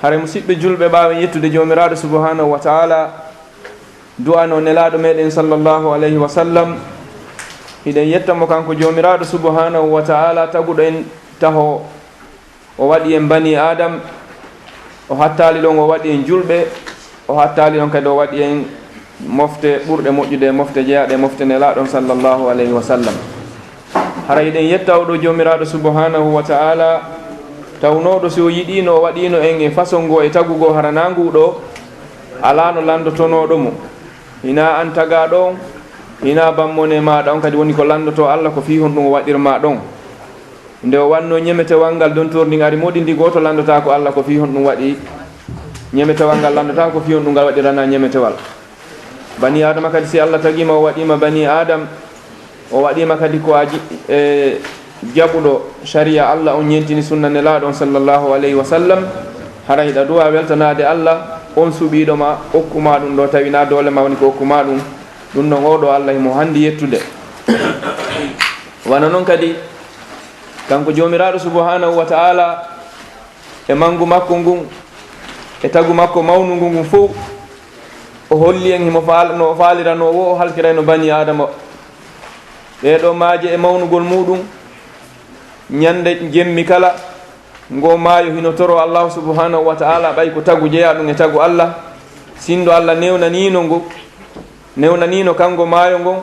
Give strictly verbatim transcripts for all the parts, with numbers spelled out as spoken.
Haray musiɓɓe julɓe, ɓaawo en yettude Joomiraaɗo subhaanahu wa ta'ala, du'ano Nelaaɗo meɗen sallallahu alayhi wa sallam, hiɗen yetta mo kanko Joomiraaɗo subhaanahu wa ta'ala taguɗo en taho, o waɗi en banii Aadam, o hattaali ɗon o waɗi en julɓe, o hattaali ɗon kadi o waɗi en mofte ɓurɗe moƴƴude e mofte jeyaaɗe e mofte Nelaaɗo on sallallahu alayhi wa sallam. Hara hiɗen yetta oo ɗoo Joomiraaɗo subhaanahu wa ta'ala, tawnooɗo si o yiɗiino, o waɗiino en e façon goo e tagu goo, hara naa nguu ɗoo, alaa no lanndotonooɗo mo. Hinaa an tagaaɗo on, hinaa bammonee maaɗa on kadi woni ko lanndotoo Alla ko fii honɗun o waɗir maa ɗon. Nde o wannoo ñemetewal ngal, dontoor ndin ari moɗi ndi, gooto lanndotaako Alla ko fii honɗun waɗi ñemetewal ngal, lanndotaako ko fii honɗun ngal waɗiranaa ñemetewal. Banii Aadama kadi, si Alla tagii ma, o waɗii ma banii Aadam, o waɗii ma kadi ko a ji-, e jaɓuɗo sariya Alla on, ñentini sunna Nelaaɗo on sallallahu alayhi wa sallam, hara hiɗa duwaa weltanaade Alla on suɓiiɗo ma, okku ma ɗun ɗoo, tawi naa doole maa woni ko okku ma ɗun. Ɗun ɗon oo ɗoo Alla himo hanndi yettude. Wano non kadi, kanko Joomiraaɗo subhaanahu wa ta'ala, e manngu makko ngun, e tagu makko mawnungu ngun fow, o holli en himo faal-, no o faaliranoo woo o halkirayno banii Aadama. Ɗee ɗoo maaje e mawnugol muuɗun, ñannde jemmi kala, ngoo maayo hino toroo Allaahu subhaanahu wa ta'ala, ɓay ko tagu jeyaaɗun e tagu Alla. Sinndo Alla newnaniino ngu, newnaniino kango maayo ngon,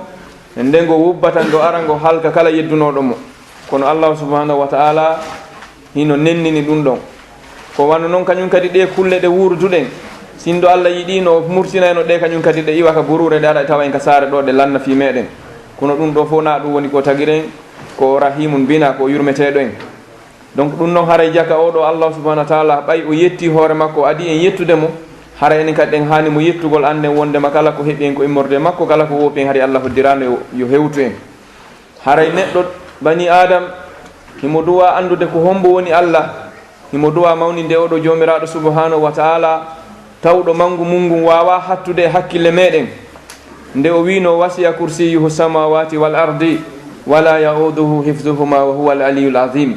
e nde ngo wubbata, ngo ara, ngo halka kala yeddunooɗo mo. Kono Allaahu subhaanahu wa ta'ala hino nennini ɗun ɗon. Ko wano non kañun kadi ɗee kulle ɗe wuuruduɗen, sinndo Alla yiɗiino, o murtinayno ɗe kañun kadi, ɗe iwa ka buruure, ɗe ara e tawa en ka saare ɗoo, ɗe lanna fii meɗen. Kono ɗun ɗoo fow naa ɗun woni ko tagiren, ko o Rahiimun binaa, ko o yurmeteeɗo en. Donc, ɗun non haray jaka oo ɗoo Allaahu subhaanahu wa ta'ala, ɓay o yettii hoore makko, o adii en yettude mo, haray enen kadi ɗen haani mo yettugol, annden wonndema kala ko heɓi en ko immorde e makko, kala ko woopi en, hari Alla hoddiraano yo, yo hewtu en. Haray neɗɗo, banii Aadam, himo duwaa anndude ko hommbo woni Alla, himo duwaa mawninde oo ɗoo Joomiraaɗo subhaanahu wa ta'ala, tawɗo manngu mun ngun waawaa hattude e hakkille meɗen. Nde o wi'unoo, "Wasi'a kursiyyuhu samaawaati wal ardi, wa laa ya'uuduhu hifzuhumaa, wa huwal aliyyul aziim."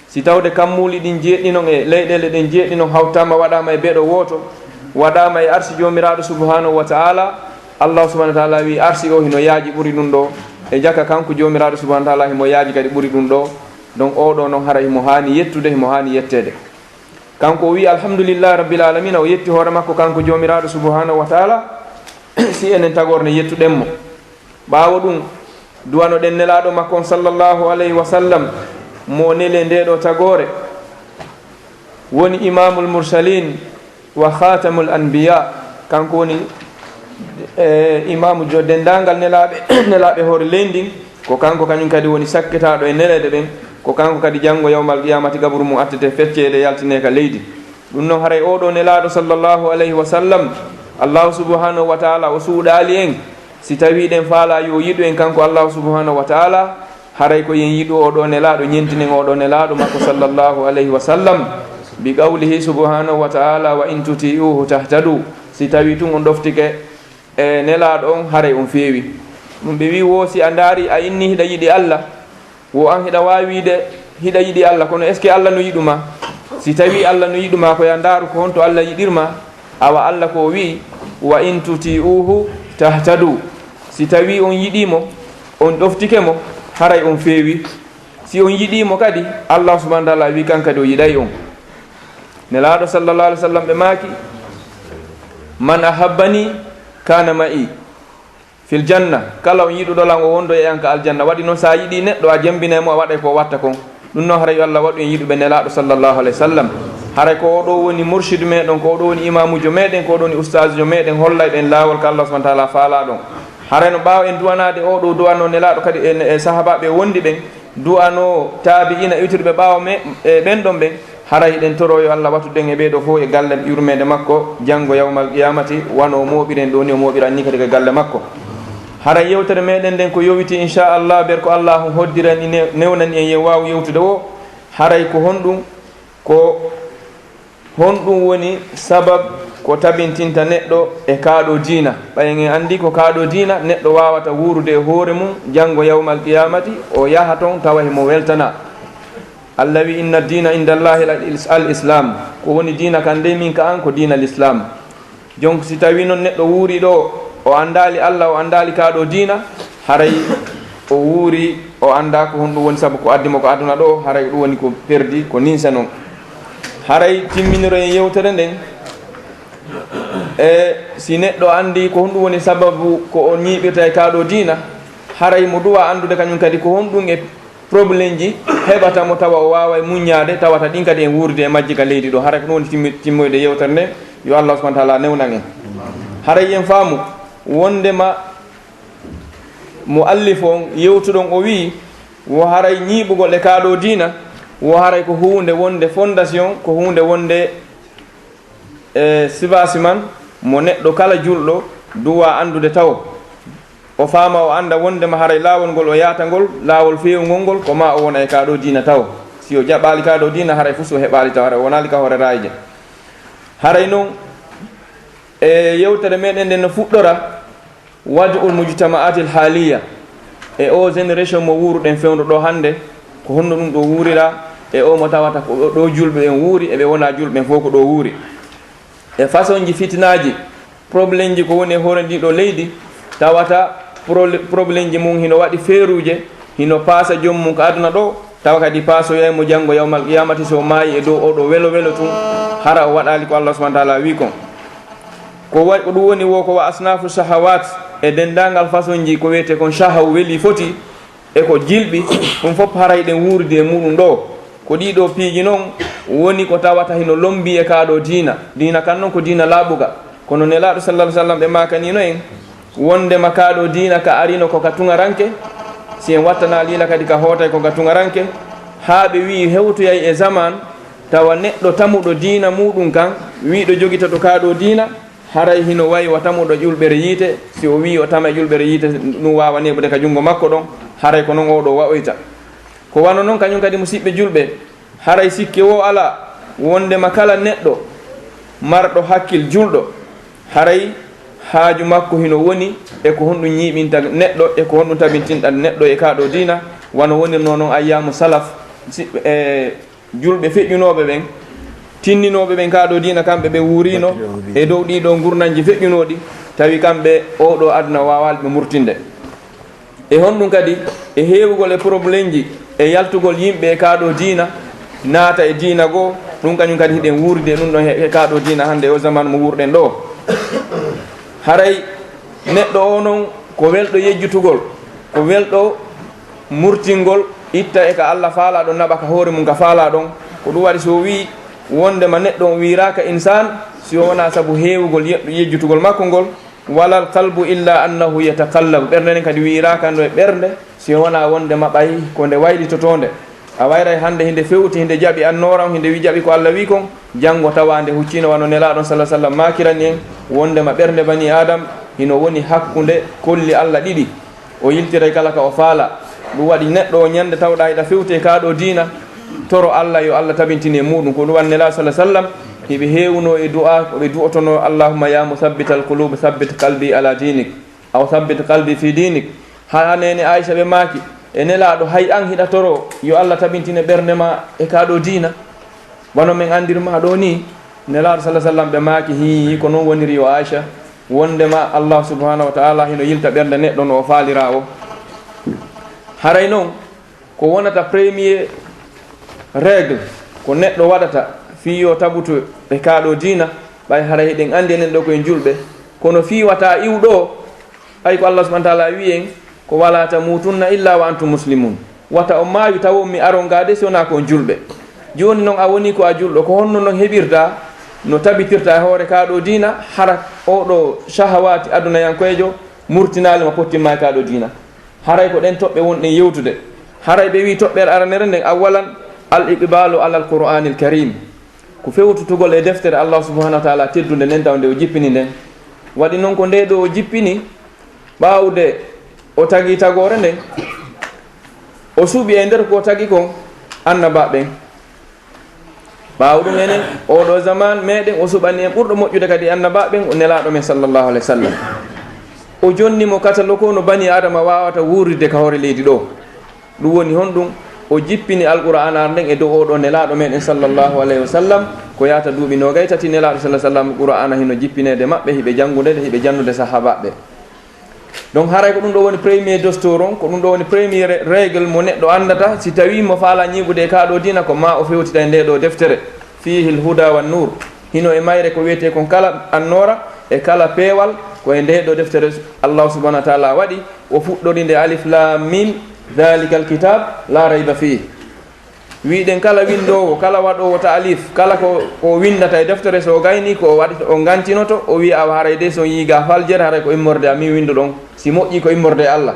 Si tawde kammuuli ɗin jeeɗiɗi non e leyɗeele ɗen jeeɗiɗi non hawtaama, waɗaama e beɗo wooto, waɗaama e arsi Joomiraaɗo subhaanahu wa ta'ala, Allaahu subhaanahu wa ta'ala wi'i, arsi oo hino yaaji ɓuri ɗun ɗoo, e jaka kanko Joomiraaɗo subhaanahu wa ta'ala himo yaaji kadi ɓuri ɗun ɗoo. Donc, oo ɗoo non hara himo haani yettude, himo haani yetteede. Kanko o wi'i, "Alhamdulillahi Rabbil Aalamiina," o yetti hoore makko kanko Joomiraaɗo subhaanahu wa ta'ala, si enen tagoore nde yettuɗen mo. Ɓaawo ɗun, duwanoɗen Nelaaɗo makko on, sallallahu alayhi wa sallam, mo nelee ndee ɗoo tagoore, woni Imaamul Mursaliin wa Khaatamul Anbiyaa. Kanko woni, e, Imaamu jo denndaangal nelaaɓe, nelaaɓe hoore leydi ndin. Ko kanko kañun kadi woni sakkitaaɗo e neleeɗe ɗen. Ko kanko kadi janngo yawmal qiyaamati gaburu mum attete, feccee ɗe, yaltinee ka leydi. Ɗun non haray oo ɗoo Nelaaɗo sallallahu alayhi wa sallam, Allaahu subhaanahu wa ta'aalaa o suuɗaali en. Si tawii hiɗen faalaa yo o yiɗu en kanko Allaahu subhaanahu wa ta'aalaa, haray ko yo en yiɗu oo ɗoo Nelaaɗo, ñentinen oo ɗoo Nelaaɗo makko sallallahu alayhi wa sallam. Bi qawlihi subhaanahu wa ta'aalaa, "Wa in tuti'uuhu tahtaduu." Si tawii tun on ɗoftike e Nelaaɗo on, haray on feewi. Ɗun ɓe wi'i, wo si a ndaari, a inni hiɗa yiɗi Alla, wo an hiɗa waawi wi'ude hiɗa yiɗi Alla, kono est-ce que Alla no yiɗu maa? Si tawii Alla no yiɗu maa, ko yo a ndaaru ko honto Alla yiɗir maa. Awa Alla ko o wi'i, "Wa in tuti'uuhu tahtaduu." Si tawii on yiɗii mo, on ɗoftike mo, haray on feewi. Si on yiɗii mo kadi, Allaahu subhaanahu wa ta'aalaa wi'i kan kadi o yiɗay on. Nelaaɗo sallallahu alayhi wa sallam ɓe maaki, "Man ahabbanii kaana ma'ii fil janna." Kala on yiɗuɗo lan, o wondoyay e an ka aljanna. Waɗi non, si a yiɗii neɗɗo, a jembinay mo, a waɗay ko o watta kon. Ɗun non haray yo Alla waɗu en yiɗuɓe Nelaaɗo sallallahu alayhi wa sallam. Haray ko oo ɗoo woni murshidu meɗen, ko oo ɗoo woni imaamujo meɗen, ko oo ɗoo woni ustaazujo meɗen, hollayɗo en laawol ka Allaahu subhaanahu wa ta'aalaa faalaa ɗon. Haray no ɓaawo en du'anaade oo ɗoo du'anoo Nelaaɗo kadi e, e sahaabaaɓe wonduɓe ɓen, du'anoo taabi'iina iwtirɓe ɓaawo me-, e ɓen ɗon ɓen, haray hiɗen toroo yo Alla watudu en e ɓee ɗoo fow e galle yurmeende makko, janngo yawmal qiyaamati, wano o mooɓiri en ɗoo nii, o mooɓira en nii kadi ka galle makko. Haray yewtere meɗen nden ko yowiti, inshaa Allah, ber ko Allaahu hoddirani, ne-, newnani en, yo en waawu yewtude woo, haray ko honɗun, ko honɗun woni sabab ko tabintinta neɗɗo e kaa ɗoo diina? Ɓay en anndi ko kaa ɗoo diina, neɗɗo waawata wuurude e hoore mun, janngo yawmal qiyaamati, o yaha ton tawa himo weltanaa. Allah wi, "Inna diina inda Allahi al-is-, al-Islam." Ko woni diina kan dey min ka an ko diina l'Islam. Jon, si tawi non neɗɗo wuuri ɗo, o andaali Allah, o andaali ka ɗo diina, haray o wuuri, o anda ko honɗum woni sabu ko addi mo ko aduna ɗo, haray ɗum woni ko perdi, ko ninsa non. Haray timminiren yewtere nden, e si neɗɗo andi ko honɗum woni sababu ko o ñiiɓirta e ka ɗo diina, haray mo duwa andude kañum kadi ko honɗum e Problemji heɓata mo tawa o waaway muññaade, tawata ɗin kadi en wuuridi e majji ka leydi ɗo. Haray ko ɗum woni timmi-, timmoyde yewtere nde, yo Allah subhanahu wa ta'ala newnan en. Haray en faamu wondema muallif on yewtuɗon o wi'i, wo haray ñiiɓugol e kaa ɗoo diina, wo haray ko huunde wonde fondation, ko huunde wonde e sifaasi man mo neɗɗo kala julɗo duwa anndude tawo. O faama, o annda wonndema haray laawol ngol o yaata ngol, laawol feewungol ngol, ko maa o wona e kaa ɗoo diina tawo. Si o jaɓaali kaa ɗoo diina, haray fuu si o heɓaali tawo, haray o wonaali ka hoore raayje. Haray non, e yewtere meɗen nden no fuɗɗora, Waj'ul mujtama'atil haaliya, e oo generation mo wuuruɗen fewndo ɗoo hannde, ko honno ɗum ɗoo wuurira, e oo mo tawata ko ɗoo julɓe ɓen wuuri, e ɓe wonaa julɓe ɓen fof ko ɗoo wuuri. E façonji fitinaaji, problemji ko woni e hoore ndii ɗoo leydi, tawata prole-, problemji mum hino waɗi feeruuje, hino paasa joom mum ka aduna ɗoo, tawa kadi paasoyay mo janngo yawmal qiyamati, si o maayi e dow oo ɗoo welo welo tun, hara o waɗaali ko Allah subhanahu wa ta'ala wii kon. Ko wa-, ko ɗum woni wo ko wa asnafu shahawat, e denndaangal façonji ko wiyetee kon shahaw, weli, foti, e ko jilɓi, ɗum fof haray ɗen wuuridi e muɗum ɗoo. Ko ɗii ɗoo piiji non woni ko tawata hino lombii e kaa ɗoo diina. Diina kan non ko diina laaɓuka. Kono Nelaaɗo sallallahu alaihi wasallam ɓe maakaniino en wonndema kaa ɗoo diina ka arino ko ka tuŋaranke, si en wattanaa liila kadi ka hootay ko ka tuŋaranke, haa ɓe wi'i hewtoyay e zaman, tawa neɗɗo tamuɗo diina muɗum kan, wi'uɗo jogitoto kaa ɗoo diina, haray hino wayi wa tamuɗo ƴulɓere yiite, si o wi'i o tama e ƴulɓere yiite, ɗum waawaa neeɓude ka junngo makko ɗon, haray ko non oo ɗoo wa'oyta. Ko wano non kañum kadi, musiɓɓe julɓe, haray sikke woo alaa, wonndema kala neɗɗo marɗo hakkil julɗo, haray haaju makko hino woni e ko honɗum ñiiɓinta neɗɗo, e ko honɗum tabintinta neɗɗo e kaa ɗoo diina, wano wonirnoo non ayyaamu salaf, si-, e julɓe feƴƴunooɓe ɓen, tinninooɓe ɓen kaa ɗoo diina, kamɓe ɓe wuuriino e dow ɗii ɗoo ngurndanji feƴƴunooɗi, tawi kamɓe oo ɗoo aduna waawaali ɓe murtinde. E honɗum kadi? E heewugol e problemji e yaltugol yimɓe e kaa ɗoo diina, naata e diina goo, ɗum kañum kadi hiɗen wuuridi e ɗum ɗon he, he kaa ɗoo diina hannde e oo zaman mo wuurɗen ɗoo. Haray neɗɗo oo non ko welɗo yejjutugol, ko welɗo murtingol, itta e ka Allah faalaa ɗon, naɓa ka hoore mum ka faalaa ɗon. Ko ɗum waɗi si o wi'i wonndema neɗɗo on wiiraaka insaan, si o wonaa sabu heewugol ye-, yejjutugol makko ngol, walal qalbu illa annahu yataqallabu. Ɓernde nden kadi wiiraaka no e ɓernde, si o wonaa wonndema ɓay ko nde waylitotoo nde. A wayray hannde hinde fewti, hinde jaɓi annoora on, hinde wi-, jaɓi ko Allah wi kon, janngo tawa nde hucciino wano Nelaaɗo on sallallahu alaihi wasallam maakirani en, wonndema ɓernde banii Aadam hino woni hakkunde kolli Allah ɗiɗi. O yiltiray kala ka o faalaa. Ɗum waɗi neɗɗo o ñande tawɗaa hiɗa fewti e kaa ɗoo diina, toro Allah yo Allah tabintine muɗum. Ko ɗum waɗi Nelaaɗo sallallahu alaihi wasallam, hiɓe heewunoo e du'aa, ko ɓe du'otonoo, "Allahumma ya musabbital qulub, sabbit qalbi ala diinik." Aw sabbit qalbi fi diinik. Haa neene Aisha ɓe maaki, "E Nelaaɗo, hay an hiɗa toro yo Allah tabintine ɓernde maa e kaa ɗoo diina? Wano men anndiri maa ɗoo nii." Nelaaɗo sallallahu alaihi wasallam ɓe maaki, "Hii, ko non woniri yo Aisha, wonndema Allah subhanahu wa ta'ala hino yilta ɓernde neɗɗo no o faaliraa o." Haray non, ko wonata premier règle ko neɗɗo waɗata fii yo tabutu e kaa ɗoo diina, ɓay haray hiɗen anndi enen ɗoo ko en julɓe, kono fii wata iw ɗoo, ɓay ko Allah subhanahu wa ta'ala wi'i en, ko, "Wala tamutunna illa wa antum muslimun." Wata on maayu tawa on mi aron gaa de si wonaa ko on julɓe. Jooni non a wonii ko a julɗo, ko honno non heɓirta no tabitirta e hoore kaa ɗoo diina, hara oo ɗoo shahawaati adunayankoyeejo murtinaali ma, pottimma e kaa ɗoo diina? Haray ko ɗen toɓɓe wonɗen yewtude. Haray ɓe wi'i toɓɓere aranere nden, awwalan, al iqbalu ala al Qur'anil Karim. Ko fewtutugol e deftere Allah subhanahu wa ta'ala teddunde nden, taw nde o jippini nden. Waɗi non ko nde ɗoo o jippini, ɓaawde o tagi tagoore nden, o suɓi e nder ko o tagi kon annabaaɓe ɓen. Ɓaawo ɗum, enen oo ɗoo zaman meɗen, o suɓani en ɓurɗo moƴƴude kadi e annabaaɓe ɓen, o Nelaaɗo men sallallahu alaihi wasallam. O jonni mo katalogo no banii Aadama waawata wuurirde ka hoore leydi ɗoo. Ɗum woni honɗum? O jippini Alqur'aanaare nden e dow oo ɗoo Nelaaɗo meɗen, sallallahu alayhi wa sallam, ko yaata duuɓi noogay tati Nelaaɗo, sallallahu alayhi wa sallam, Qur'aana hino jippineede maɓɓe, hiɓe janngude nde, hiɓe jannude sahaabaaɓe. Donc, haray ko ɗum ɗoo woni premier dostor on, ko ɗum ɗoo woni premier règle mo neɗɗo anndata, si tawii mo faalaa ñiiɓude e kaa ɗoo diina, ko maa o fewtida e ndee ɗoo deftere, fiihil hudaa wan nuur. Hino e mayre ko wi'etee kon kala annoora e kala peewal, ko e ndee ɗoo deftere Allah subhanahu wa ta'ala waɗi, o fuɗɗori nde alif laam miim, dhalika alkitab la rayba fiih. Wi'ɗen kala winndoowo, kala waɗoowo ta'alif, kala ko, ko winndata e deftere, so o gaynii ko o waɗata, o ngantinoto, o wi'a, "Awa haray de so on yi'i ga faljere, haray ko immorde an min winnduɗon, si moƴƴii ko immorde e Allah."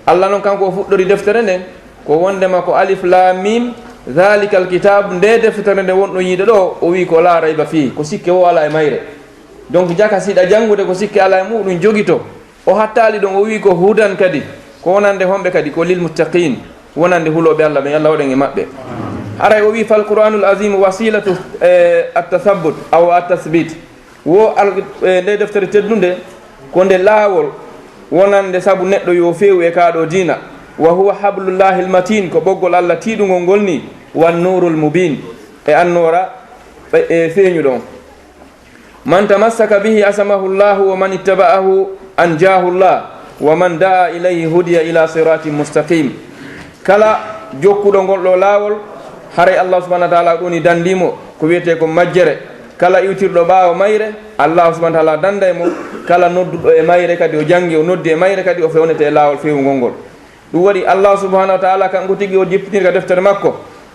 Allah non kanko o fuɗɗori deftere nden, ko wonndema ko alif laam miim, dhalika alkitab, nde deftere nde wonɗon yi'ude ɗoo, o wi'i ko la rayba fiih, ko sikke woo alaa e mayre. Donc, jaka si hiɗa janngude ko sikke alaa e muɗum, jogito. O hattaali ɗon, o wi'i ko hudan kadi, ko wonande homɓe kadi, ko lil muttaqin, wonande hulooɓe Allah ɓen, Allah waɗen e maɓɓe. Haray o wi'i, "Fal Qur'anul Azim wasilatu, eh, at-tasabbut aw at-tasbit." Wo al-, eh, nde deftere teddunde, ko nde laawol wonande sabu neɗɗo yo feewu e kaa ɗoo diina. "Wa huwa hablullahil matin", ko ɓoggol Allah tiiɗungol ngol ni, "wan nurul mubin", e annoora, e, e feeñuɗo on. "Man tamassaka bihi asamahu Llahu wa man ittaba'ahu anjahu Llah wa man da'a ilayhi hudiya ila siratin mustaqim." Kala jokkuɗo ngol ɗoo laawol, haray Allah subhanahu wa ta'ala ɗuni dandii mo ko wi'etee ko majjere. Kala iwtirɗo ɓaawo mayre, Allah subhanahu wa ta'ala danday mo. Kala nodduɗo e mayre kadi o janngi, o noddi e mayre kadi o fewnete e laawol feewungol ngol. Ɗum waɗi Allah subhanahu wa ta'ala kanko tigi o jippitiri ka deftere makko.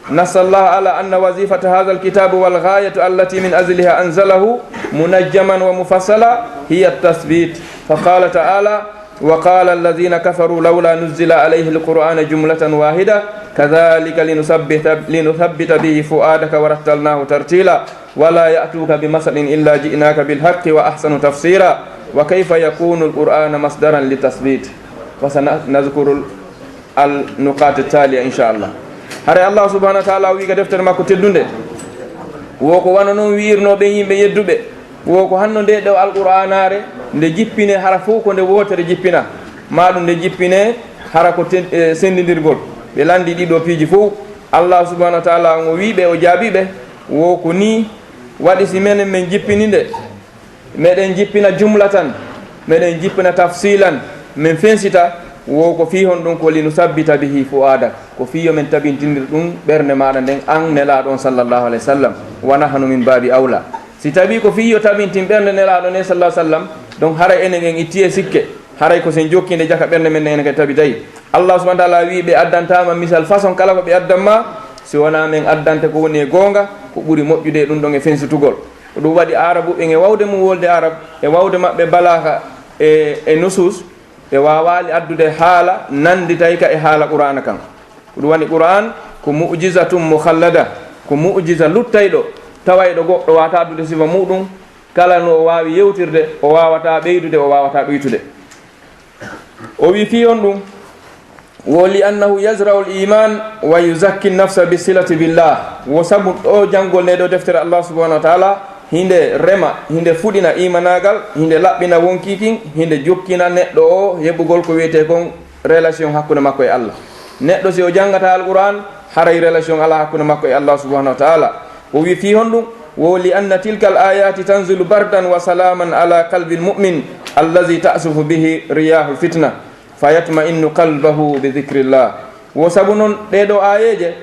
Nassa Allahu ala anna wazifata hadha alkitabu wal ghayatu allati min ajliha anzalahu munajjaman wa mufassala hiya at-tasbit. Fa qala ta'ala, "Wa qala alladhina kafaru lawla nuzzila alayhi alqur'anu jumlatan wahida, kadhalika linusabbita, linuthabbita bihi fu'adaka wa rattalnahu tartila." "Wa la ya'tuka bi masalin illa ji'naka bil haqqi wa ahsanu tafsira. Wa kayfa yakunu al Qur'ana masdaran li tasbit?" Wa sanadhkuru al nuqat at taliya, insha Allah. Hare Allah subhanahu wa ta'ala o wi'i ka deftere makko teddunde, wo ko wano non wi'irno ɓen yimɓe yedduɓe, wo ko hanno nde ɗo Alqur'aanaare, nde jippine hara fow ko nde wootere jippina, maa ɗum nde jippine hara ko ten-, e, sendindirgol. Ɓe lanndi ɗiɗo piiji fow. Allah subhanahu wa ta'ala on o wi'i ɓe, o jaabii ɓe, wo ko nii waɗi si menen men jippini nde, meɗen jippina jumlatan, meɗen jippina tafsilan, men fensita, wo ko fii honɗum? Ko linusabbita bihi fu'aadak, ko fii yo men tabintindir ɗum ɓernde maaɗa nden, an Nelaaɗo on sallallahu alayhi wa sallam, wa nahnu min baabi awla. Si tawii ko fii yo tabintin ɓernde Nelaaɗo nden sallallahu alayhi wa sallam, donc haray enen en itti e sikke, haray ko sen jokki nde jaka ɓernde men nden enen kadi tabitay. Allah subhanahu wa ta'ala wi'i ɓe addantaama misal façon kala ko ɓe addan ma, si wonaa men addante ko woni e goonga, ko ɓuri moƴƴude e ɗum ɗon e fensitugol. Ko ɗum waɗi Aarabuɓe ɓen e wawde mum wolde Arab, e wawde maɓɓe balaaha e, e nusus, ɓe waawaali addude haala nannditayka e haala Qur'aana kan. Ko ɗum woni Qur'aan ko mu'jizatun mukhallada, ko mu'jiza luttayɗo, tawayɗo goɗɗo waawataa addude sifa muɗum, kala no o waawi yewtirde, o waawataa ɓeydude, o waawataa ɗuytude. O wi'i fii honɗum? Wo li annahu yazra'u al-iman wa yuzakki an-nafsa bi silati billah. Wo sabu ɗo janngol nde ɗo deftere Allah subhanahu wa ta'ala, hinde rema, hinde fuɗina imanaagal, hinde laɓɓina wonkii kin, hinde jokkina neɗɗo o heɓugol ko wi'etee kon relation hakkunde makko e Allah. Neɗɗo si o janngataa Alqur'aan, haray relation alaa hakkunde makko e Allah subhanahu wa ta'ala. O wi'i fii honɗum? Wo li anna tilka al-ayati tanzilu bardan wa salaman ala qalbi al-mu'min allazi ta'sufu bihi riyahul fitna. Fa yatma'innu qalbahu bi dhikrillah. Wo sabu non ɗee ɗoo aayeeje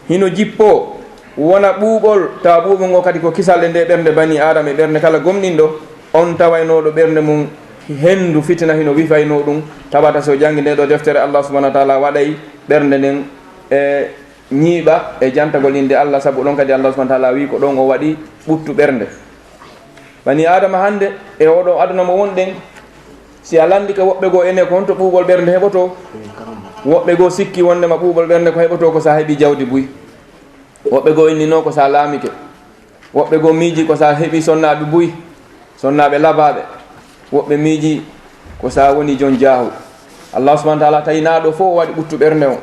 hino jippoo, wona ɓuuɓol, tawa ɓuuɓol ngol kadi ko kisal e ndee ɓernde banii Aadama e ɓernde kala gomɗinɗo, on tawaynooɗo ɓernde mum henndu fitina hino wifaynoo ɗum. Tawata si o janngi ndee ɗoo deftere, Allah subhanahu wa ta'ala waɗay ɓernde nden e ñiiɓa e jantagol innde Allah, sabu ɗon kadi Allah subhanahu wa ta'ala wi'i ko ɗon o waɗi ɓuttu ɓernde. Banii Aadama hannde e oo ɗoo aduna mo wonɗen, si a lanndike woɓɓe goo enen ko honto ɓuuɓol ɓernde heɓotoo, woɓɓe goo sikki wonndema ɓuuɓol ɓernde ko heɓotoo ko si a heɓii jawdi buy. Woɓɓe goo inninoo ko si a laamike. Woɓɓe goo miijii ko si a heɓii sonnaaɓe buy, sonnaaɓe labaaɓe. Woɓɓe miijii ko si a wonii jon jaahu. Allah subhanahu wa ta'ala tawi naa ɗoo fow o waɗi ɓuttu ɓernde on.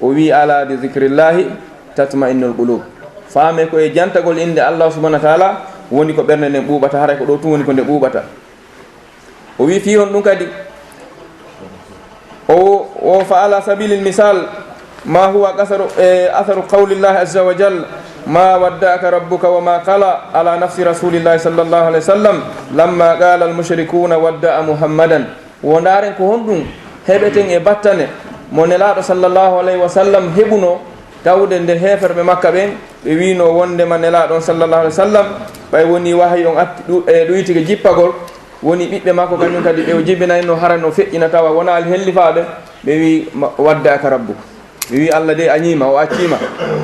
O wi'i, "Alaa bi zikrillahi tatma'innul qulub." Faamee ko e jantagol innde Allah subhanahu wa ta'ala woni ko ɓernde nden ɓuuɓata, haray ko ɗoo tun woni ko nde ɓuuɓata. O wi'i fii honɗum kadi? O, o fa ala sabilil misal, ما هو أثر، إيه، أثر قول الله عز وجل: "ما ودعك ربك وما قلى" على نفس رسول الله صلى الله عليه وسلم لما قال المشركون: "ودع محمدا". Wo ndaaren ko honɗun heɓeten e battane mo Nelaaɗo sallallahu alayhi wa sallam heɓunoo, tawde nde heeferɓe Makka ɓen ɓe wiinoo wondema Nelaaɗo on sallallahu alayhi wa sallam, ɓay wonii wahayu on atti-, ɗu-, e ɗuytike jippagol, wonii ɓiɓɓe makko kañun kadi ɓe o jibinaynoo hara no feƴƴina tawa wonaa alhellifaaɓe, ɓe wi'i, "Ma-, wadda aka rabbuka." Ɓe wi'i, "Allah dey añiima, o acciima.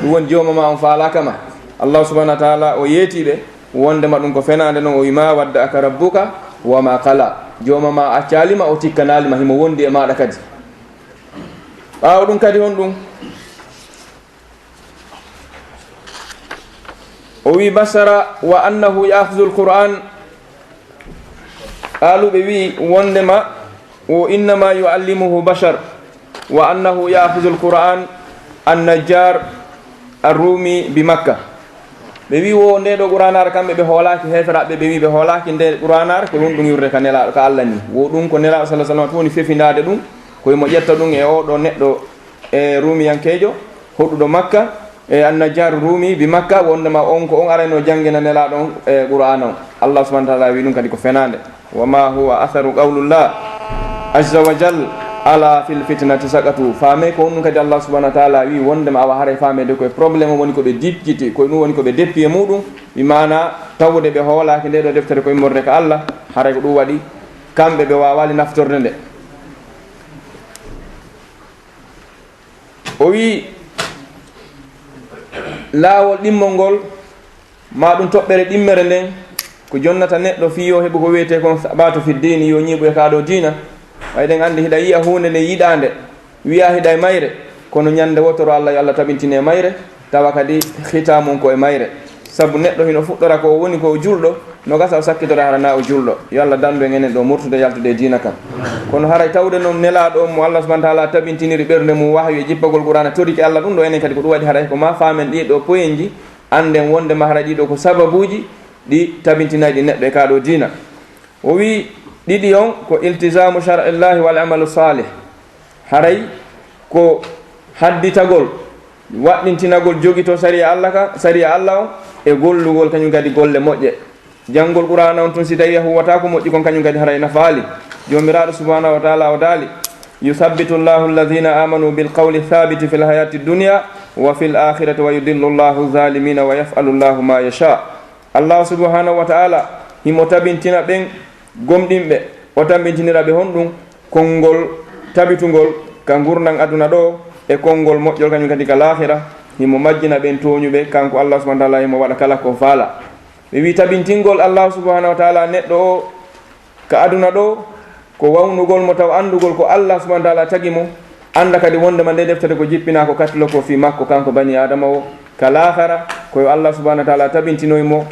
Ɗun woni jooma maa on faalaaka ma." Allah subhanahu wa taala o yeetii ɓe, wondema ɗun ko fenaande non, o wi'i, "Ma wadda aka rabbuka wa ma qala." Jooma maa accaali ma, o tikkanaali ma, himo wondi e maaɗa kadi. Ɓaawo ɗun kadi honɗun? O wi'i, "Bashara wa annahu ya'khudhu al-Qur'an." Qaalu, ɓe wi'i wondema, "Wo innama yu'allimuhu bashar, wa annahu ya'khudhu al-Qur'an an-Najjar ar-Rumi bi Makka." Ɓe wi'i, "Wo ndee ɗoo Qur'aanaare kamɓe ɓe hoolaaki, heeferaaɓe ɓe wi'i ɓe hoolaaki ndee Qur'aanaare, ko ɗun ɗun yurde ka Nelaaɗo, ka Allah nii. Wo ɗun ko Nelaaɗo sallallahu alaihi wasallam tun woni fefindaade ɗun, ko himo ƴetta ɗun e oo ɗoo neɗɗo, e Ruumiyankeejo, hoɗuɗo Makka, e An-Najjar Rumi bi Makka, wondema on ko on arayno janngina Nelaaɗo on, e Qur'aana on." Allah subhanahu wa taala wi'i ɗun kadi ko fenaande. "Wa ma huwa atharu qawlullah azza wa jal ala fil fitnati saqatu." Faamee ko honɗun kadi Allah subhanahu wa taala wi'i wondema awa haray faameede ko e problème woni ko ɓe dicciti, ko ɗun woni ko ɓe deppi e muɗum, bi maana tawde ɓe hoolaaki ndee ɗoo deftere ko immorde ka Allah, haray ko ɗun waɗi kamɓe ɓe waawaali naftorde nde. O wi'i, laawol ɗimmol ngol, maa ɗun toɓɓere ɗimmere nden, ko jonnata neɗɗo fii yo heɓu ko wi'etee kon sabatu fi diini, yo ñiiɓu e kaa ɗoo diina. Ɓay eɗen anndi hiɗa yi'a huunde nden yiɗaande, wi'a hiɗa e mayre, kono ñande wotoro Allah yo Allah tabintine e mayre, tawa kadi hitaa mun ko e mayre. Sabu neɗɗo hino fuɗɗora ko o woni ko o julɗo, no gasa o sakkitora hara naa o julɗo. Yo Allah dandu en enen ɗoo murtude yaltude e diina kan. Kono haray tawde non Nelaaɗo on mo Allah subhanahu wa taala tabintiniri ɓernde mum wahyu e jippagol Qur'aana torike Allah ɗun ɗoo, enen kadi ko ɗun waɗi haray ko maa faamen ɗii ɗoo poyenji, annden wondema haray ɗii ɗoo ko sababuuji ɗi tabintinayɗi neɗɗo e kaa ɗoo diina. O wi'i ɗiɗi on ko iltizamu shar'illahi wal amalu salih. Haray ko hadditagol, waɗɗintinagol, jogito sariya Allah ka, sariya Allah on, e gollugol kañun kadi golle moƴƴe. Janngol Qur'aana on tun, si tawii a huwataa ko moƴƴi kon, kañun kadi haray nafaali. Joomiraaɗo subhanahu wa taala o daali, "Yuthabbitu Allahu alladhina amanu bil qawli thabiti fil hayati dunya wa fil akhirati wa yudillu Allahu zalimina wa yaf'alu Allahu ma yasha." Allah subhanahu wa taala himo tabintina ɓen gomɗinɓe, o tabintinira ɓe honɗun? Konngol tabitungol ka ngurndan aduna ɗoo e konngol moƴƴol kañun kadi ka laahira. Himo majjina ɓen tooñuɓe, kanko Allah subhanahu wa taala himo waɗa kala ko faala. Ɓe wi'i tabintingol Allah subhanahu wa taala neɗɗo o ka aduna ɗoo, ko wawnugol mo taw anndugol ko Allah subhanahu wa taala tagi mo, annda kadi wondema ndee deftere ko jippinaa ko katilo ko fii makko kanko bani Aadama o, ka laahara ko yo Allah subhanahu wa taala tabintinoy mo,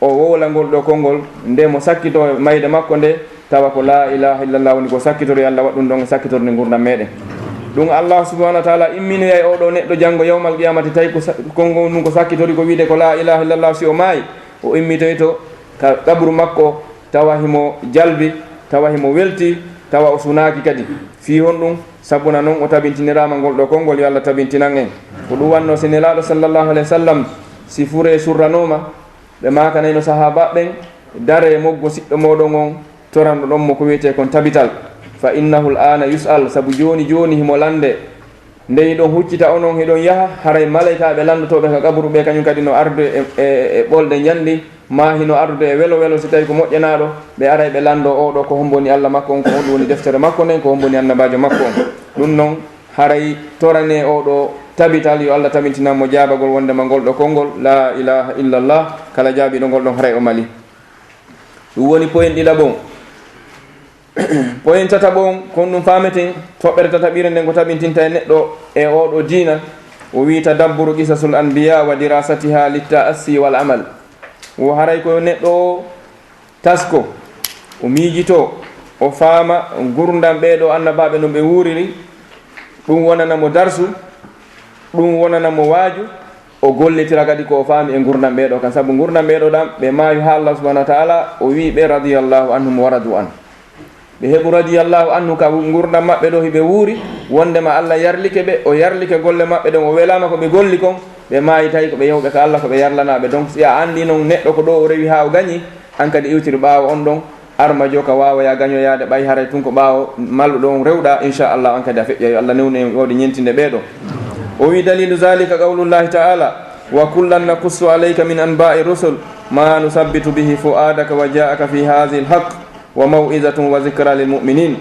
o wowla ngol ɗoo konngol, nde mo sakkitoo mayde makko nde, tawa ko laa ilaaha illallah woni ko sakkitoro, yo Allah waɗ ɗun ɗon e sakkitorde ngurndan meɗen. Ɗun Allah subhanahu wa taala imminoyay oo ɗoo neɗɗo janngo yawmal qiyamati, tawi ko sa-, konngol mun ko sakkitori ko wi'ude ko laa ilaaha illallah, si o maayi, o immitoyto ka qabru makko, tawa himo jalbi, tawa himo welti, tawa o sunaaki kadi. Fii honɗun? Sabuna non o tabintiniraama ngol ɗoo konngol, yo Allah tabintinan en. Ko ɗun wannoo si Nelaaɗo sallallahu alaihi wa sallam, si furee surranooma, ɓe maakanayno sahaabaaɓe ɓen, "Daree moggo siɗɗo mooɗon on, toranɗo ɗon mo ko wi'etee kon tabital. Fa innahu al-aana yus'al, sabu jooni jooni himo lanndee. Nde hiɗon huccita onon, hiɗon yaha, haray malaykaaɓe lanndotooɓe ka qaburu ɓe, kañun kadi no ardude e, e, e ɓolde njanndi, maa hino ardude e welo welo, si tawii ko moƴƴanaaɗo, ɓe aray ɓe lanndoo oo ɗoo ko hombo woni Alla makko on, ko honɗun woni deftere makko nden, ko hombo woni annabaajo makko on." Ɗun non, haray toranee oo ɗoo tabital, yo Allah tabintinan mo jaabagol wondema ngol ɗoo konngol, laa ilaaha illallah, kala jaabiiɗo ngol ɗon, haray o mali. Ɗun woni poyen ɗiɗaɓo on. Poyen tataɓo on, kon ɗun faameten, toɓɓere tataɓire nden ko tabintinta e neɗɗo e oo ɗoo diina, o wi'i, tadabburu qisasul anbiya wa dirasatiha litta'assi wal amal. Wo haray ko yo neɗɗo o tasko, o miijitoo, o faama ngurndan ɓee ɗoo annabaaɓe no ɓe wuuriri, ɗun wonana mo darsu, ɗun wonana mo waaju, o gollitira kadi ko o faami e ngurndan ɓee ɗoo kan. Sabu ngurndan ɓee ɗoo ɗan, ɓe maayi haa Allah subhanahu wa ta'ala, o wi'i ɓe, radiyallahu anhum wa radu an. Ɓe heɓu radiyallahu anhu ka ngurndan maɓɓe ɗo hiɓe wuuri, wondema Alla yarlike ɓe, o yarlike golle maɓɓe ɗen, o welaama ko ɓe golli kon, ɓe maayi tawi ko ɓe yahuɓe ka Alla, ko ɓe yarlanaaɓe. Donc, si a anndi non neɗɗo ko ɗo o rewi haa o gañi, an kadi iwtir ɓaawo on ɗon, arma jo ka waawoya gañoyaade, ɓay haray tun ko ɓaawo malluɗo on rewɗa, inchallah, an kadi a feƴƴa. Yo Alla newnu en wawde ñentinde ɓee ɗo. O wi, dalilu zalika qawlullahi ta'ala, wa kullan naqussu alayka min anba'i rusul ma nusabbitu bihi fu'adaka wa ja'aka fi hadhihi alhaq wa maw'izatun wa zikra lil mu'minin.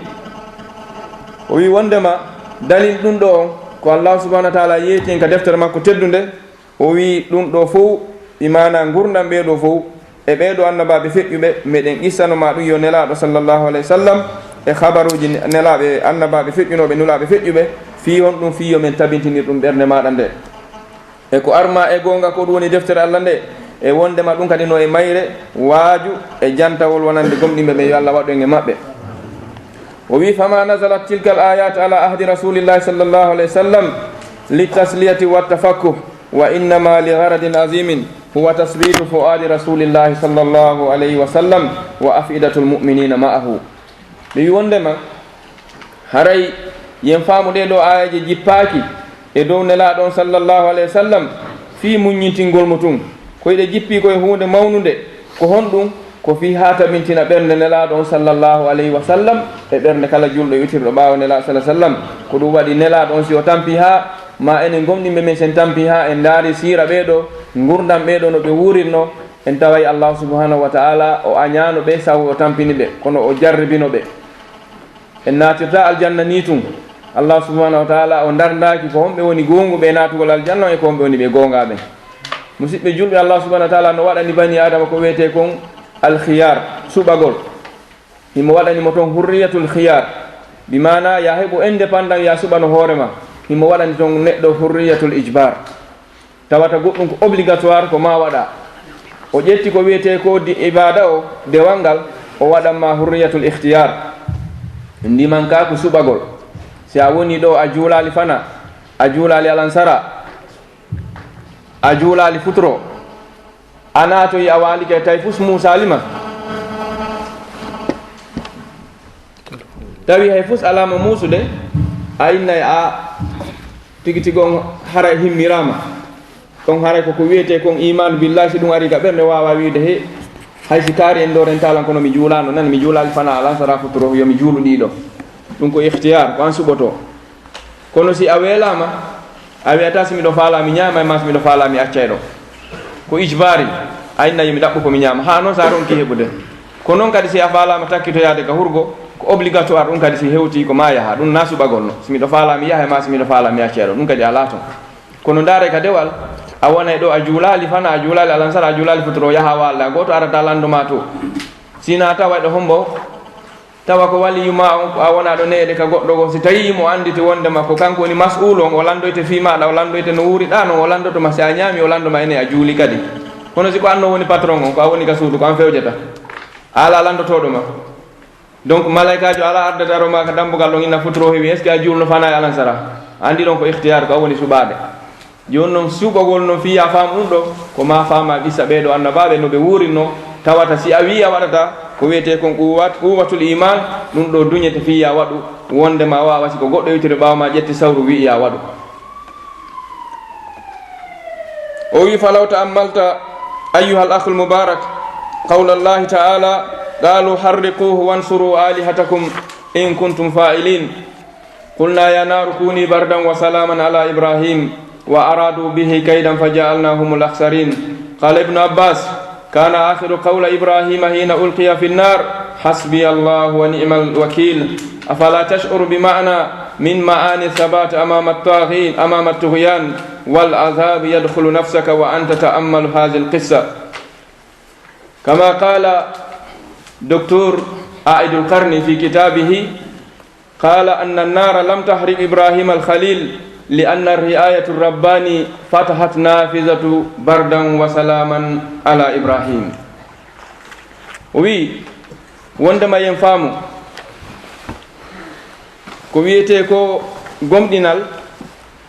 O wi wondema dalil ɗum ɗo on ko Allahu subhanahu wa ta'ala yeeti en ka deftere makko teddunde. O wi ɗum ɗo fow, bi maana ngurndan ɓee ɗo fow, e ɓee ɗo annabaaɓe feƴƴuɓe, meɗen qissano ma ɗum yo Nelaaɗo sallallahu alayhi wa sallam, e habaruuji ne-, nelaaɓe, annabaaɓe feƴƴunooɓe, nulaaɓe feƴƴuɓe, fii honɗum? Fii yo men tabintinir ɗum ɓernde maaɗa nde. E ko arma e goonga ko ɗum woni deftere Alla nde, e wondema ɗum kadi no e mayre waaju e jantawol wonande gomɗinɓe ɓen, yo Alla waɗu en e maɓɓe. O wi, fama nazalat tilka al ayat ala ahdi rasulillahi sallallahu alayhi wa sallam litasliyati wa tafakkuh, wa innama li gharadin azimin, huwa tasbitu fuadi rasulillahi sallallahu alayhi wa sallam wa afidatul mu'minina ma'ahu. Ɓe wi wondema, haray yen faamu ɗee ɗoo aayeeje jippaaki e dow Nelaaɗo on sallallahu alayhi wa sallam fii muññintingol mo tun. Ko hiɗe jippii ko e huunde mawnunde. Ko honɗum? Ko fii haa tabintina ɓernde Nelaaɗo on sallallahu alayhi wa sallam e ɓernde kala julɗo e witirɗo ɓaawo Nelaaɗo sallallahu alayhi wa sallam. Ko ɗum waɗi Nelaaɗo on, si o tampii haa, ma enen gomɗinɓe men, si en tampii haa en ndaari siira ɓee ɗoo, ngurndan ɓee ɗoo no ɓe wuurirnoo, en taway Allahu subhanahu wa ta'ala o añaano ɓe sabu o tampini ɓe, kono o jarribino ɓe. En naatirta aljanna nii tun. Allahu subhanahu wa ta'ala o ndarndaaki ko honɓe woni goonguɓe e naatugol aljanna on e ko honɓe woni ɓe goongaa ɓen. Musiɓɓe julɓe, Allahu subhanahu wa ta'ala no waɗani banii Aadama ko wi'etee kon alkhiyar, suɓagol. Himo waɗani mo ton hurriyatul khiyar, bi maana ya heɓu indépendant, ya suɓano hoore ma. Himo waɗani ton neɗɗo hurriyatul ijbar. Tawata goɗɗum ko obligatoire, ko ma waɗa. O ƴetti ko wi'etee ko di-, ibaada o, dewal ngal, o waɗan ma hurriyatul ikhtiyar. Ndiman ka ko suɓagol. Si a woni ɗo, a juulaali fana, a juulaali alansara, a juulaali futuro, a naatoyi, a waalike, tawi fus muusaali ma. Tawi hay fus alaama muusude, a innay a tigi tigi on haray himmiraama. On haray ko ko wiyetee kon iimaanu billahi, si ɗum arii ka ɓernde, waawa wiide, he, hay si kaari en ɗo rentaalan, kono mi juulaano, nani mi juulaali fana alansara futuro, yo mi juulu ɗiɗo. Ɗum ko ikhtiyaar, ko an suɓotoo. Kono si a weelaama, a wi'ataa, si miɗo faalaa mi ñaama, e maa si miɗo faalaa mi accay ɗo. Ko ijbaari, a inna yo mi ɗaɓɓu ko mi ñaama. Haa non si a ronkii heɓude. Ko non kadi si a faalaama takkitoyaade ka hurgo, ko obligatoire, ɗum kadi si hewtii ko maa yaha. Ɗum na suɓagol no. Si miɗo faalaa mi yaha, e maa si miɗo faalaa mi accay ɗo. Ɗum kadi alaa ton. Kono ndaare ka dewal, a wonay ɗo a juulaali fana, a juulaali alansara, a juulaali futuro, yaha waalda. Gooto arata lando maa to. Si na tawa ɗo hombo, tawa ko waliyu ma on, ko a wona ɗo neeɗe ka goɗɗo goo, si tawii mo annditi wonndema ko kanko woni mas'uulu on, o lanndoyte fii maaɗa, o lanndoyte no wuuriɗaa non, o lanndoto ma, si a ñaami, o lanndo ma, enen a juuli kadi. Kono si ko an non woni patron on, ko a woni ka suudu, ko an fewjata. A alaa lanndotooɗo ma. Donc, malaykaajo alaa arde daro ma ka dambugal ɗon, inna futuro hewi, est-ce que a juulno fana e alansara? A anndi ɗon ko ikhtiyaar, ko an woni suɓaade. Jooni non, suɓagol non fii yo a faamu ɗum ɗo, ko maa faamaa qissa ɓee ɗoo annabaaɓe no ɓe wuurirnoo, tawata si a wi'ii a waɗataa ko wi'etee kon quwwat-, quwwatul iimaan, ɗum ɗoo duñete fii yo a waɗu, wonndema a waawa, si ko goɗɗo iwtiri ɓaawo maa ƴetti sawru wi'i yo a waɗu. O wi'i, falaw ta'ammalta, ayyuhal akhul mubarak, qawla Allahi ta'ala, qaalu harriquuhu wansuru alihatakum in kuntum faa'iliin. قلنا يا نار كوني بردا وسلاما على إبراهيم وأرادوا به كيدا فجعلناهم الأخسرين. قال ابن عباس: كان آخر قول إبراهيم حين ألقي في النار: حسبي الله ونعم الوكيل. أفلا تشعر بمعنى من معاني الثبات أمام الطاغين، أمام الطغيان والعذاب يدخل نفسك وأنت تتأمل هذه القصة؟ كما قال دكتور عائد القرني في كتابه، قال أن النار لم تحرق إبراهيم الخليل لأن الرعاية الرباني فتحت نافذة بردا وسلاما على إبراهيم. O wi'i, wondema yen faamu, ko wi'etee ko gomɗinal,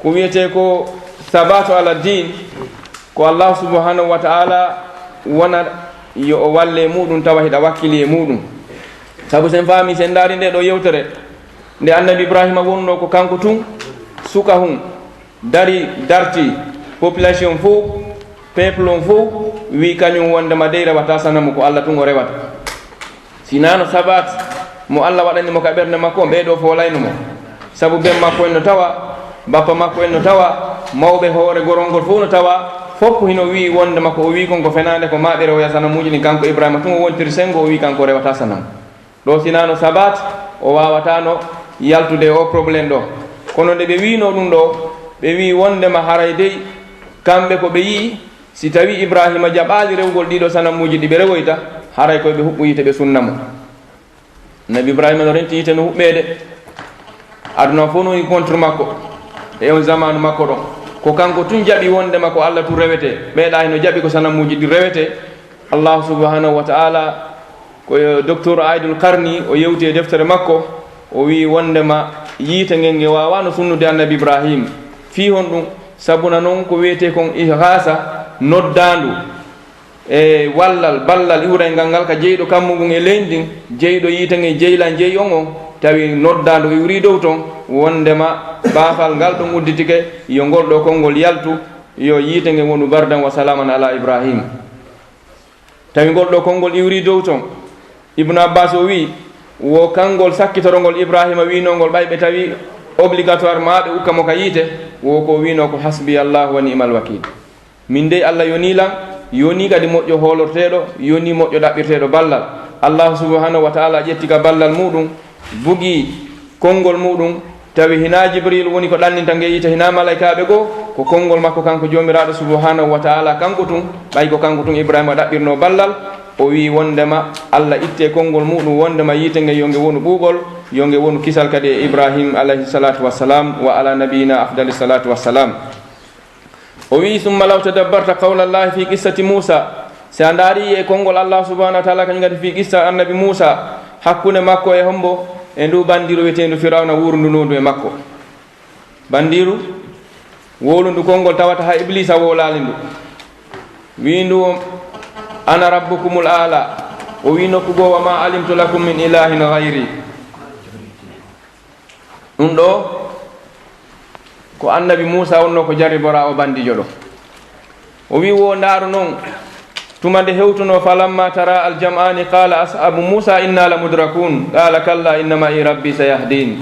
ko wi'etee ko sabatu ala diin, ko Allahu subhanahu wa ta'ala wona yo o walle e muɗum, tawa hiɗa wakkili e muɗum. Sabu sen faami, sen ndaari nde ɗoo yewtere, nde Annabi Ibraahiima wonno ko kanko tun, suka hun, dari, darti, population fow, peuple on fow, wi'i kañun wondema dey rewata sanamu, ko Alla tun o rewata. Sinaa no sabaati mo Alla waɗani mo ka ɓernde makko, ɓee ɗoo foolayno mo. Sabu ben makko en no tawa, bappa makko en no tawa, mawɓe hoore gorol ngol fow no tawa, fow hino wi'i wondema ko o wi'i kon ko fenaande, ko maa ɓe rewoya sanamuuji ɗin. Kanko Ibraahiima tun o wontiri senngo, o wi'i kanko o rewata sanamu. Ɗoo sinaa no sabaati, o waawataano yaltude e oo problème ɗoo. Kono nde ɓe wi'inoo ɗun ɗoo, ɓe wi'i wondema haray dey, kamɓe ko ɓe yi'i, si tawii Ibraahiima jaɓaali rewugol ɗii ɗoo sanamuuji ɗi ɓe rewoyta, haray ko yo ɓe huɓɓu yiite ɓe sunna mo. Nabi Ibraahiima no renti yiite no huɓɓeede. Aduna on fow no woni contre makko. E on zamaanu makko ɗon, ko kanko tun jaɓi wondema ko Alla tun rewetee. Ɓee ɗaa hino jaɓi ko sanamuuji ɗin rewetee. Allaahu subhaanahu wa ta'aalaa, ko yo Docteur Aidul Qarni, o yewti e deftere makko, o wi'i wondema yiite ngen nge waawaano sunnude Annabi Ibraahiim. Fii honɗun? Sabuna non ko wi'etee kon ighaasa, noddaandu e wallal, ballal iwrayngal ngal ka jeyɗo kammu ngun e leydi ndin, jeyɗo yiite ngen jeylan jey on on, tawi noddaandu iwrii dow ton, wondema baafal ngal ɗon udditike, yo ngol ɗoo konngol yaltu, yo yiite ngen wonu bardan wa salaaman alaa Ibraahiim. Tawi ngol ɗoo konngol iwrii dow ton. Ibnu Abbaas o wi'i, wo kanngol sakkitorongol Ibraahiima wi'nongol, ɓay ɓe tawi obligatoire maa ɓe ukka mo ka yiite, wo ko o wi'noo ko, "Hasbiyallaahu wa ni'mal wakiil." Min dey, Alla yonii lan, yonii kadi moƴƴo hoolorteeɗo, yonii moƴƴo ɗaɓɓirteeɗo ballal. Allaahu subhaanahu wa ta'aalaa ƴetti ka ballal muuɗum, bugii konngol muuɗum, tawi hinaa Jibriil woni ko ɗanninta nge yiite, hinaa malaykaaɓe goo, ko konngol makko kanko Joomiraaɗo subhaanahu wa ta'aalaa kanko tun, ɓay ko kanko tun Ibraahiima ɗaɓɓirnoo ballal, o wi'i wondema Alla ittee konngol muuɗum, wondema yiite nge yo nge wonu ɓuuɓol, yo nge wonu kisal kadi e Ibraahiim alayhi salaatu wassalaam, wa alaa nabiyyinaa afdali salaatu wassalaam. O wi'i, "Summa law tadabbarta qawla Llaahi fii qissati Muusaa." Si a ndaarii e konngol Allaahu subhaanahu wa ta'aalaa, kañum kadi fii qissa Annabi Muusaa, hakkunde makko e hombo? E nduu bandiru wi'eteendu Firawna wuurundunoo ndu e makko. Bandiru wowlundu konngol tawata haa Ibliisa wowlaali ndu. Wi'i ndu, "Ana rabbukumul a'laa." O wi'i nokku goo, "Wa maa alimtu lakum min ilaahin ghayri." Ɗun ɗoo ko Annabi Muusaa wonnoo ko jarriboraa oo bandiijo ɗoo. O wi'i, "Wo ndaaru non, tuma nde hewtunoo, falammaa taraa'al jam'aani qaala ashaabu Muusaa innaa la mudrakuun, qaala kallaa inna ma'i rabbii sayahdiin."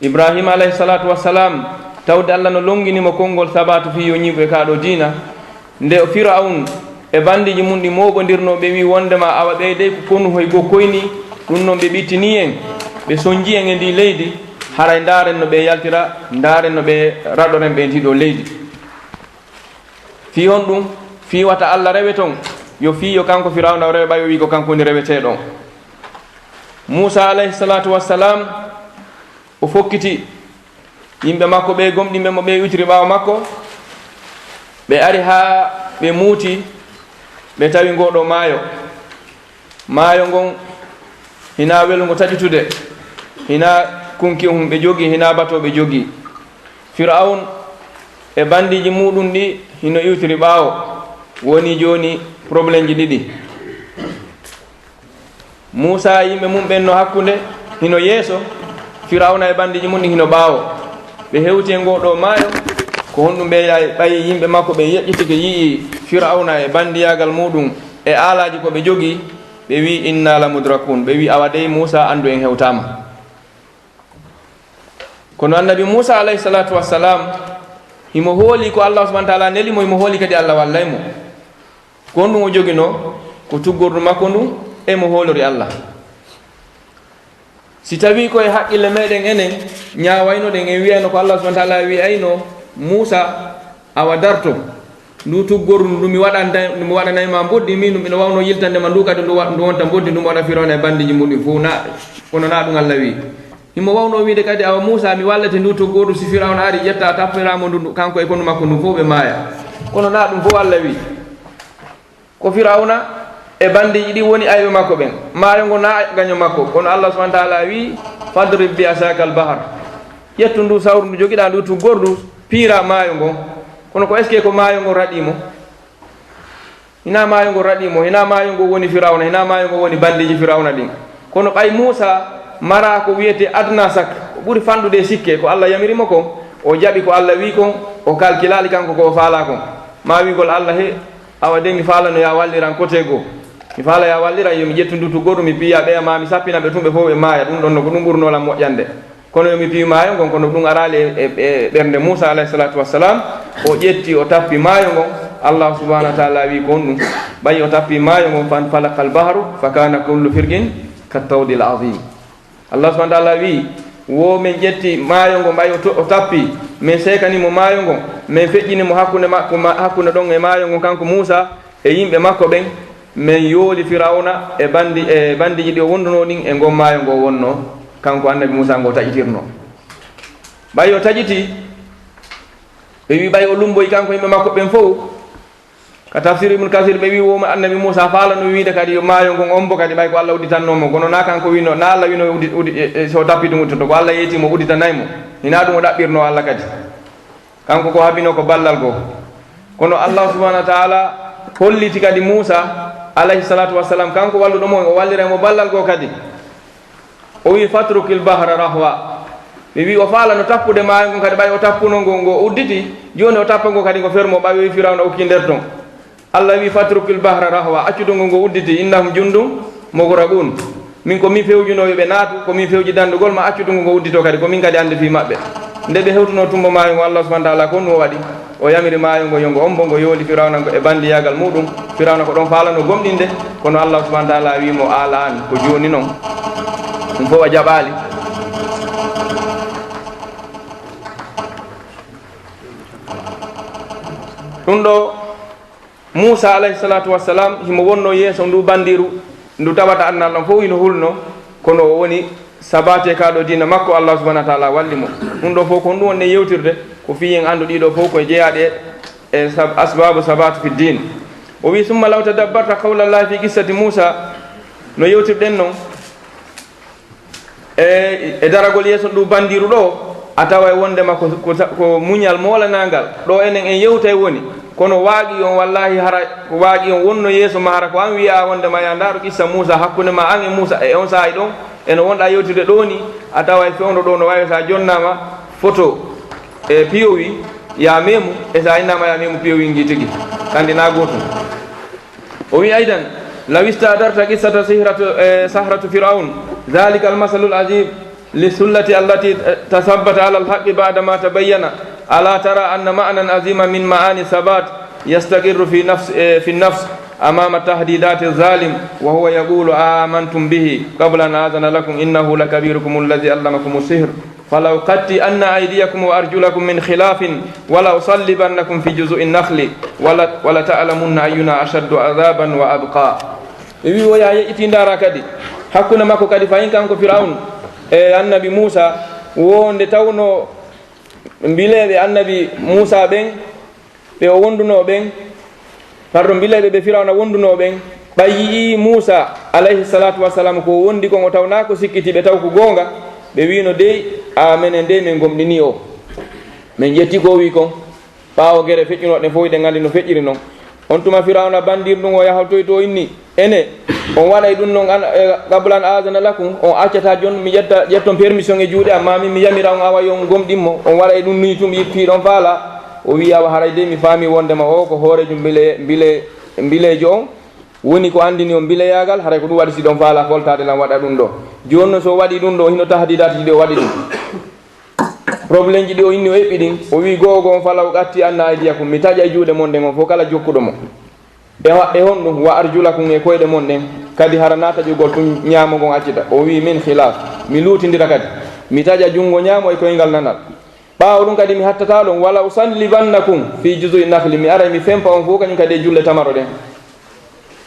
Ibraahiima alayhi salaatu wassalaam, tawde Alla no longini mo konngol sabaatu fii yo ñiiɓu e kaa ɗoo diina, nde o Firawun e bandiiji mun ɗi mooɓondirnoo, ɓe wi'i wondema awa ɓee dey ko konu hoy goo koyni, ɗun non ɓe ɓittinii en, ɓe sonjii en e ndii leydi, haray ndaaren no ɓe yaltira, ndaaren no ɓe raɗoren ɓe ndii ɗoo leydi. Fii honɗun? Fii wata Alla rewe ton, yo fii yo kanko Firawna o rewe, ɓay o wi'i ko kanko woni reweteeɗo on. Muusaa alayhi salaatu wassalaam, o fokkiti yimɓe makko ɓe gomɗinɓe mo, ɓe iwtiri ɓaawo makko, ɓe ari haa ɓe muuti, ɓe tawi ngoo ɗoo maayo. Maayo ngon hinaa welngo taƴutude, hinaa kunki hun ɓe jogii, hinaa bato ɓe jogii. Firawun e bandiiji muuɗum ɗi hino iwtiri ɓaawo, wonii jooni problemji ɗiɗi. Muusaa e yimɓe mun ɓen no hakkunde, hino yeeso, Firawna e bandiiji mun ɗin hino ɓaawo. Ɓe hewti e ngoo ɗoo maayo, ko honɗum ɓe yahi, ɓay yimɓe makko ɓen yeƴƴitike, yi'i Firawna e bandiyaagal muuɗum e aalaaji ko ɓe jogii, ɓe wi'i, "Innaa la mudrakuun." Ɓe wi'i, "Awa dey, Muusaa, anndu en hewtaama." Kono Annabi Muusaa, alayhi salaatu wassalaam, himo hoolii ko Allaahu subhaanahu wa ta'aalaa neli mo, himo hoolii kadi Alla wallay mo. Ko honɗum o joginoo? Ko tuggordu makko ndun, e mo hoolori Alla. Si tawii ko e haqqille meɗen enen, ñaawaynoɗen, en wi'ayno ko Allaahu subhaanahu wa ta'aalaa wi'ayno Muusaa, "Awa darto, ndu tuggordu ndu mi waɗanta, ndu mi waɗanay ma mboddi, min ndu miɗo waawno yiltande ma ndu kadi ndu wa-, ndu wonta mboddi, ndu mi waɗa Firawna e bandiiji mun ɗin fow." Na, kono naa ɗum Alla wi'i. Himo waawno wi'ude kadi, "Awa Muusaa, mi wallete ndu tuggordu, si Firawna ari, ƴetta, tappira mo ndu, ndu, kanko e konu makko ndun fow ɓe maaya." Kono naa ɗum fow Alla wi'i. Ko Firawna e bandiiji ɗin woni ayɓe makko ɓen. Maayo ngo naa gaño makko. Kono Allah subhanahu wa ta'ala wi'i, "Fadrib bi asakal bahar." Ƴettu ndu sawru ndu jogiɗaa ndu tuggordu, piira maayo ngon. Kono ko est-ce que ko maayo ngon raɗii mo? Hinaa maayo ngon raɗii mo, hinaa maayo ngon woni Firawna, hinaa maayo ngon woni bandiiji Firawna ɗin. Kono ɓay Muusaa maraa ko wi'etee adnaa sak, ko ɓuri fanɗude e sikke, ko Alla yamiri mo kon, o jaɓi ko Alla wi'i kon, o kalkilaali kanko ko o faalaa kon. Maa wi'ugol Alla, he, awa de mi faalano yaa walliran kote goo. Mi faala yaa walliran, yo mi ƴettu nduutu gooto, mi piya ɓeya, maa mi sappina ɓe tun ɓe fow ɓe maaya. Ɗun ɗon no ko ɗun ɓurnoo lan moƴƴande. Kono yo mi piyu maayo ngon, kono ɗun araali e, e, e ɓernde Muusaa alayhi salaatu wassalaam. O ƴetti, o tappi maayo ngon. Allaahu subhaanahu wa ta'aalaa wi'i ko honɗun? Ɓay o tappi maayo ngon, fanfalaqa al-bahru fa kaana kullu firqin kat-tawdi al-aziim. Allaahu subhaanahu wa ta'aalaa wi'i, wo men ƴetti maayo ngon, ɓay o to-, o tappi, men seekani mo maayo ngon, men feƴƴini mo hakkunde makko, ma-, hakkunde ɗon e maayo ngon, kanko Muusaa, e yimɓe makko ɓen, men yooli Firawna e bandi-, e bandiiji ɗi o wondunoo ɗin e ngon maayo ngo wonnoo, kanko Annabi Muusaa ngo taƴitirnoo. Ɓay o taƴitii, ɓe wi'i ɓay o lumboyi kanko e yimɓe makko ɓen fow. Ka tafsir Ibn Kasir ɓe wi'i wo Annabi Muusaa faalano wi'ude kadi yo maayo ngon ombo kadi ɓay ko Alla udditannoo mo. Kono naa kanko wi'no, naa Alla wi'no uddi-, uddi-, e, e, so o tappii ɗun udditoto, ko Alla yeetii mo udditanay mo. Hinaa ɗun o ɗaɓɓirnoo Alla kadi. Kanko ko habinoo ko ballal goo. Kono Allaahu subhaanahu wa ta'aalaa holliti kadi Muusaa, alayhi salaatu wassalaam, kanko walluɗo mo, o walliray mo ballal goo kadi. O wi'i, "Fatrukil bahra rahwa." Ɓe wi'i, o faalano tappude maayo ngon kadi, ɓay o tappuno ngo, ngo udditi, jooni o tappa ngo kadi, ngo fermo, ɓay o wi'i Firawna ukkii nder ton. Alla wi'i, "Fatrukil bahra rahwa, accu dungu ngu udditi, innahum jundun mugraqun." Min ko min fewjunoo yo ɓe naatu, ko min fewji dandugol ma, accu dungu ngu udditoo kadi, ko min kadi anndi fii maɓɓe. Nde ɓe hewtunoo tumbo maayo ngo, Alla subhaanahu wa ta'aalaa ko honɗun o waɗi? O yamiri maayo ngo yo ngo ombo, ngo yooli Firawna ngo e bandiyaagal muɗum. Firawna ko ɗon faalano gomɗinde, kono Alla subhaanahu wa ta'aalaa wi'i mo, "Al'aan, ko jooni non." Ɗum fof a jaɓaali. Ɗum ɗo Muusaa alayhi salaatu wassalaam, himo wonnoo yeeso nduu bandiiru, ndu tawata annal ɗon fof hino hulno, kono o woni sabaate kaa ɗo diina makko, Allaahu subhaanahu wa ta'aalaa walli mo. Ɗum ɗoo fof ko honɗum wonɗen yewtirde? Ko fii en anndu ɗii ɗoo fof ko jeyaaɗi e, e sab-, asbaabu sabaat fi diin. O wi'i, "Summa law tadabbarta qawla Allaahi fi qissati Muusaa." No yewtirɗen non, E, e daragol yeeso ndu bandiiru ɗoo, a taway wondema ko, ko, ko muñal moolanaangal. Ɗoo enen en yewtay woni, kono waaqi'i on, wallaahi, hara ko waaqi'i on wonno yeeso ma, hara ko an wi'a wondema, "Yaa, ndaaru qissa Muusaa hakkunde ma an e Muusaa," e on saa'i ɗon, e no wonɗaa yewtirde ɗoo nii, a taway fewndo ɗoo no waawi si a jonnaama foto e P O V, yaa meemu, e si a innaama yaa meemu P O V ngii tigi, kandi naa gootum. O wi'i aydan, "Law istadarta qissata sihratu, eh, sahratu Fir'awn, dhalika al-masalul ajib li sullati allati tasabbata ala al-haqqi ba'da ma tabayyana. Ala tara anna ma'nan aziman min ma'ani sabat yastaqirru fi nafs, eh, fi nafs amama tahdidati zalim, wa huwa yaqulu amantum bihi qabla an azana lakum innahu lakabirukum alladhi allamakum as-sihr." فلأقطعن أيديكم وأرجلكم من خلاف ولأصلبنكم في جذوع النخل ول-، ولتعلمن أينا أشد عذابا وأبقى. E wi'i, wo yaa yeƴƴitii ndaaraa kadi hakkunde makko kadi fahin kanko Firawun e Annabi Muusaa, wo nde tawnoo mbileeɓe Annabi Muusaa ɓen, ɓe o wondunoo ɓen, pardon, mbileeɓe ɓe Firawna wondunoo ɓen, ɓay yi'ii Muusaa, alayhi salaatu wassalaam, ko o wondi kon, o taw naa ko sikkiti ɓe taw ko goonga, ɓe wi'ino, "Dey, a menen dey, men gomɗinii o. Men ƴetti ko o wi'i kon." Ɓaawo gere feƴƴunoo ɗen fow, hiɗen anndi no feƴƴiri non. On tuma Firawna bandiir ndun o yahotoyto inni, Ene, on waɗay ɗun non an, e, qabla an aazana lakum, on accataa jon mi ƴetta, ƴetton permission e juuɗe am, maa min mi yamira on, awa yo on gomɗin mo, on waɗay ɗun nii tun, fii hiɗon faalaa? O wi'i, awa haray dey mi faamii wondema oo ko hooreejo mbile-, mbile-, mbileejo on, woni ko anndini on mbileyaagal, haray ko ɗun waɗi si hiɗon faalaa foltaade lan waɗa ɗun ɗoo. Jooni non si o waɗii ɗun ɗoo, hino tahdiidaati ɗi o waɗi ɗin. Problemji ɗi o inni o eɓɓi ɗin, o wi'i go'o go'o on, "Fala uqatti'anna aydiyakum, mi taƴay juuɗe mon ɗen on fow kala jokkuɗo mo." E ho-, e honɗun? "Wa arjulakum, e koyɗe mon ɗen kadi, hara naa taƴugol tun ñaamo ngon accita." O wi'i, "Min khilaf, mi luutindira kadi, mi taƴa junngo ñaamo e koyngal nanal." Ɓaawo ɗun kadi mi hattataa ɗon, "Wala usallibannakum fi juzu'i nakhli, mi aray mi fempa on fow kañun kadi e julle tamaro ɗen."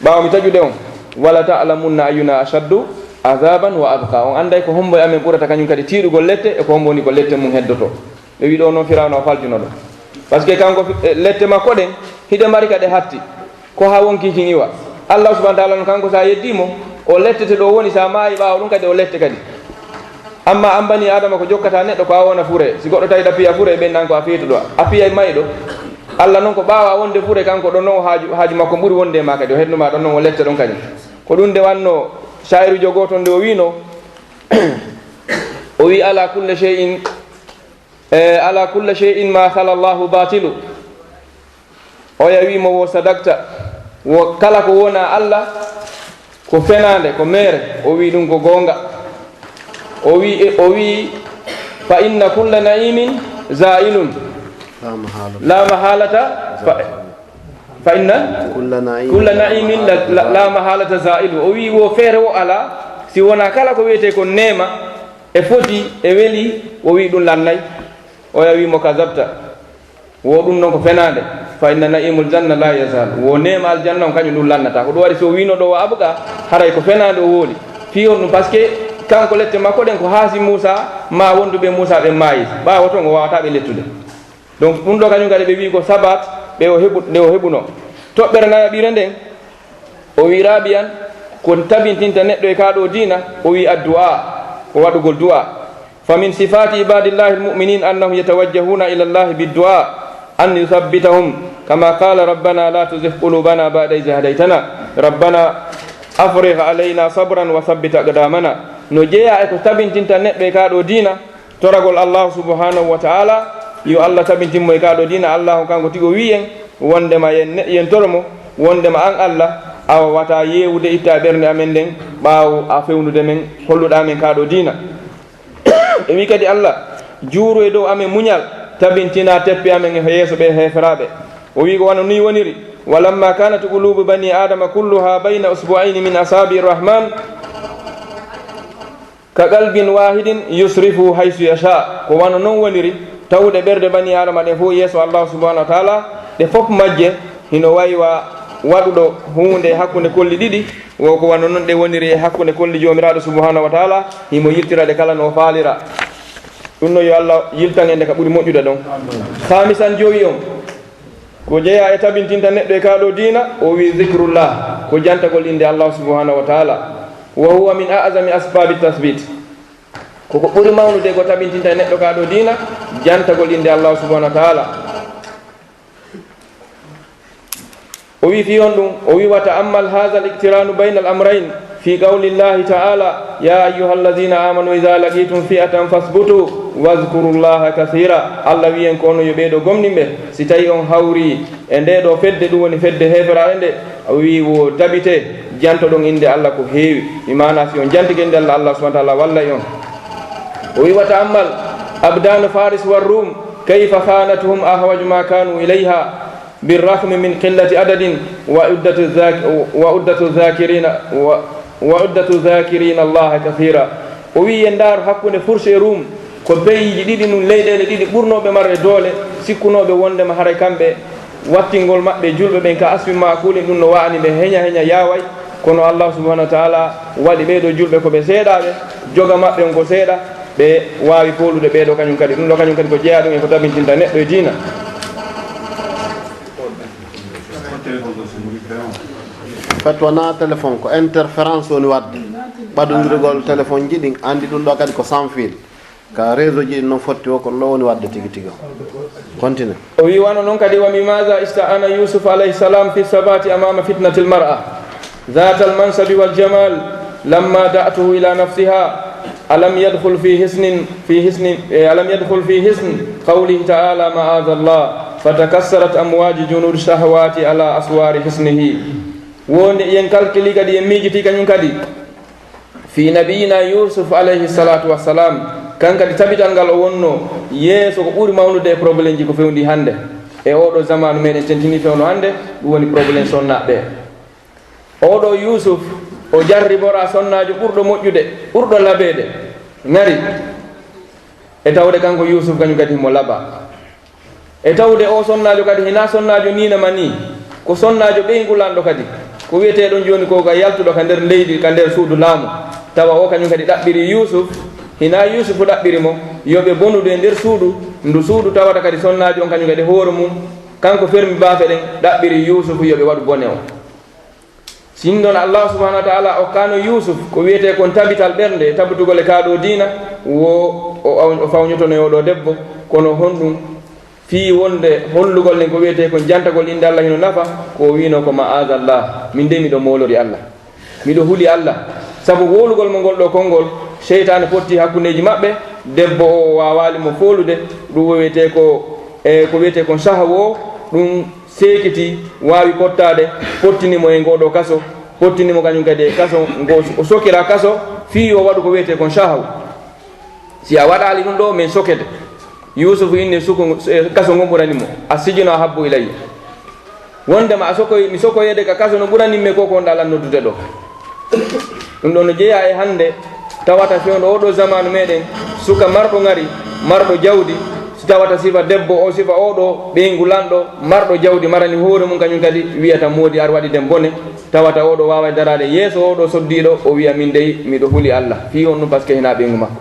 Ɓaawo mi taƴude on, "Wala ta'lamunna ayyuna ashaddu azaban wa abqa." On annday ko hombo e amen ɓurata kañun kadi tiiɗugol lette, e ko hombo woni ko lette mun heddotoo. Ɓe wi'i ɗoo non Firawna o faljuno ɗoo. Parce que kanko fi-, e, lette makko ɗen, hiɗe mari ka ɗe hatti. Ko haa wonkii kin iwa. Allah subhanahu wa ta'ala non kanko, si a yeddii mo, o lettete ɗo woni, si a maayi ɓaawo ɗun kadi, o lette kadi. Amma an banii Aadama ko jokkataa neɗɗo, ko a wona fure. Si goɗɗo tawi ɗa piya fure, ɓen an ko a feetuɗo, a piyay mayɗo. Allah non ko ɓaawo a wonde fure, kanko ɗon non o haaju, haaju makko ɓuri wonde e maa kadi, o hennu maa ɗon non o lette ɗon kadi. Ko ɗun nde wannoo Shaa'irujo gooto nde o wi'no, o wi'i, "Ala kulla shay'in, eh, ala kulla shay'in ma khala Allahu batilu." Oya wi'i mo, "Wo sadakta, wo kala ko wonaa Alla, ko fenaande, ko meere." O wi'i ɗum ko goonga. O wi'i, o wi'i, "Fa inna kulla na'imin za'ilun." La mahalata. La mahalata, fa, fa inna kulla na'imin kulla na'imin la, la, la mahalata za'ilu. O wi'i wo feere wo alaa, si wonaa kala ko wi'etee ko neema, e foti, e weli, o wi'i ɗum lannay. Oya wi'i mo, "Kazabta. Wo ɗum non ko fenaande. Fa inna na'imul janna la yazal. Wo neema aljanna on kañum ɗum lannata." Ko ɗum waɗi so o wi'no ɗo wa abqa, haray ko fenaande o wooli. Fii honɗum? Parce que kanko lette makko ɗen ko haasi Muusa, ma wonduɓe Muusa ɓen maayi. Ɓaawo ton o waawataa ɓe lettude. Donc, ɗum ɗo kañum kadi ɓe wi'i ko sabat, ɓe o heɓu, nde o heɓuno. Toɓɓere nayaɓire nden, o wi'i, "Rabi'an, ko tabintinta neɗɗo e kaa ɗoo diina," o wi'i, "Addu'a, ko waɗugol du'a. Fa min sifati ibadillahi almu'minin annahum yatawajjahuna ila Allahi biddu'a an yuthabbitahum, kama qala, 'Rabbana la tuzigh qulubana ba'da idh hadaytana, Rabbana afrigh alayna sabran wa thabbit aqdamana.'" No jeyaa e ko tabintinta neɗɗo e kaa ɗoo diina, toragol Allahu subhanahu wa ta'ala, yo Allah tabintin mo e kaa ɗoo diina. Allahu kanko tigi o wi'i en wondema yen ne-, yen toro mo wondema an Allah, awa wata yeewude itta e ɓernde amen nden ɓaawo a fewnude men, holluɗaa men kaa ɗoo diina. E wi'i kadi Allah, juuru e dow amen muñal, tabintinaa teppe amen e yeeso ɓee heeferaaɓe. O wi'i ko wano nii woniri, "Walamma kanat qulubu bani Adama kulluha bayna usbu'ayni min asabi'i rahman." Ka qalbin wahidin yusrifu haysu yasha. Ko wano non woniri tawuɗe ɓerɗe bani Aadama ɗen fof yeeso Allahu subhanahu wa ta'ala, ɗe fof majje hino waywa waɗuɗo huunde e hakkunde kolli ɗiɗi, wo ko wano non ɗe woniri e hakkunde kolli Joomiraaɗo subhanahu wa ta'ala, himo yiltira ɗe kala no o faalira. Ɗum no yo Allah yiltan en ɗe ka ɓuri moƴƴude ɗon. Khamisan, jowi on. Ko jeyaa e tabintinta neɗɗo e kaa ɗoo diina, o wi'i zikrullah, ko jantagol innde Allah subhanahu wa ta'ala. Wa huwa min a'zami asbabi tasbit. Ko ko ɓuri mawnude ko tabintinta e neɗɗo kaa ɗoo diina, jantagol innde Allah subhanahu wa ta'ala. O wi'i fii honɗum? O wi'i, "Wa ta'ammal hadha al-iqtiranu bayna al-amrayn." Fii qawlillahi ta'ala, "Ya ayyuhalladhina amanu idha laqitum fi'atan fathbutu wadhkurullaha kathira." Allah wi'i en ko onon yo ɓee ɗoo gomɗinɓe, si tawii on hawrii e ndee ɗoo fedde, ɗum woni fedde heeferaaɓe nde, o wi'i wo tabitee, jantoɗon innde Allah ko heewi. Mi maanaa si on jantike innde Allah, Allah subhanahu wa ta'ala wallay on. O wi'i, "Wa ta'ammal abdanu Faris wa Rum, kayfa khanatuhum ahwaju ma kanu ilayha." Birrahmi min qillati adadin wa uddatu dhak-, wa uddatu dhakirina, wa, wa uddatu dhakirina Allaha kathira. O wi'i, en ndaaru hakkunde Furs e Rum, ko peyiiji ɗiɗi ɗum, leyɗeele ɗiɗi ɓurnooɓe marde doole, sikkunooɓe wondema haray kamɓe wattingol maɓɓe julɓe ɓen ka asfin maakulin, ɗum no wa'ani ɓe heña heña yaaway, kono Allah subhanahu wa ta'ala waɗi ɓee ɗoo julɓe ko ɓe seeɗaaɓe, joga maɓɓe on ko seeɗa, ɓe waawi foolude ɓee ɗoo kañum kadi. Ɗum ɗoo kañum kadi ko jeyaa ɗum e ko tabintinta neɗɗo e diina. Fat wonaa téléphone, ko interférence woni waɗde. Ɓadondirgol téléphone ji ɗin, anndi ɗum ɗoo kadi ko sans fil. Ka réseau ji ɗin non fotti o, ko ɗum ɗoo woni waɗde tigi tigi o. Continue. O wi'i wano non kadi, "Wa mimma ista'ana Yusuf alayhi salam fi sabati amama fitnatil mar'a. Dhatal mansabi wal jamal, lamma da'atuhu ila nafsiha, alam yadkhul fi hisnin, fi hisnin, eh, alam yadkhul fi hisn qawlihi ta'ala, ma'adha Allah, fatakassarat amwaju junud shahawati ala aswari hisnihi." Wonde yen kalkili kadi, yen miijiti kañum kadi. Fii nabiyina Yusuf alayhi salatu wassalam, kan kadi tabital ngal o wonno yeeso ko ɓuri mawnude e problème ji ko fewndi hande. E oo ɗoo zamaanu meɗen tentini fewndo hande, ɗum woni problème sonnaaɓe ɓe. Oo ɗoo Yuusuf, o jarriboraa sonnaajo ɓurɗo moƴƴude, ɓurɗo labeede, ŋari. E tawde kanko Yuusuf kañum kadi himo laba. E tawde oo sonnaajo kadi hinaa sonnaajo niina ma nii, ko sonnaajo ɓeyngulanɗo kadi. Ko wi'etee ɗon jooni ko ka yaltuɗo ka nder leydi, ka nder suudu laamu. Tawa oo kañum kadi ɗaɓɓirii Yuusuf, hinaa Yuusufu ɗaɓɓiri mo, yo ɓe bonudu e nder suudu, ndu suudu tawata kadi sonnaajo on kañum kadi hoore mum, kanko fermi baafe ɗen, ɗaɓɓirii Yuusufu yo ɓe waɗu bone on. Sinno Allaahu subhaanahu wa ta'aalaa okkaano Yuusuf ko wi'etee kon tabital ɓernde e tabitugol e kaa ɗoo diina, wo o, o, o fawñotono e oo ɗoo debbo, kono honɗum fii wonde hollugol nen ko wi'etee kon jantagol innde Alla hino nafa, ko o wi'unoo ko ma'aazallah, min dey miɗo moolori Alla, miɗo huli Alla, Sabu wowlugol mo ngol ɗoo konngol, seytaane fotti hakkundeeji maɓɓe, debbo o, o waawaali mo foolude, ɗum o wi'etee ko, e, ko wi'etee kon sahawu o, ɗum seekiti, waawi fottaade, fottini mo e ngoo ɗoo kaso, fottini mo kañum kadi e kaso, ngo o sokira kaso, fii yo waɗu ko wi'etee kon sahawu. Si a waɗaali ɗum ɗoo, men sokete. Yuusufu inni suku, e, kaso ngon ɓurani mo. Assijinu ahabbu ilayya. Wondema a sokoy, mi sokoyeede ka kaso no ɓurani mi ko ko wonɗaa lan noddude ɗoo. Ɗum ɗoo no jeyaa e hannde, tawata fewndo oo ɗoo zamaanu meɗen, suka marɗo ŋari, marɗo jawdi, si tawata sifa debbo o, sifa oo ɗoo ɓeyngu lanɗo, marɗo jawdi, marani hoore mum kañum kadi, wiyata moodi ar waɗi den bone, tawata oo ɗoo waaway daraade yeeso oo ɗoo soddiiɗo, o wiya min dey miɗo huli Alla. Fii honɗum? Parce que hinaa ɓeyngu makko.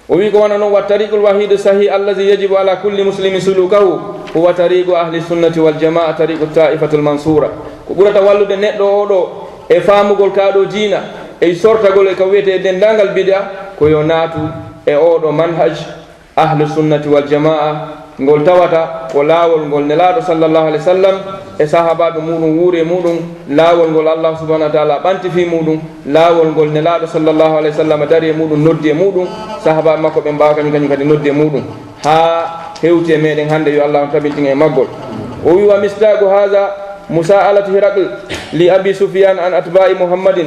O wi'i ko wano non, والطريق الوحيد الصحيح الذي يجب على كل مسلم سلوكه هو طريق أهل السنة والجماعة، طريق الطائفة المنصورة. Ko ɓurata wallude neɗɗo oo ɗoo e faamugol kaa ɗoo diina, e sortagol e ka wi'etee denndaangal bid'a, ko yo naatu e oo ɗoo manhaj ahlu sunnati wal jamaa, ngol tawata ko laawol ngol Nelaaɗo sallallahu alaihi wasallam e sahaabaaɓe muuɗum wuuri e muuɗum, laawol ngol Allah subhanahu wa ta'ala ɓanti fii muuɗum, laawol ngol Nelaaɗo sallallahu alaihi wasallam dari e muuɗum, noddi e muuɗum, sahaabaaɓe makko ɓen ɓaawo kañum, kañum kadi noddi e muuɗum, haa hewti e meɗen hannde, yo Allah on tabintin en e maggol. O wi'i, ومصداق هذا مسألة هرقل لأبي سفيان عن أتباع محمد،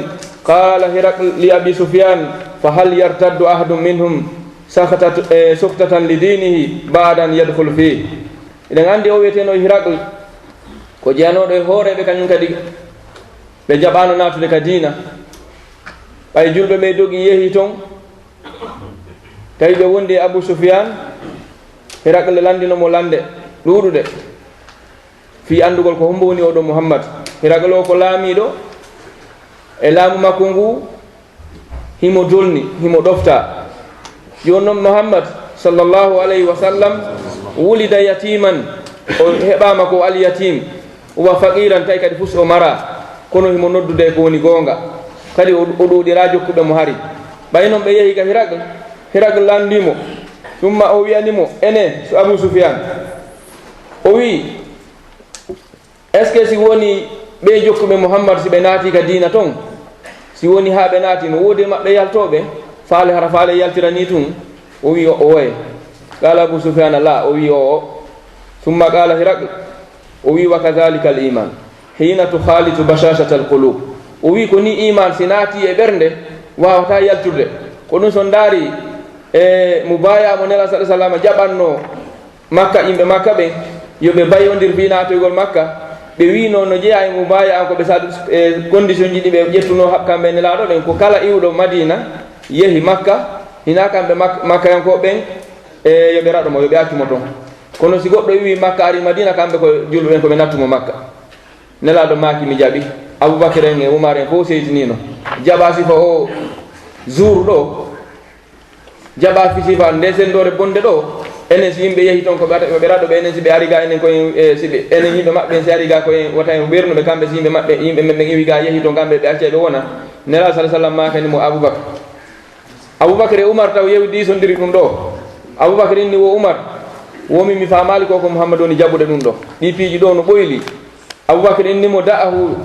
قال هرقل لأبي سفيان، فهل يرتد أحد منهم سخطة، eh, سخطة لدينه بعد أن يدخل فيه. Eɗen anndi o wi'eteenoo Hirakl, ko jeyanooɗo e hooreeɓe kañum kadi, ɓe jaɓaano naatude ka diina. Ɓay julɓe ɓe dogi yehi ton, tawi ɓe wondi e Abu Sufyaan, Hirakl lanndino mo lannde ɗuuɗuɗe fii anndugol ko hombo woni oo ɗoo Muhammad. Hirakl o ko laamiiɗo e laamu makko ngu, himo dolni, himo ɗofta. Jooni non Muhammad sallallahu alayhi wa sallam wulida yatiman, o heɓaama ko alyatim, wa faqiran, tawi kadi fus o mara, kono himo noddude ko woni goonga. Kadi o, o ɗuuɗiraa jokkuɓe mo hari. Ɓay non ɓe yehi ka Hirakl, Hirakl lanndii mo, summa o wi'ani mo, ene, so Abu Sufyaan. O wi'i, est-ce que si woni ɓee jokkuɓe Muhammad, si ɓe naatii ka diina ton, si woni haa ɓe naatii, no woodi e maɓɓe yaltooɓe, faale hara faale yaltiranii tun? O wi'i, o, oye. Qaala Abu Sufyaana, laa, o wi'i, o, o. Summa qaala Hirakl, o wi'i, wa kadhalika al iman, hiina tukhaalitu bashashatal qulub. O wi'i, ko nii iman si naatii e ɓernde, waawataa yaltude. Ko ɗun so ndaari e mubaaya mo Nelaaɗo sallallahu alayhi wa sallam jaɓannoo Makka, yimɓe Makka ɓen, yo ɓe bayondir fii naatoygol Makka. Ɓe wi'no no jeyaa e mubaaya an ko ɓe sadu, e condition ji ɗi ɓe ƴettunoo ha-, kamɓe Nelaaɗo ɓen, ko kala iwɗo Madiina yehi Makka, hinaa kamɓe Mak-, Makkayankooɓe ɓen, e yo ɓe raɗo mo, yo ɓe accu mo ton. Kono si goɗɗo iwii Makka ari Madiina, kamɓe ko julɓe ɓen ko ɓe nattu mo Makka. Nelaaɗo maaki, mi jaɓi. Abubakar en e Umar en fow seytiniino. Jaɓaa sifa o zuuru ɗoo. Jaɓaa fi sifa nde senndoore bonde ɗoo. Enen si yimɓe yehi ton ko ɓe ata-, ɓe raɗo ɓe, enen si ɓe ari ga enen ko en, e, si ɓe, enen yimɓe maɓɓe en si ari ga ko en wota en wernu ɓe kamɓe si yimɓe maɓɓe, yimɓe men ɓen iwi ga yehi ton kamɓe ɓe accay ɓe wona. Nelaaɗo sallallahu alaihi wasallam maakani mo Abubakar. Abubakar e Umar taw yewi diisondiri ɗum ɗoo. Abubakar inni wo Umar, wo min mi faamaali ko ko Muhammadu woni jaɓude ɗum ɗoo. Ɗii piiji ɗoo no ɓoyli. Abubakar inni mo, da'ahu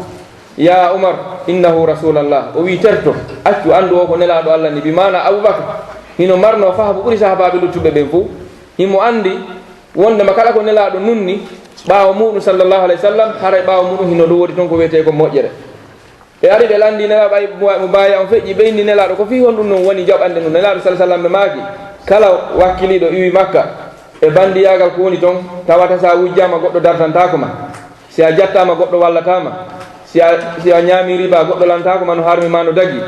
ya Umar, innahu rasulallah. O wi'i, terto, accu, anndu o ko Nelaaɗo Allah ni. Bi maana Abubakar hino marnoo fahamu ɓuri sahaabaaɓe luttuɓe ɓen fow. Himo anndi wondema kala ko Nelaaɗo nunni ɓaawo muuɗum, sallallahu alaihi wasallam, haray ɓaawo muuɗum hino ɗum woodi ton ko wi'etee ko moƴƴere. Ɓe ari ɓe lanndii Nelaaɗo, ɓay mu-, mubaaya on feƴƴi, ɓe inni Nelaaɗo, ko fii honɗum non woni jaɓande ɗum? Nelaaɗo, sallallahu alaihi wasallam, ɓe maaki, kala wakkiliiɗo iwi Makka e banndiyaagal ko woni ton, tawata si a wujjaama goɗɗo dartantaako ma. Si a jattaama, goɗɗo wallataa ma. Si a, si a ñaamii riba, goɗɗo lantaako ma no harmi ma no dagi.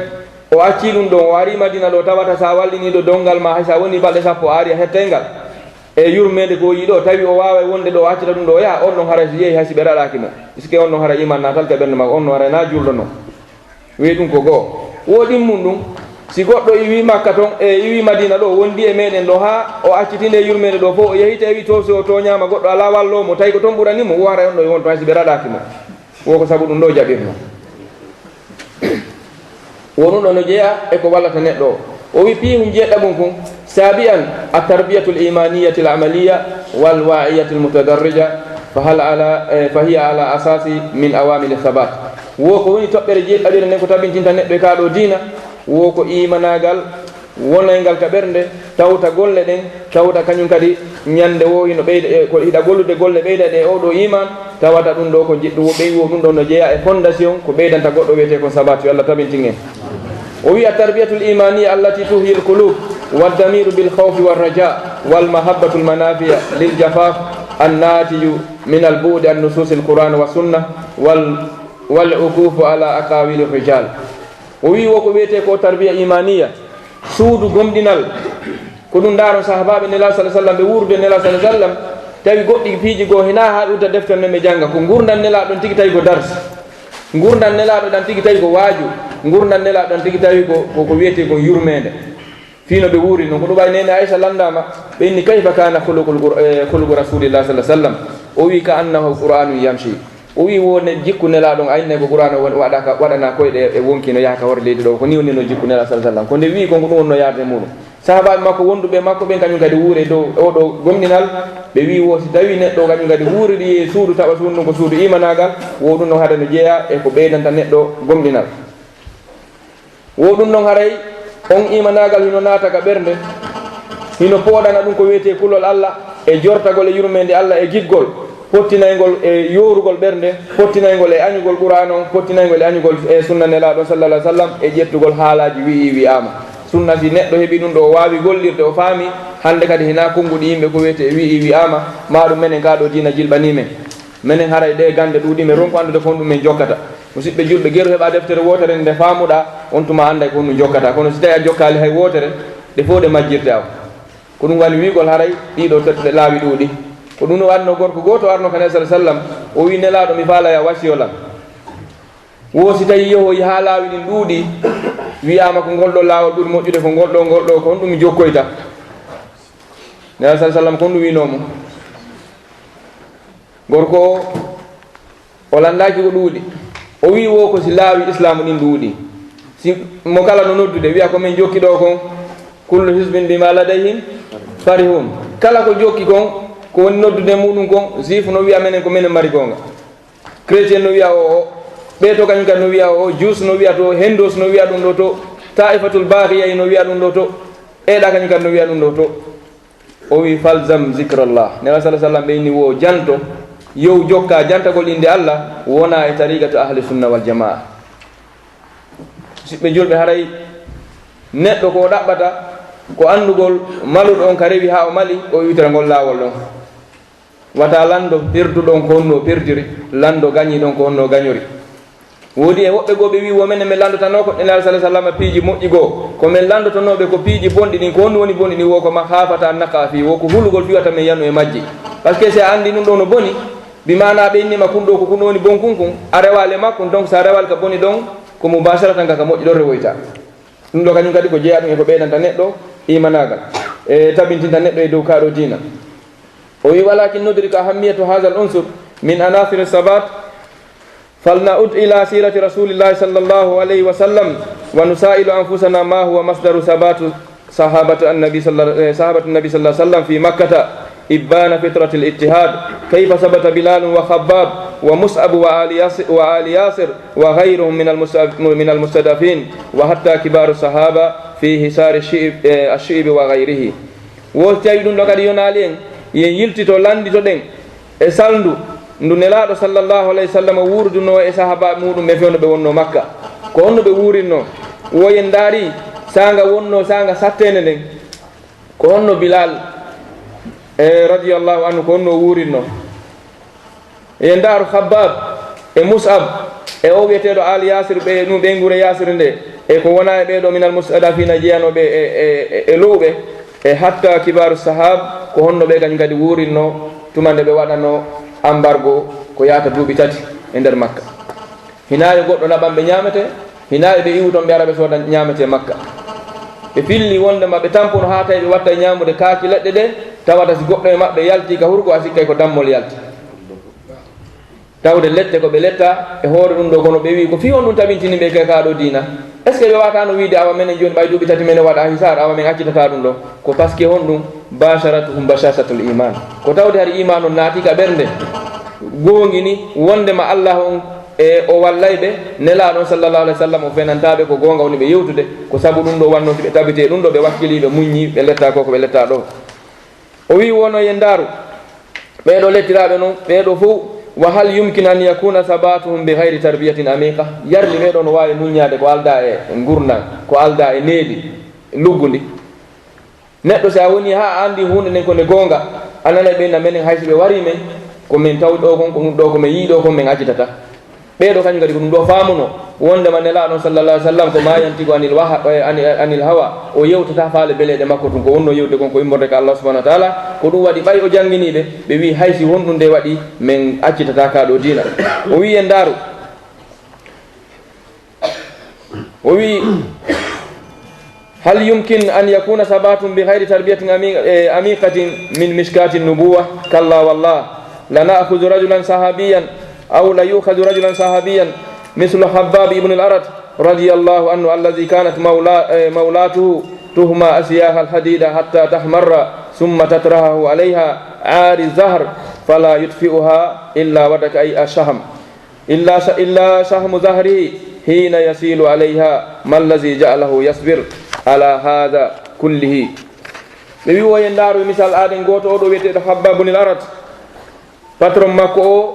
O accii ɗum ɗon, o arii Madiina ɗoo, tawata si a walliniiɗo donngal maa, hay si a wonii balɗe sappo, a arii a hettay ngal. E yurmeende ko o yi'i ɗoo, tawi o waaway wonde ɗoo, o accita ɗum ɗoo, o yaha, on ɗon haray si yehi, hay si ɓe raɗaaki mo. Est-ce que on ɗon haray iimaan naatal ka ɓernde makko, on ɗon haray naa juulɗo non. Wi'i ɗum ko goo. Wo ɗimmun ɗum, si goɗɗo iwii Makka ton, e iwii Madiina ɗoo, wondi e meɗen ɗoo, haa o acciti ndee yurmeende ɗoo fow, o yehi, tawi to si o tooñaama, goɗɗo alaa walloo mo, tawi ko ton ɓurani mo, wo haray on ɗoo e won ton, hay si ɓe raɗaaki mo. Wo ko sabu ɗum ɗoo jaɓirno. Wo ɗum ɗoo no jeyaa e ko wallata neɗɗo o. O wi'i piihun jeeɗaɓun kun, saabi'an, at-tarbiyatul imaniyyatil amaliyya wal wa'iyatil mutadarrija, fa hal ala, eh, fa hiya ala asasi min awamili thabat. Wo ko woni toɓɓere jeeɗiɗaɓere nden ko tabintinta neɗɗo e kaa ɗoo diina, wo ko iimanaagal wonayngal ka ɓernde, tawta golle ɗen, tawta kañum kadi ñande woo hino ɓeyda, e, ko hiɗa gollude golle ɓeyda ɗe e oo ɗoo iimaan, tawata ɗum ɗoo ko je-, ɗum wo ɓey wo ɗum ɗoo no jeyaa e fondation ko ɓeydanta goɗɗo wiyetee kon sabaat, yo Allah tabintin en. O wi'i, "التربية الإيمانية التي تحيي القلوب والضمير بالخوف والرجاء والمحبة المنافية للجفاف الناتج من البعد عن نصوص القرآن والسنة وال-، والعكوف على أقاويل الرجال." O wi'i, wo ko wiyetee ko tarbiya imaniya, suudu gomɗinal. Ko ɗum ndaaron sahabaaɓe Nelaaɗo sallallahu alaihi wasallam, ɓe wuurude Nelaaɗo sallallahu alaihi wasallam, tawi goɗɗi piiji goo hinaa haa ɓe uddita deftere nden ɓe jannga. Ko ngurndan Nelaaɗo ɗon tigi tawi ko darsi. Ngurndan Nelaaɗo ɗan tigi tawi ko waaju. Ngurndan Nelaaɗo ɗan tigi tawi ko, ko, ko wiyetee kon yurmeende. Fii no ɓe wuuri non, ko ɗum wayi Neene Aysa lanndaama, ɓe inni, "كيف كان خلق القر-، eh, خلق رسول الله صلى الله عليه وسلم؟" O wi'i, "كأنه قرآن يمشي." O wi'i, "Wo ne jikku Nelaaɗo on, a inni ko Qur'aana won-, waɗa ka, waɗanaa koyɗe e wonki no yaha ka hoore leydi ɗoo, ko nii woni no jikku Nelaaɗo sallallahu alaihi wasallam." Ko nde wi'i kon, ko ɗum wonno yaade muuɗum. Sahaabaaɓe makko wonduɓe e makko ɓen, kañum kadi wuuri e dow oo ɗoo gomɗinal, ɓe wi'i, wo si tawii neɗɗo kañum kadi wuuridi e suudu, tawa suudu ndun ko suudu iimanaagal, wo ɗum no hade no jeyaa e ko ɓeydanta neɗɗo gomɗinal. Wo ɗum non haray on iimanaagal hino naata ka ɓernde, hino pooɗana ɗum ko wiyetee kulol Alla e jortagol e yurmeende Alla e giggol, pottinayngol e yoorugol ɓernde, pottinayngol e añugol Qur'aana on, pottinayngol e añugol e sunna Nelaaɗo on sallallahu alaihi wasallam e ƴettugol haalaaji wi'i wi'aama. Sunna si neɗɗo heɓi ɗum ɗoo o waawi gollirde o faami, hannde kadi hinaa konnguɗi yimɓe ko wiyetee wi'i wi'aama, maa ɗum menen kaa ɗoo diina jilɓanii men. Menen haray ɗee gannde ɗuuɗi men ronku anndude ko honɗum men jokkata. Musidɓe julɓe, geru heɓa deftere wootere nde faamuɗaa, on tuma annday ko honɗum jokkataa. Kono si tawii a jokkaali hay wootere, ɗe fow ɗe majjirte awa. Ko ɗum woni wi'ugol haray ɗii ɗoo tedduɗe laawi ɗuuɗi. Ko ɗum no waɗno gorko gooto arno ka Nelaaɗo sallallahu alaihi wasallam, o wi'i, "Nelaaɗo, mi faalaa yo a wasiyo lan." Wo si tawii yehoyi haa laawi ɗin ɗuuɗi, wi'aama ko ngol ɗoo laawol ɓuri moƴƴude ko ngol ɗoo, ngol ɗoo, ko honɗum mi jokkoyta? Nelaaɗo sallallahu alaihi wasallam ko honɗum wi'unoo mo? Gorko o, o lanndaaki ko ɗuuɗi. O wi'i wo ko si laawi Islaamu ɗin ɗuuɗi. Si mo kala no noddude, wi'a ko men jokki ɗoo kon, "كل حزب بما لديهم فرحون." Kala ko jokki kon, ko woni noddude muuɗum kon, Juif no wi'a menen ko menen mari goonga. Chrétien no wi'a o, o. Ɓee to kañum kadi no wi'a o, o. Juus no wi'a to, Hendos no wi'a ɗum ɗoo to, Taifatul Baghiya no wi'a ɗum ɗoo to, Eeɗa kañum kadi no wi'a ɗum ɗoo to. O wi'i, "فالزم ذكر الله." Nelaaɗo sallallahu alaihi wasallam ɓe inni wo janto, yow jokka jantagol innde Alla, wona e tariqatu ahli sunna wal jamaa. Musidɓe julɓe, haray neɗɗo ko o ɗaɓɓata ko anndugol maluɗo on ka rewi haa o mali, o iwtira ngol laawol ɗon. Wata lanndo perduɗo on ko honno o perdiri, lanndo gañiiɗo on ko honno o gañori. Woodi e woɓɓe goo ɓe wi'i, wo menen men lanndotanoo ko Nelaaɗo sallallahu alaihi wasallam piiji moƴƴi goo. Ko men lanndotonooɓe ko piiji bonɗi ɗin, ko honɗum woni bonɗi ɗin? Wo ko مخافة أن نقع فيه, wo ko hulugol fii wata men yanu e majji. Parce que si a anndi ɗum ɗoo no boni, bi maanaa ɓe innii ma kun ɗoo ko kun woni bon kun kun, a rewaali e makkun, donc si a rewaali ka boni ɗon, ko mubasharatan ka, ka moƴƴi ɗon rewoyta. Ɗum ɗoo kañum kadi ko jeyaa ɗum e ko ɓeydanta neɗɗo iimanaagal, e tabintinta neɗɗo e dow kaa ɗoo diina. O wi'i, "ولكن ندرك أهمية هذا العنصر من عناصر الثبات، فلنعد إلى سيرة رسول الله صلى الله عليه وسلم ونسائل أنفسنا ما هو مصدر ثبات صحابة النبي صلى الله، صحابة النبي صلى الله عليه وسلم في مكة إبان فطرة الاجتهاد، كيف ثبت بلال وخباب ومصعب وآل ياس-، وآل ياسر وغيرهم من المس-، من المستضعفين وحتى كبار الصحابة في حصار الشعب، الشعب وغيره." Wo si tawii ɗum ɗoo kadi yonaali en, yen yiltito, lannditoɗen e salndu ndu Nelaaɗo sallallahu alaihi wasallam wuurdunoo e sahaabaaɓe muuɗum ɓen fewndo ɓe wonnoo Makka. Ko honno ɓe wuurinnoo? Wo yen ndaari saanga wonnoo saanga satteende nden. Ko honno Bilal, e, radiyallahu anhu, ko honno o wuurinnoo? Yen ndaaru Khabbab e Mus'ab e o wi'eteeɗo Aali Yaasir, ɓe, ɗum ɓeynguure Yaasir nde, e ko wonaa e ɓee ɗoo minal mustad'afiina jeyanooɓe e, e, e, e lowɓe, e hatta kibaaru sahab, ko honno ɓe kañum kadi wuurinnoo tuma nde ɓe waɗanoo ambargo ko yaata duuɓi tati e nder Makka. Hinaa yo goɗɗo naɓan ɓe ñaametee, hinaa yo ɓe iwu ton ɓe ara ɓe sooda ñaametee Makka. Ɓe filli wondema ɓe tampuno haa tawi ɓe wattay ñaamude kaaki leɗɗe ɗee, tawata si goɗɗo e maɓɓe yaltii ka hurgo, a sikkay ko dammol yalti. Tawde lette ko ɓe letta e hoore ɗum ɗoo, kono ɓe wi'i, "Ko fii honɗum tabintini ɓe ka, ka ɗoo diina? Est-ce que ɓe waataano wiide, awa menen jooni ɓay duuɓi tati menen waɗa hisaar, awa men accitataa ɗum ɗoo?" Ko parce que honɗum? Basharatuhum bashasatul iman. Ko tawde hari iman on naati ka ɓernde, goongini wondema Allah on E o wallay ɓe, Nelaaɗo on sallallahu alaihi wasallam o fenantaa ɓe, ko goonga woni ɓe yewtude, ko sabu ɗum ɗoo wannoo si ɓe tabitee ɗum ɗoo, ɓe wakkilii, ɓe muññii, ɓe lettaa ko ko ɓe lettaa ɗoo. O wi'i, wono yen ndaaru, ɓee ɗoo lettiraaɓe non, ɓee ɗoo fow, wa hal yumkin an yakuna sabatuhum bi ghayri tarbiyatin amiqa? Yarli ɓee ɗoo no waawi muññaade ko aldaa e ngurndan, ko aldaa e needi luggundi? Neɗɗo, si a woni haa a anndi huunde nden ko nde goonga, a nanay ɓe na menen, hay si ɓe warii men, ko men tawi ɗoo kon, ko ɗum ɗoo ko men yi'i ɗoo kon, men accitata. Ɓee ɗoo kañum kadi ko ɗum ɗoo faamunoo, wonndema Nelaaɗo on sallallahu alaihi wasallam ko ma yantiqu anil waha-, eh, ani-, anil hawa, o yewtataa faale beleeɗe makko tun, ko wonnoo yewtude kon ko immorde ka Allah subhanahu wa ta'ala. Ko ɗum waɗi ɓay o jannginii ɓe, ɓe wi'i hay si honɗum nde waɗi, men accitataa kaa ɗoo diina. O wi'i en ndaaru, O wi'i, hal yumkin an yakuna sabatun bi ghayri tarbiyatin ami-, eh, amiqatin min mishkati nubuwa? Kalla wallah. La na'khudhu rajulan sahabiyan, aw la yu'khadhu rajulan sahabiyan, mithlu Khabbab ibn al-Arat radiyallahu anhu, alladhi kanat mawla-, eh, mawlatuhu tuhma asyaha al-hadida hatta tahmarra, thumma tatrahahu alayha ari zahr, fala yutfi'uha illa wadaka ay ash-shahm. Illa sa-, illa sahmu zahrihi hina yasilu alayha, ma allazi ja'alahu yasbir ala hadha kullihi. Ɓe wi'i, wo en ndaaru misal aaden gooto, oo ɗoo wi'eteeɗo Habba bunil Arat. Patron makko oo,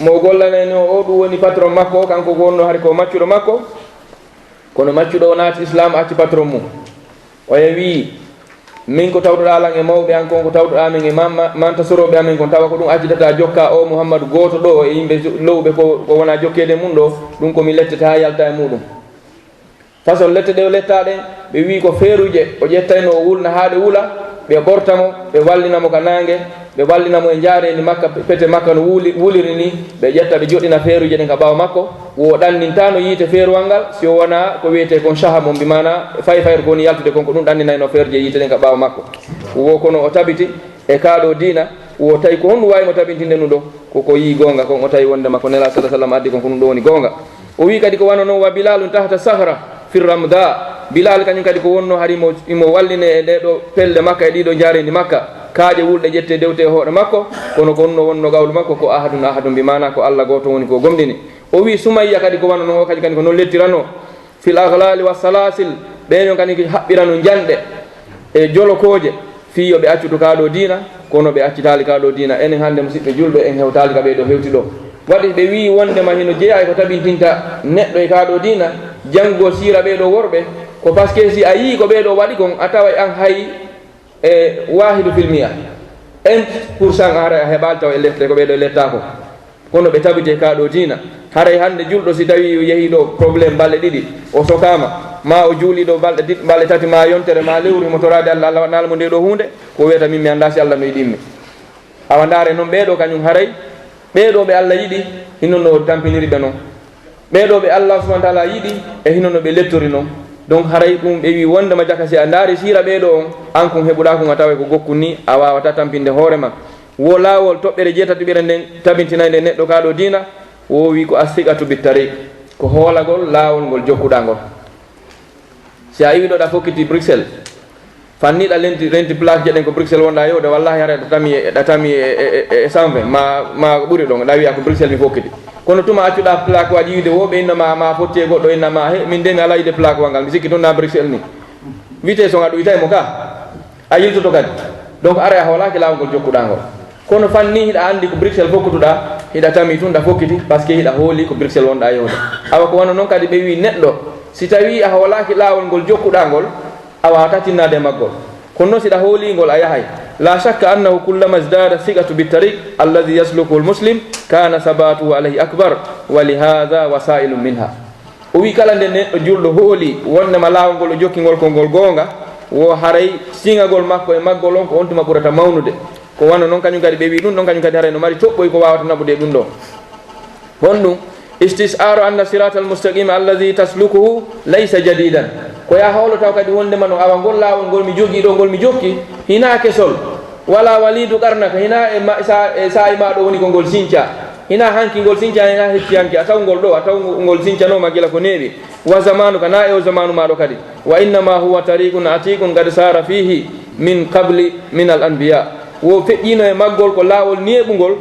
mo o gollanayno oo, ɗum woni patron makko oo, kanko ko wonnoo hari ko maccuɗo makko. Kono maccuɗo o naati Islaam, acci patron mum. Oya wi'i, min ko tawtoɗaa lan e mawɓe an kon, ko tawtoɗaa min e ma-, ma-, mantasorooɓe amen kon, tawa ko ɗum accitata jokka oo Muhammadu gooto ɗoo e yimɓe jo-, lowɓe ko, ko wonaa jokkeede mum ɗoo, ɗum ko mi lettete haa yalta e muɗum. Façon lette ɗe o lettaa ɗen, ɓe wi'i ko feeruuje o ƴettayno o wulna haa ɗe wula, ɓe ɓorta mo, ɓe wallina mo ka naange, ɓe wallina mo e njaareendi makka, pe-, pete makka no wuli-, wuliri ni, ɓe ƴetta ɓe joɗɗina feeruuje ɗen ka ɓaawo makko, wo ɗannintaano yiite feeruwal ngal, si o wonaa ko wi'etee kon shahamon, bi maanaa fayfayre ko woni yaltude kon, ko ɗum ɗanninaynoo feeruuje yiite ɗen ka ɓaawo makko. Wo kono o tabiti e kaa ɗoo diina, wo tawi ko honɗum waawi mo tabintinde ɗum ɗoo? Ko ko yi'i goonga kon, o tawi wonndema ko Nelaaɗo sallallahu alaihi wasallam addi kon, ko ɗum ɗoo woni goonga. O wi'i kadi ko wano non, wa Bilalun tahta sahra fi ramda. Bilal kañum kadi ko wonnoo hari mo, imo walline e ɗee ɗoo pelle makka, e ɗii ɗoo njaareendi makka. Kaaƴe wulɗe ƴettee dewtee e hoore makko, kono ko honno wonnoo qawlu makko, ko ahadun ahadun, bi maanaa ko Alla gooto woni ko gomɗini. O wi'i Sumayya kadi ko wano non, o kadi, kadi ko non lettiranoo. Fil aghlali was salasil, ɓee non kadi haɓɓirano njanɗe e jolokooje, fii yo ɓe accutu kaa ɗoo diina, kono ɓe accitaali kaa ɗoo diina. Enen hannde, musiɓɓe julɓe, en hewtaali ka ɓee ɗoo hewti ɗoo. Waɗi ɓe wi'i wonndema hino jeyaa e ko tabintinta neɗɗo e kaa ɗoo diina, janngugol siira ɓee ɗoo worɓe, ko parce que si a yi'i ko ɓee ɗoo waɗi kon, a taway an hay e waahidu fil mi'a, un pour cent, haray a heɓaali taw e lette ko ɓee ɗoo lettaako. Kono ɓe tabiti e kaa ɗoo diina. Haray hannde julɗo, si tawii o yehii ɗoo problème balɗe ɗiɗi, o sokaama, maa o juulii ɗoo balɗe ɗiɗi, balɗe tati, maa yontere, maa lewru, himo toraade Alla, Alla waɗanaali mo ndee ɗoo huunde, ko wiyata min mi anndaa si Alla no yiɗi mi. Awa ndaare non ɓee ɗoo kañum haray, ɓee ɗoo ɓe Alla yiɗi, hino no tampiniri ɓe non. Ɓee ɗoo ɓe Allah subhanahu wa ta'ala yiɗi, e hino no ɓe lettori non. Donc, haray ɗum ɓe wi wondema jaka, si a ndaari siira ɓee ɗoo on, an kun heɓuɗaa kun, a taway ko gokkun ni, a waawataa tampinde hoore ma. Wo laawol toɓɓere jeetatiɓere nden tabintinaynde neɗɗo kaa ɗoo diina, wo wi ko as-siqatu bit-tariq, ko hoolagol laawol ngol jokkuɗaa ngol. Si a iwii ɗoo ɗa fokkiti Bruxelles, fanni ɗa lenti, renti plaque je ɗen ko Bruxelles wonɗaa yewde, wallahi haray ɗa tami e, ɗa tami e, e, e, e cent vingt, ma, ma ɓuri ɗon, ɗa wi'a ko Bruxelles mi fokkiti. Kono tuma accuɗaa plaque waaji yiide wo ɓe inna ma, ma fotti e goɗɗo inna ma, he, min de mi alaa yiide plaque wal ngal, mi sikki tun na Bruxelles ni. Wite so ngaɗu witay mo ka. A yiltoto kadi. Donc, aray a hoolaaki laawol ngol jokkuɗaa ngol. Kono fanni hiɗa anndi ko Bruxelles fokkutuɗaa, hiɗa tamii tun ɗa fokkiti, parce que hiɗa hooli ko Bruxelles wonɗaa yahude. Awa ko wano non kadi ɓe wi neɗɗo, si tawii a hoolaaki laawol ngol jokkuɗaa ngol, a waawataa tinnaade e maggol. Kono non si ɗa hoolii ngol a yahay. La shakka annahu kullama izdada thiqatu bit tariq alladhi yaslukuhu al muslim, kana thabatuhu alayhi akbar, wa li hadha wasailun minha. O wi'i, kala nde neɗɗo julɗo hoolii wondema laawol ngol o jokki ngol ko ngol goonga, wo haray siŋagol makko e maggol on ko on tuma ɓurata mawnude. Ko wano non kañum kadi ɓe wi'i ɗum ɗon kañum kadi haray no mari toɓɓoy ko waawata naɓude e ɗum ɗon. Honɗum? Istis'aru anna siratal mustaqima alladhi taslukuhu laysa jadidan. Ko yaa hoolo taw kadi wondema no awa ngol laawol ngol mi jogii ɗo ngol mi jokki, hinaa kesol. Wala walidu qarnaka, hinaa e ma-, sa-, e saa'i maa ɗo woni ko ngol sinca. Hinaa hanki ngol sinca, hinaa hecci hanki. A taw ngol ɗo, a taw ngol sincanooma gila ko neeɓi. Wa zamanuka, na e o zamanu maa ɗo kadi. Wa innama huwa tariqun atiqun qad sara fihi min qabli min al anbiya. Wo feƴƴiino e maggol ko laawol neeɓungol,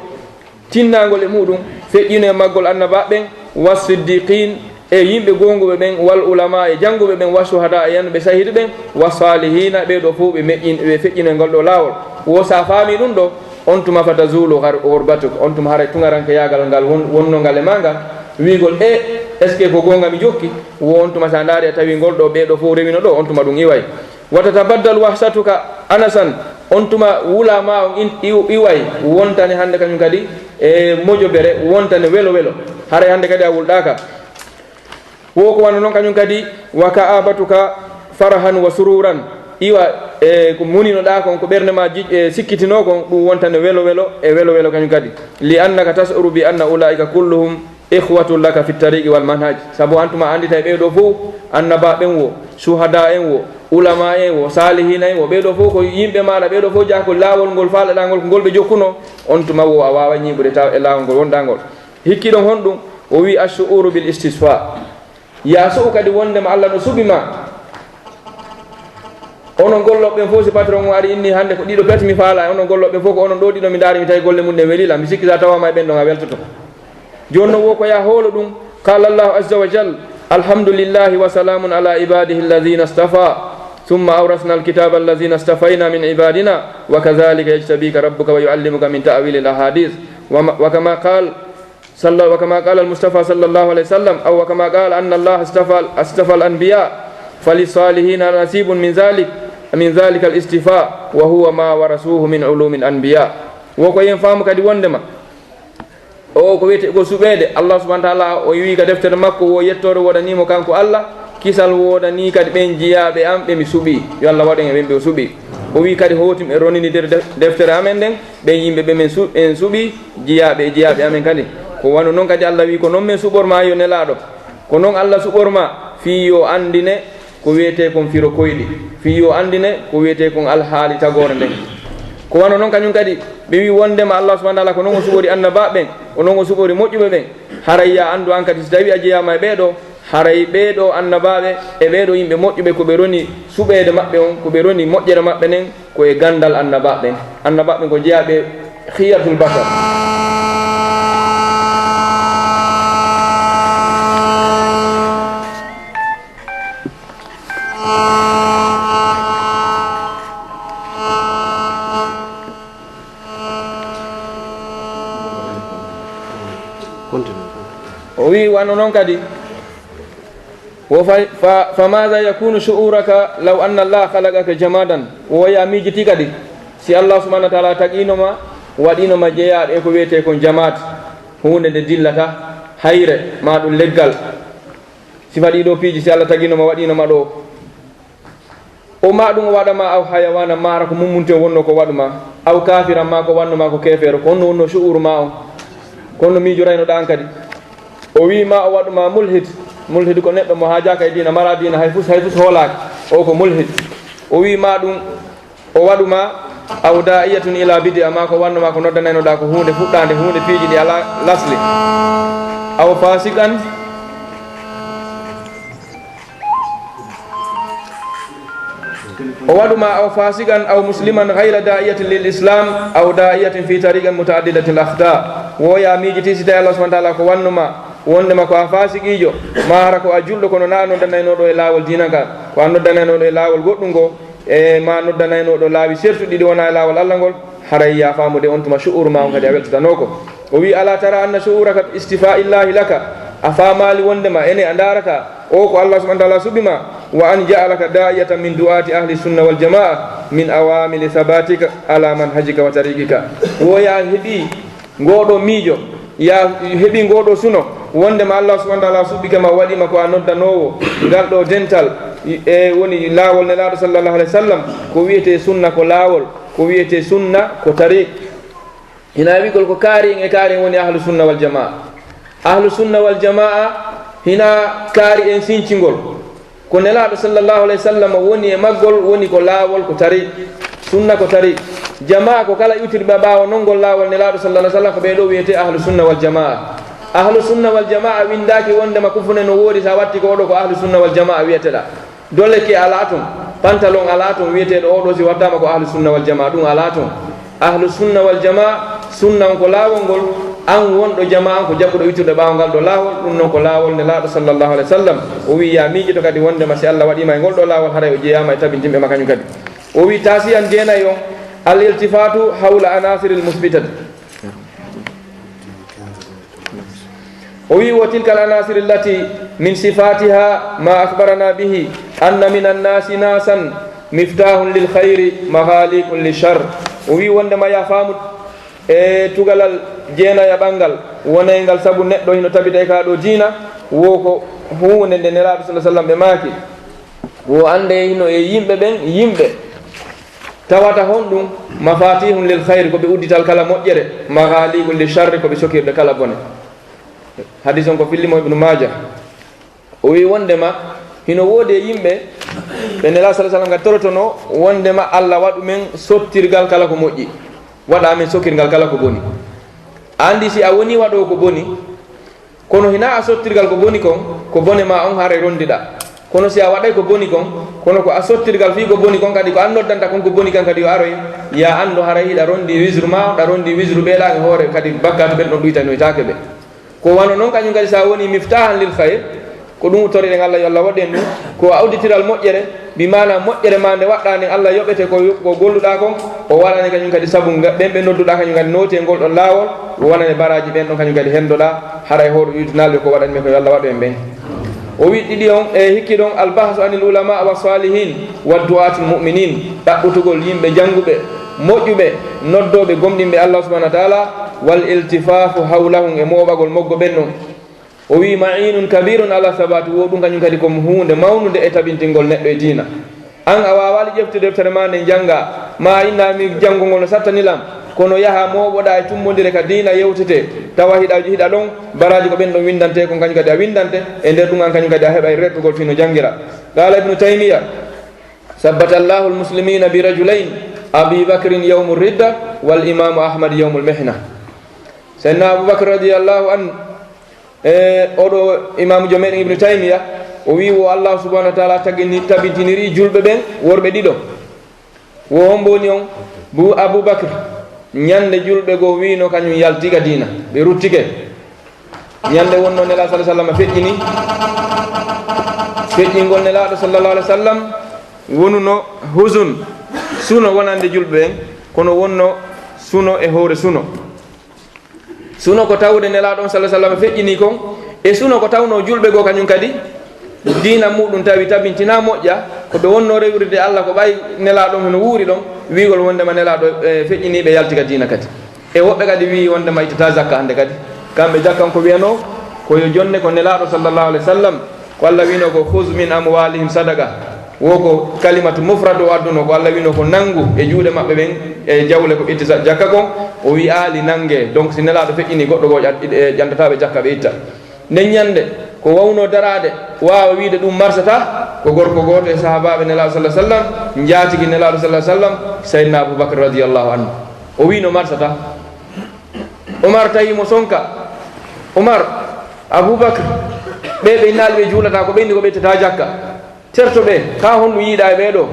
tinnaangol e muɗum, feƴƴiino e maggol annabaaɓe ɓen, والصديقين، e yimɓe goonguɓe ɓen, والعلماء، e jannguɓe ɓen, والشهداء، e yanuɓe sahidu ɓen, والصالحين، ɓee ɗoo fow ɓe meƴƴin-, ɓe feƴƴinoy ngol ɗoo laawol. Wo si a faamii ɗun ɗoo, on tuma فتزول غر-، غربتك، on tuma haray tuŋarankeyaagal ngal won-, wonnoo ngal e maa ngal, wi'ugol, "E, est-ce que ko goonga mi jokki?" Wo on tuma si a ndaarii a tawii ngol ɗoo, ɓee ɗoo fow rewino ɗoo, on tuma ɗun iway. وتتبدل وحشتك أنسا، on tuma wula maa on in-, iw-, iway, wontane hannde kañun kadi e mojobere, wontane welo welo. Haray hannde kadi a wulɗaaka. Wo ko wano non kañun kadi, وكآبتك فرحا وسرورا. Iwa, e, ko muninoɗaa kon, ko ɓernde maa ji-, e, sikkitinoo kon, ɗun wontane welo welo e welo welo kañun kadi. لأنك تشعر بأن أولئك كلهم إخوة لك في الطريق والمنهج. Sabu on tuma a annditay ɓee ɗoo fow, annabaaɓe ɓen wo, suhadaa en wo, ulamaa en wo, saalihiina en wo, ɓee ɗoo fow ko yimɓe maaɗa, ɓee ɗoo fow jeyaa ko laawol ngol faalaɗaa ngol, ko ngol ɓe jokkunoo, on tuma wo a waaway ñiiɓude taw e laawol ngol wonɗaa ngol. Hikki ɗon honɗun? O wi'i, الشعور بالاستشفاء. Yo a suɓu kadi wonndema Alla no suɓi ma. Onon gollooɓe ɓen fow, si patron on ari inni hannde ko ɗiɗo pet mi faalaa, onon gollooɓe ɓen fow ko onon ɗoo ɗiɗo mi ndaari, mi tawi golle mun ɗen welii lan, mi sikki si a tawaama e ɓen ɗon a weltoto. Jooni non wo ko yo a hoolo ɗun. قال الله عز وجل: الحمد لله وسلام على عباده الذين اصطفى، ثم أورثنا الكتاب الذين اصطفينا من عبادنا، وكذلك يجتبيك ربك ويعلمك من تأويل الأحاديث، وما-، وكما قال صلى، وكما قال المصطفى صلى الله عليه وسلم، أو وكما قال أن الله اصطفى، اصطفى الأنبياء، فللصالحين نصيب من ذلك، من ذلك الاصطفاء، وهو ما ورثوه من علوم الأنبياء. Wo ko yo en faamu kadi wonndema o ko wi'etee ko suɓeede. Allah subhanahu wa ta'ala o wi'i ka deftere makko, wo yettoore woodanii mo kanko Allah, kisal woodanii kadi ɓen jiyaaɓe am ɓe mi suɓii. Yo Allah waɗu en e ɓen ɓe o suɓii. O wi'i kadi, hooti mi ronini nder def-, deftere amen nden, ɓen yimɓe ɓe men su-, en suɓii, jiyaaɓe e jiyaaɓe amen kadi. Ko wano non kadi Allah wi'i, ko non men suɓormaa yo Nelaaɗo. Ko non Allah suɓormaa fii yo anndine ko wi'etee kon firo koyɗi, fii yo anndine ko wi'etee kon alhaali tagoore nden. Ko wano non kañun kadi, ɓe wi'i wonndema Allah subhanahu wa ta'ala ko non o suɓori annabaaɓe ɓen, ko non o suɓori moƴƴuɓe ɓen. Haray yo a anndu an kadi, si tawii a jeyaama e ɓee ɗoo, haray ɓee ɗoo annabaaɓe e ɓee ɗoo yimɓe moƴƴuɓe, ko ɓe roni suɓeede maɓɓe on, ko ɓe roni moƴƴere maɓɓe nden, ko e ganndal annabaaɓe ɓen. Annabaaɓe ɓen ko jeyaaɓe khiyaratul bashar. Continue. O wi'i, wano non kadi, wo fa-, fa-, فماذا يكون شعورك لو أن الله خلقك جمادا؟ Wo yo a miijitii kadi, si Allah subhanahu wa ta'ala tagiino ma, waɗiino ma jeyaaɗo e ko wi'etee kon jamaat, huunde nde dillata, hayre, maa ɗun leggal. Sifa ɗii ɗoo piiji, si Allah tagiino ma, waɗiino ma ɗoo, o maa ɗun o waɗa ma aw hayawaana, maa hara ko mummunte wonnoo ko waɗu ma, aw kaafiran maa ko wannu ma ko keefeero, ko honno wonnoo shu'uuru maa on? Ko honno miijoraynoɗaa an kadi? O wi'i maa o waɗu ma mulhid. Mulhid ko neɗɗo mo haajaaka e diina, maraa diina, hay fus, hay fus hoolaaka. O ko mulhid. O wi'i maa ɗun o waɗu ma, aw daa'iyatun ilaa bid'a, maa ko wannu ma ko noddanaynoɗaa ko huunde fuɗɗaande, huunde piiji ɗi alaa lasli. Aw faasiqan, o waɗu ma aw faasiqan aw musliman ghayra daa'iyatin lil islam aw daa'iyatin fi tariqin muta'addidatil akhta. Wo yo a miijitii si tawii Allah subhanahu wa ta'ala ko wannu ma wonndema ko a faasiqiijo, maa hara ko a julɗo kono naa a noddanaynooɗo e laawol diina ngal, ko a noddanaynooɗo e laawol goɗɗun ngoo, e maa noddanaynooɗo laawi sertuɗi ɗi wonaa e laawol Allah ngol, haray yo a faamu de on tuma shu'uuru maa on kadi a weltatanoo ko. O wi'i, alaa tara anna shu'uuraka bi istifaa'illahi laka, a faamaali wonndema enee a ndaarataa o ko Allah subhanahu wa ta'ala suɓi ma, wa an ja'alaka daa'iyatan min du'aati ahli sunna wal jamaa'a min awaamili sabaatika alaa manhajika wa tariqika. Wo yo a heɓii ngoo ɗoo miijo, yo a heɓii ngoo ɗoo suno, wonndema Allah subhanahu wa ta'ala suɓike ma, waɗi ma ko a noddanoowo ngal ɗoo dental, e woni laawol Nelaaɗo sallallahu alayhi wa sallam, ko wi'etee sunna ko laawol, ko wi'etee sunna ko tariq. Hinaa wi'ugol ko kaari en e kaari en woni ahlu sunna wal jamaa. Ahlu sunna wal jamaa hinaa kaari en sincingol. Ko Nelaaɗo sallallahu alayhi wa sallam woni e maggol, woni ko laawol, ko tariq. Sunna ko tariq. Jamaa ko kala iwtirɓe ɓaawo non ngol laawol Nelaaɗo sallallahu alayhi wa sallam, ko ɓee ɗoo wi'etee ahlu sunna wal jamaa. Ahlu sunna wal jamaa winndaaki wonndema kufune no woodi, si a wattii ko oo ɗoo ko ahlu sunna wal jamaa wi'eteɗaa. Doleke alaa ton, pantalon alaa ton, wi'eteeɗo oo ɗoo si wattaama ko ahlu sunna wal jamaa, ɗun alaa ton. Ahlu sunna wal jamaa, sunna on ko laawol ngol, An wonɗo jamaa an ko jaɓuɗo wittude ɓaawo ngal ɗoo laawol, ɗun non ko laawol Nelaaɗo sallallahu alayhi wa sallam. O wi'i, yaa miijoto kadi wonndema si Alla waɗii ma e ngol ɗoo laawol, haray o jeyaama e tabintinɓe ma kañun kadi. O wi'i, taasiyan jeenayi on, al iltifaatu hawla anaasiril musbitati. O wi'i, wa tilka al anaasir allati min sifaatiha ma akhbarana bihi anna min annaasi naasan miftaahun lil khayri maghaliqun lil shar. O wi'i wonndema yaa faamu e tugalal jeenayaɓal ngal, wonayngal sabu neɗɗo hino tabita e kaa ɗoo diina, wo ko huunde nde Nelaaɗo sallallahu alayhi wa sallam ɓe maaki, wo annde hino e yimɓe ɓen, yimɓe tawata honɗun, mafatihun lil khayri, ko ɓe uddital kala moƴƴere, maghaliqun lil sharri, ko ɓe sokirɗe kala bone. Hadis on ko filli mo Ibnu Maaja. O wi'i wonndema hino woodi e yimɓe ɓe Nelaaɗo sallallahu alayhi wa sallam kadi torotonoo wonndema Alla waɗu men sottirgal kala ko moƴƴi, waɗa men sokirgal kala ko boni. A anndi si a wonii waɗoowo ko boni, kono hinaa a sottirgal ko boni kon, ko bone maa on haray ronndiɗaa. Kono si a waɗay ko boni kon, kono ko a sottirgal fii ko boni kon kadi, ko an noddanta kon ko boni kan kadi yo aroy, yaa anndu haray hiɗa ronndii wisru maa on, ɗa ronndii wisru ɓee ɗan e hoore kadi bakkaatu ɓen ɗon ɗuytanoytaake ɓe. Ko wano non kañun kadi, si a wonii miftaahan lil khayr, ko ɗun toriɗen Alla, yo Alla waɗu en ɗun, ko a udditiral moƴƴere, bi maanaa moƴƴere maa nde waɗɗaa nden, Alla yoɓete ko, ko golluɗaa kon, o waɗane kañun kadi sabu nga, ɓen ɓe nodduɗaa kañun kadi nooti e ngol ɗon laawol, o waɗane baraaji ɓen ɗon kañun kadi hendoɗaa, hara e hoore ɗuytunaaɓe ko waɗani men ko, yo Alla waɗu en ɓen. O wi'i ɗiɗi on, e hikki ɗon, al bahsu anil ulama wa salihin wa du'atil mu'minin, ɗaɓɓutugol yimɓe jannguɓe, moƴƴuɓe, noddooɓe gomɗinɓe Allah subhanahu wa ta'ala, wal iltifafu hawlahum, e mooɓagol moggo ɓen ɗon. O wi'i, ma'inun kabirun ala sabati, wo ɗun kañun kadi ko huunde mawnunde e tabintingol neɗɗo e diina. An a waawaali ƴeftude deftere maa nden janngaa, maa a inna mi janngugol no sattani lan, kono yahaa mooɓoɗaa e tummbondire ka diina yewtetee, tawa hiɗa, hiɗa ɗon, baraaji ko ɓen ɗon winndantee kon kañun kadi a winndante, e nder ɗun an kañun kadi a heɓay rerɗugol fii no janngiraa. Qaala Ibnu Taymiya, sabbata Allahu al-muslimina bi rajulayn, Abi Bakrin yawmu ridda, wal Imaamu Ahmad yawmul mihna. Sayyidina Abu Bakr radiyallahu anhu, e oɗo imaamujo meɗen Ibnu Taymiya, o wi'i wo Allah subhanahu wa ta'ala tagini-, tabintiniri julɓe ɓen worɓe ɗiɗo. Wo hombo woni on? Bu Abu Bakr, ñande julɓe goo wi'ino kañun yalti ka diina, ɓe ruttike. Ñande wonno Nelaaɗo sallallahu alaihi wasallam feƴƴini, feƴƴingol Nelaaɗo sallallahu alaihi wasallam wonuno huzun, suno wonande julɓe ɓen, kono wonno suno e hoore suno. Suno ko tawde Nelaaɗo on sallallahu alaihi wasallam feƴƴini kon, e suno ko tawno julɓe goo kañun kadi diina muɗum tawi tabintinaa moƴƴa, ko ɓe wonno rewirde Allah ko ɓay Nelaaɗo on hino wuuri ɗon, wi'ugol wondema Nelaaɗo, e, feƴƴini ɓe yalti ka diina kadi. E woɓɓe kadi wi'i wondema ittataa zakka hande kadi. Kamɓe zakka on ko wi'anoo, ko yo jonne ko Nelaaɗo sallallahu alaihi wasallam Ko Allah wi'no ko, "Khuz min amwalihim sadaqa." Wo ko kalimatu mufrad o adduno, ko Allah wi'no ko nangu e juuɗe maɓɓe ɓen, e jawle ko ɓe ittata jakka kon, o wi'aali nange. Donc, si Nelaaɗo feƴƴini goɗɗo goo ƴan-, e ƴantataaɓe jakka ɓe itta. Nden ñande, ko wawno daraade, waawa wi'ude ɗum marsata, ko gorko gooto e sahaabaaɓe Nelaaɗo sallallahu alaihi wasallam, njaatigi Nelaaɗo sallallahu alaihi wasallam, Sayyidina Abu Bakr radiyallahu anhu. O wi'no marsata. Umar tawi mo sonka. Umar, Abubakar, ɓee ɓe innaali ɓe juulataa ko ɓe inni ko ɓe ittataa jakka. Terto ɓe, kaa honɗum yiɗaa e ɓee ɗoo?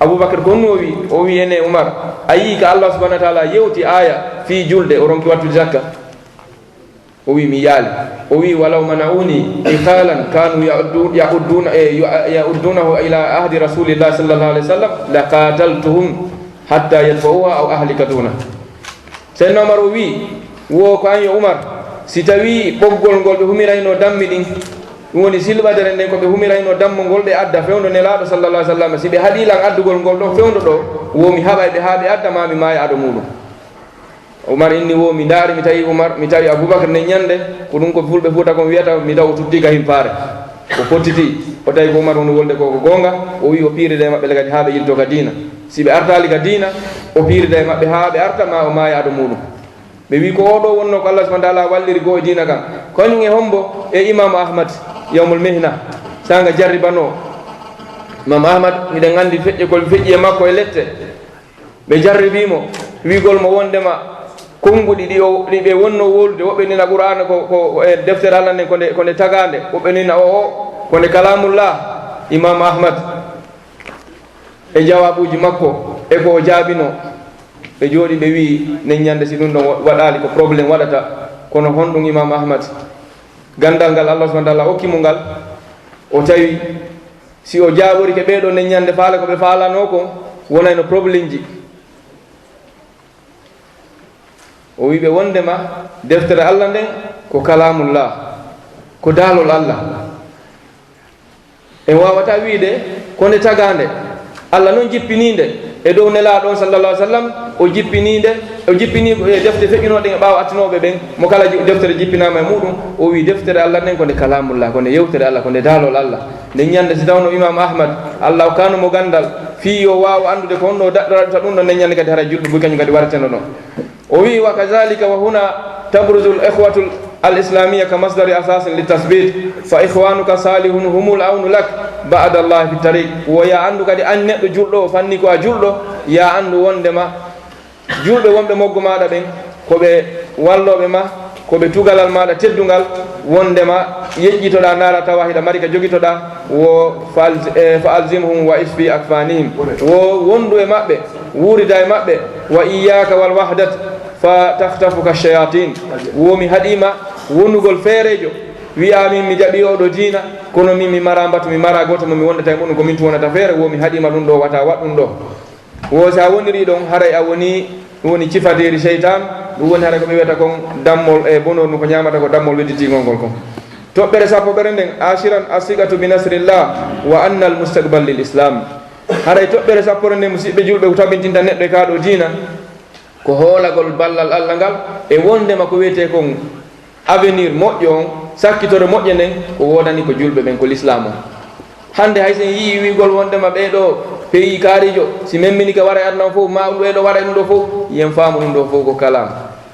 Abubakar ko honɗum o wi'i? O wi'i, enee Umar, a yi'ii ka Allah subhanahu wa ta'ala yewti aaya fii julde, o ronki wattude jakka? O wi'i, mi yi'aali. O wi'i, walaw mana'uni iqalan kanu ya'uddu-, ya'udduna, e, yu-, ya'uddunahu ila ahdi Rasulillah sallallahu alaihi wasallam, laqataltuhum hatta yadfa'uha aw ahlika duna. Seydina Umar o wi'i, wo ko an yo Umar, si tawii ɓoggol ngol ɓe humiraynoo dammi ɗin, ɗum woni silɓadere nden ko ɓe humiraynoo dammo ngol ɓe adda fewndo Nelaaɗo sallallahu alaihi wasallam, si ɓe haɗii lan addugol ngol ɗoo fewndo ɗoo, wo mi haɓay ɓe haa ɓe adda maa mi maaya ado muuɗum. Umar inni wo mi ndaari, mi tawi Umar, mi tawi Abubakar nden ñande, ko ɗum ko fulɓe Fuuta kon wi'ata, mi taw o tuttii ka himpaare. O pottitii, o tawi ko Umar woni wolde ko, ko goonga, o wi'i o piirida e maɓɓe le kadi haa ɓe yiltoo ka diina. Si ɓe artaali ka diina, o piirida e maɓɓe haa ɓe arta, maa o maaya ado muuɗum. Ɓe wi'i ko oo ɗoo wonnoo ko Allah subhanahu wa ta'ala walliri goo e diina kan. Kañum e hombo? E Imaamu Ahmad, yawmul mihna, saanga jarribanoo. Imaamu Ahmad, hiɗen anndi feƴƴe ko feƴƴi e makko e lette. Ɓe jarribii mo, wi'ugol mo wondema konnguɗi ɗi o, ɗi ɓe wonnoo wowlude, woɓɓe nina Qur'aana ko, ko, ko e deftere Allah nden ko nde, ko nde tagaande, woɓɓe nina o, o, ko nde Kalaamullah. Imaamu Ahmad e jawaabuuji makko e ko o jaabinoo, ɓe jooɗii ɓe wi'i, nden ñande si ɗum ɗon waɗaali ko problème waɗata, Kono honɗun Imaamu Ahmad? Ganndal ngal Allah subhanahu wa ta'ala okki mo ngal, o tawi si o jaaɓorike ɓee ɗoo nden ɲannde faale ko ɓe faalanoo kon, wonayno problemji. O wi'i ɓe wonndema deftere Allah nden ko Kalaamullah, ko daalol Allah. En waawataa wi'ude ko nde tagaande. Allah non jippinii nde e dow Nelaaɗo on, sallallahu alaihi wasallam, o jippinii nde, o jippinii e defte feƴƴunooɗe e ɓaawo attinooɓe ɓen, mo kala ji-, deftere jippinaama e muɗum, o wi'i deftere Allah nden ko nde Kalaamullah, ko nde yewtere Allah, ko nde daalol Allah. Nden ɲannde, si tawno Imaamu Ahmad, Allah okkaano mo ganndal, fii yo waawu anndude ko honno daɗɗorata ɗum ɗon, nden ɲannde kadi haray julɓe buy kañum kadi warteno ɗon. O wi'i, وكذلك وهنا تبرز الأخوة الإسلامية كمصدر أساس للتثبيت، فإخوانك الصالحون هم العون لك بعد الله في الطريق. Wo yo a anndu kadi, an neɗɗo julɗo, fanni ko a julɗo, yo a anndu wonndema julɓe wonɓe moggo maaɗa ɓen, ko ɓe wallooɓe ma, ko ɓe tugalal maaɗa teddungal, wonndema yeƴƴitoɗaa, ndaara tawa hiɗa mari ka jogitoɗaa, wo فألز-، eh, فألزمهم وعش في أكفانهم. Wo wondu e maɓɓe, wuurida e maɓɓe, وإياك والوحدة فتختطفك الشياطين. Wo mi haɗii ma wonugol feereejo, wi'aa min mi jaɓii oo ɗoo diina, kono min mi maraa mbatu, mi maraa gooto mo mi wondata e muɗum, ko min tun wonata feere, wo mi haɗii ma ɗum ɗoo, wata waɗ ɗum ɗoo. Wo si a wonirii ɗon, haray a wonii, ɗum woni cifateeri seytaan, ɗum woni haray ko ɓe wi'ata kon dammol, e bonooru ndun ko ɲaamata ko dammol wedditiingol ngol kon. Toɓɓere sappoɓere nden, عاشرا الثقة بنصر الله وأن المستقبل للإسلام. Haray toɓɓere sappoɓere nden, musiɓɓe julɓe, ko tabintinta neɗɗo e kaa ɗoo diina, ko hoolagol ballal Allah ngal, e wonndema ko wi'etee kon avenir moƴƴo on, sakkitoro moƴƴo nden, ko woodani ko julɓe ɓen, ko lislaamu on. Hannde hay si en yi'ii wi'ugol wonndema ɓee ɗoo pays kaarijo, si memminike waray aduna on fow, maa ɗum ɗoo waray ɗum ɗoo fow, yen faamu ɗum ɗoo fow ko kalaam,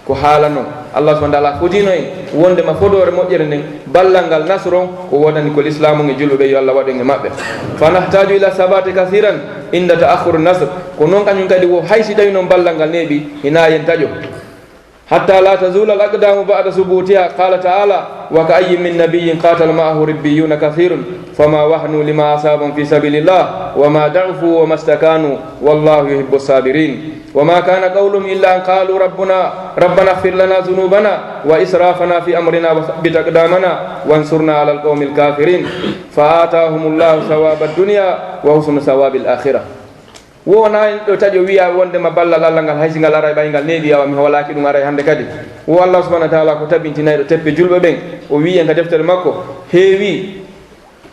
ko haala non. Allah subhanahu wa ta'ala fodino en wonndema fodoore moƴƴere nden, ballal ngal nasru on, ko woodani ko lislaamu on e julɓe ɓen, yo Allah waɗu en e maɓɓe. فنحتاج إلى الثبات كثيرا عند تأخر النصر. Ko non kañum kadi wo, hay si tawii non ballal ngal neeɓii, hinaa yen taƴo. حتى لا تزول الأقدام بعد ثبوتها. قال تعالى: وكأي من نبي قاتل معه ربيون كثير فما وهنوا لما أصابهم في سبيل الله وما ضعفوا وما استكانوا والله يحب الصابرين. وما كان قولهم إلا أن قالوا ربنا، ربنا اغفر لنا ذنوبنا وإسرافنا في أمرنا وثبت أقدامنا وانصرنا على القوم الكافرين. فآتاهم الله ثواب الدنيا وحسن ثواب الآخرة. Wo wonaa en ɗo taƴo wi'a wondema ballal Allah ngal, hay si ngal aray ɓay ngal neeɓi, awa mi hoolaaki ɗum aray hannde kadi. Wo Allah subhanahu wa ta'ala ko tabintinayɗo teppe julɓe ɓen. O wi'i en ka deftere makko, heewi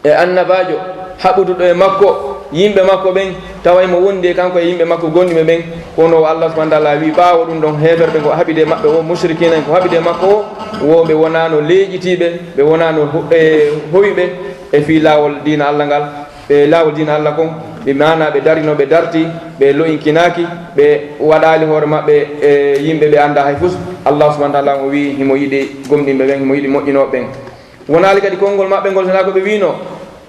e annabaajo haɓuduɗo e makko, yimɓe makko ɓen, tawa imo wondi e kanko e yimɓe makko gonɗinɓe ɓen. Kono wo Allah subhanahu wa ta'ala wi'i ɓaawo ɗum ɗon, heeferɓe ko haɓidi e maɓɓe wo, mushrikina en ko haɓidi e makko wo, wo ɓe wonaano leeƴitiiɓe, ɓe wonaano ho-, e hoyɓe e fii laawol diina Allah ngal. Ɓe laawol diina Allah kon, ɓe maanaa ɓe darino, ɓe darti, ɓe lo'inkinaaki, ɓe waɗaali hoore maɓɓe e yimɓe ɓe anndaa hay fus. Allah subhanahu wa ta'ala o wi'i himo yiɗi gomɗinɓe ɓen, himo yiɗi moƴƴinooɓe ɓen. Wonaali kadi konngol maɓɓe ngol, sinaa ko ɓe wi'no,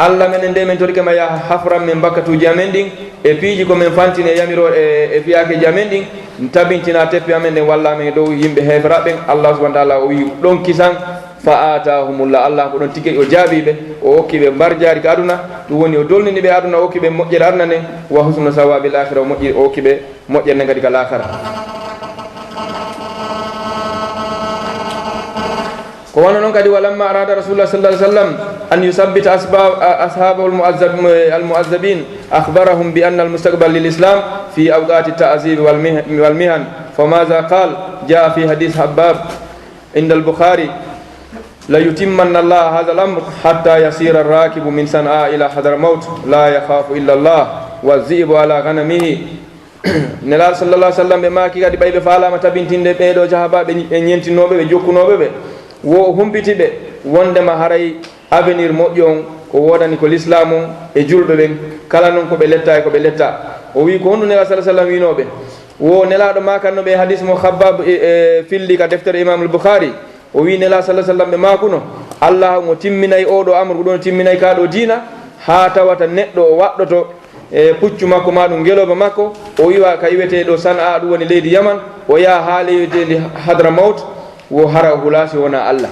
Allah meɗen de, men torike ma, yaa hafran men bakkatuuji amen ɗin, e piiji ko men fantini e yamiro-, e, e fiyaakeeji amen ɗin, tabintinaa teppe amen ɗen, walla amen e dow yimɓe heeferaaɓe ɓen. Allah subhanahu wa ta'ala o wi'i ɗon kisan, فآتاهم الله, Allah ko ɗon tigi o jaabii ɓe, o okki ɓe mbarjaari ka aduna, ɗum woni o dolnini ɓe aduna, o okki ɓe moƴƴere aduna nden, وحسن ثواب الآخرة, o moƴƴi, o okki ɓe moƴƴere nden kadi ka laakara. Ko wano non kadi, ولما أراد رسول الله صلى الله عليه وسلم أن يثبت أسباب، أصحابه المعذب-، المعذبين، أخبرهم بأن المستقبل للإسلام في أوقات التعذيب والمه-، والمحن، فماذا قال؟ جاء في حديث خباب عند البخاري: ليتمن الله هذا الأمر حتى يسير الراكب من صنعاء إلى حضرموت لا يخاف إلا الله والذئب على غنمه. Nelaaɗo sallallahu alaihi wasallam ɓe maaki kadi, ɓay ɓe faalaama tabintinde ɓee ɗoo jahabaaɓe e ɲentinooɓe ɓe, jokkunooɓe ɓe, wo o humpiti ɓe wondema haray avenir moƴƴo on ko woodani ko lislaamu on e julɓe ɓen, kala non ko ɓe letta e ko ɓe letta. O wi'i, ko honɗum Nelaaɗo sallallahu alaihi wasallam wi'noo ɓe? Wo Nelaaɗo maakanno ɓe e hadis mo Khabbab e, e filli ka deftere Imam al-Bukhari. O wi'i, Nelaaɗo sallallahu alaihi wasallam ɓe maakuno, Allah mo timminay oo ɗoo amru, ko ɗum o timminay kaa ɗoo diina, haa tawata neɗɗo o waɗɗoto e puccu makko maa ɗum ngelooba makko, o iwa ka iwetee ɗoo San'a, ɗum woni leydi Yaman, o yaha haa leydi Hadramawt, wo hara o hulaa si wonaa Allah.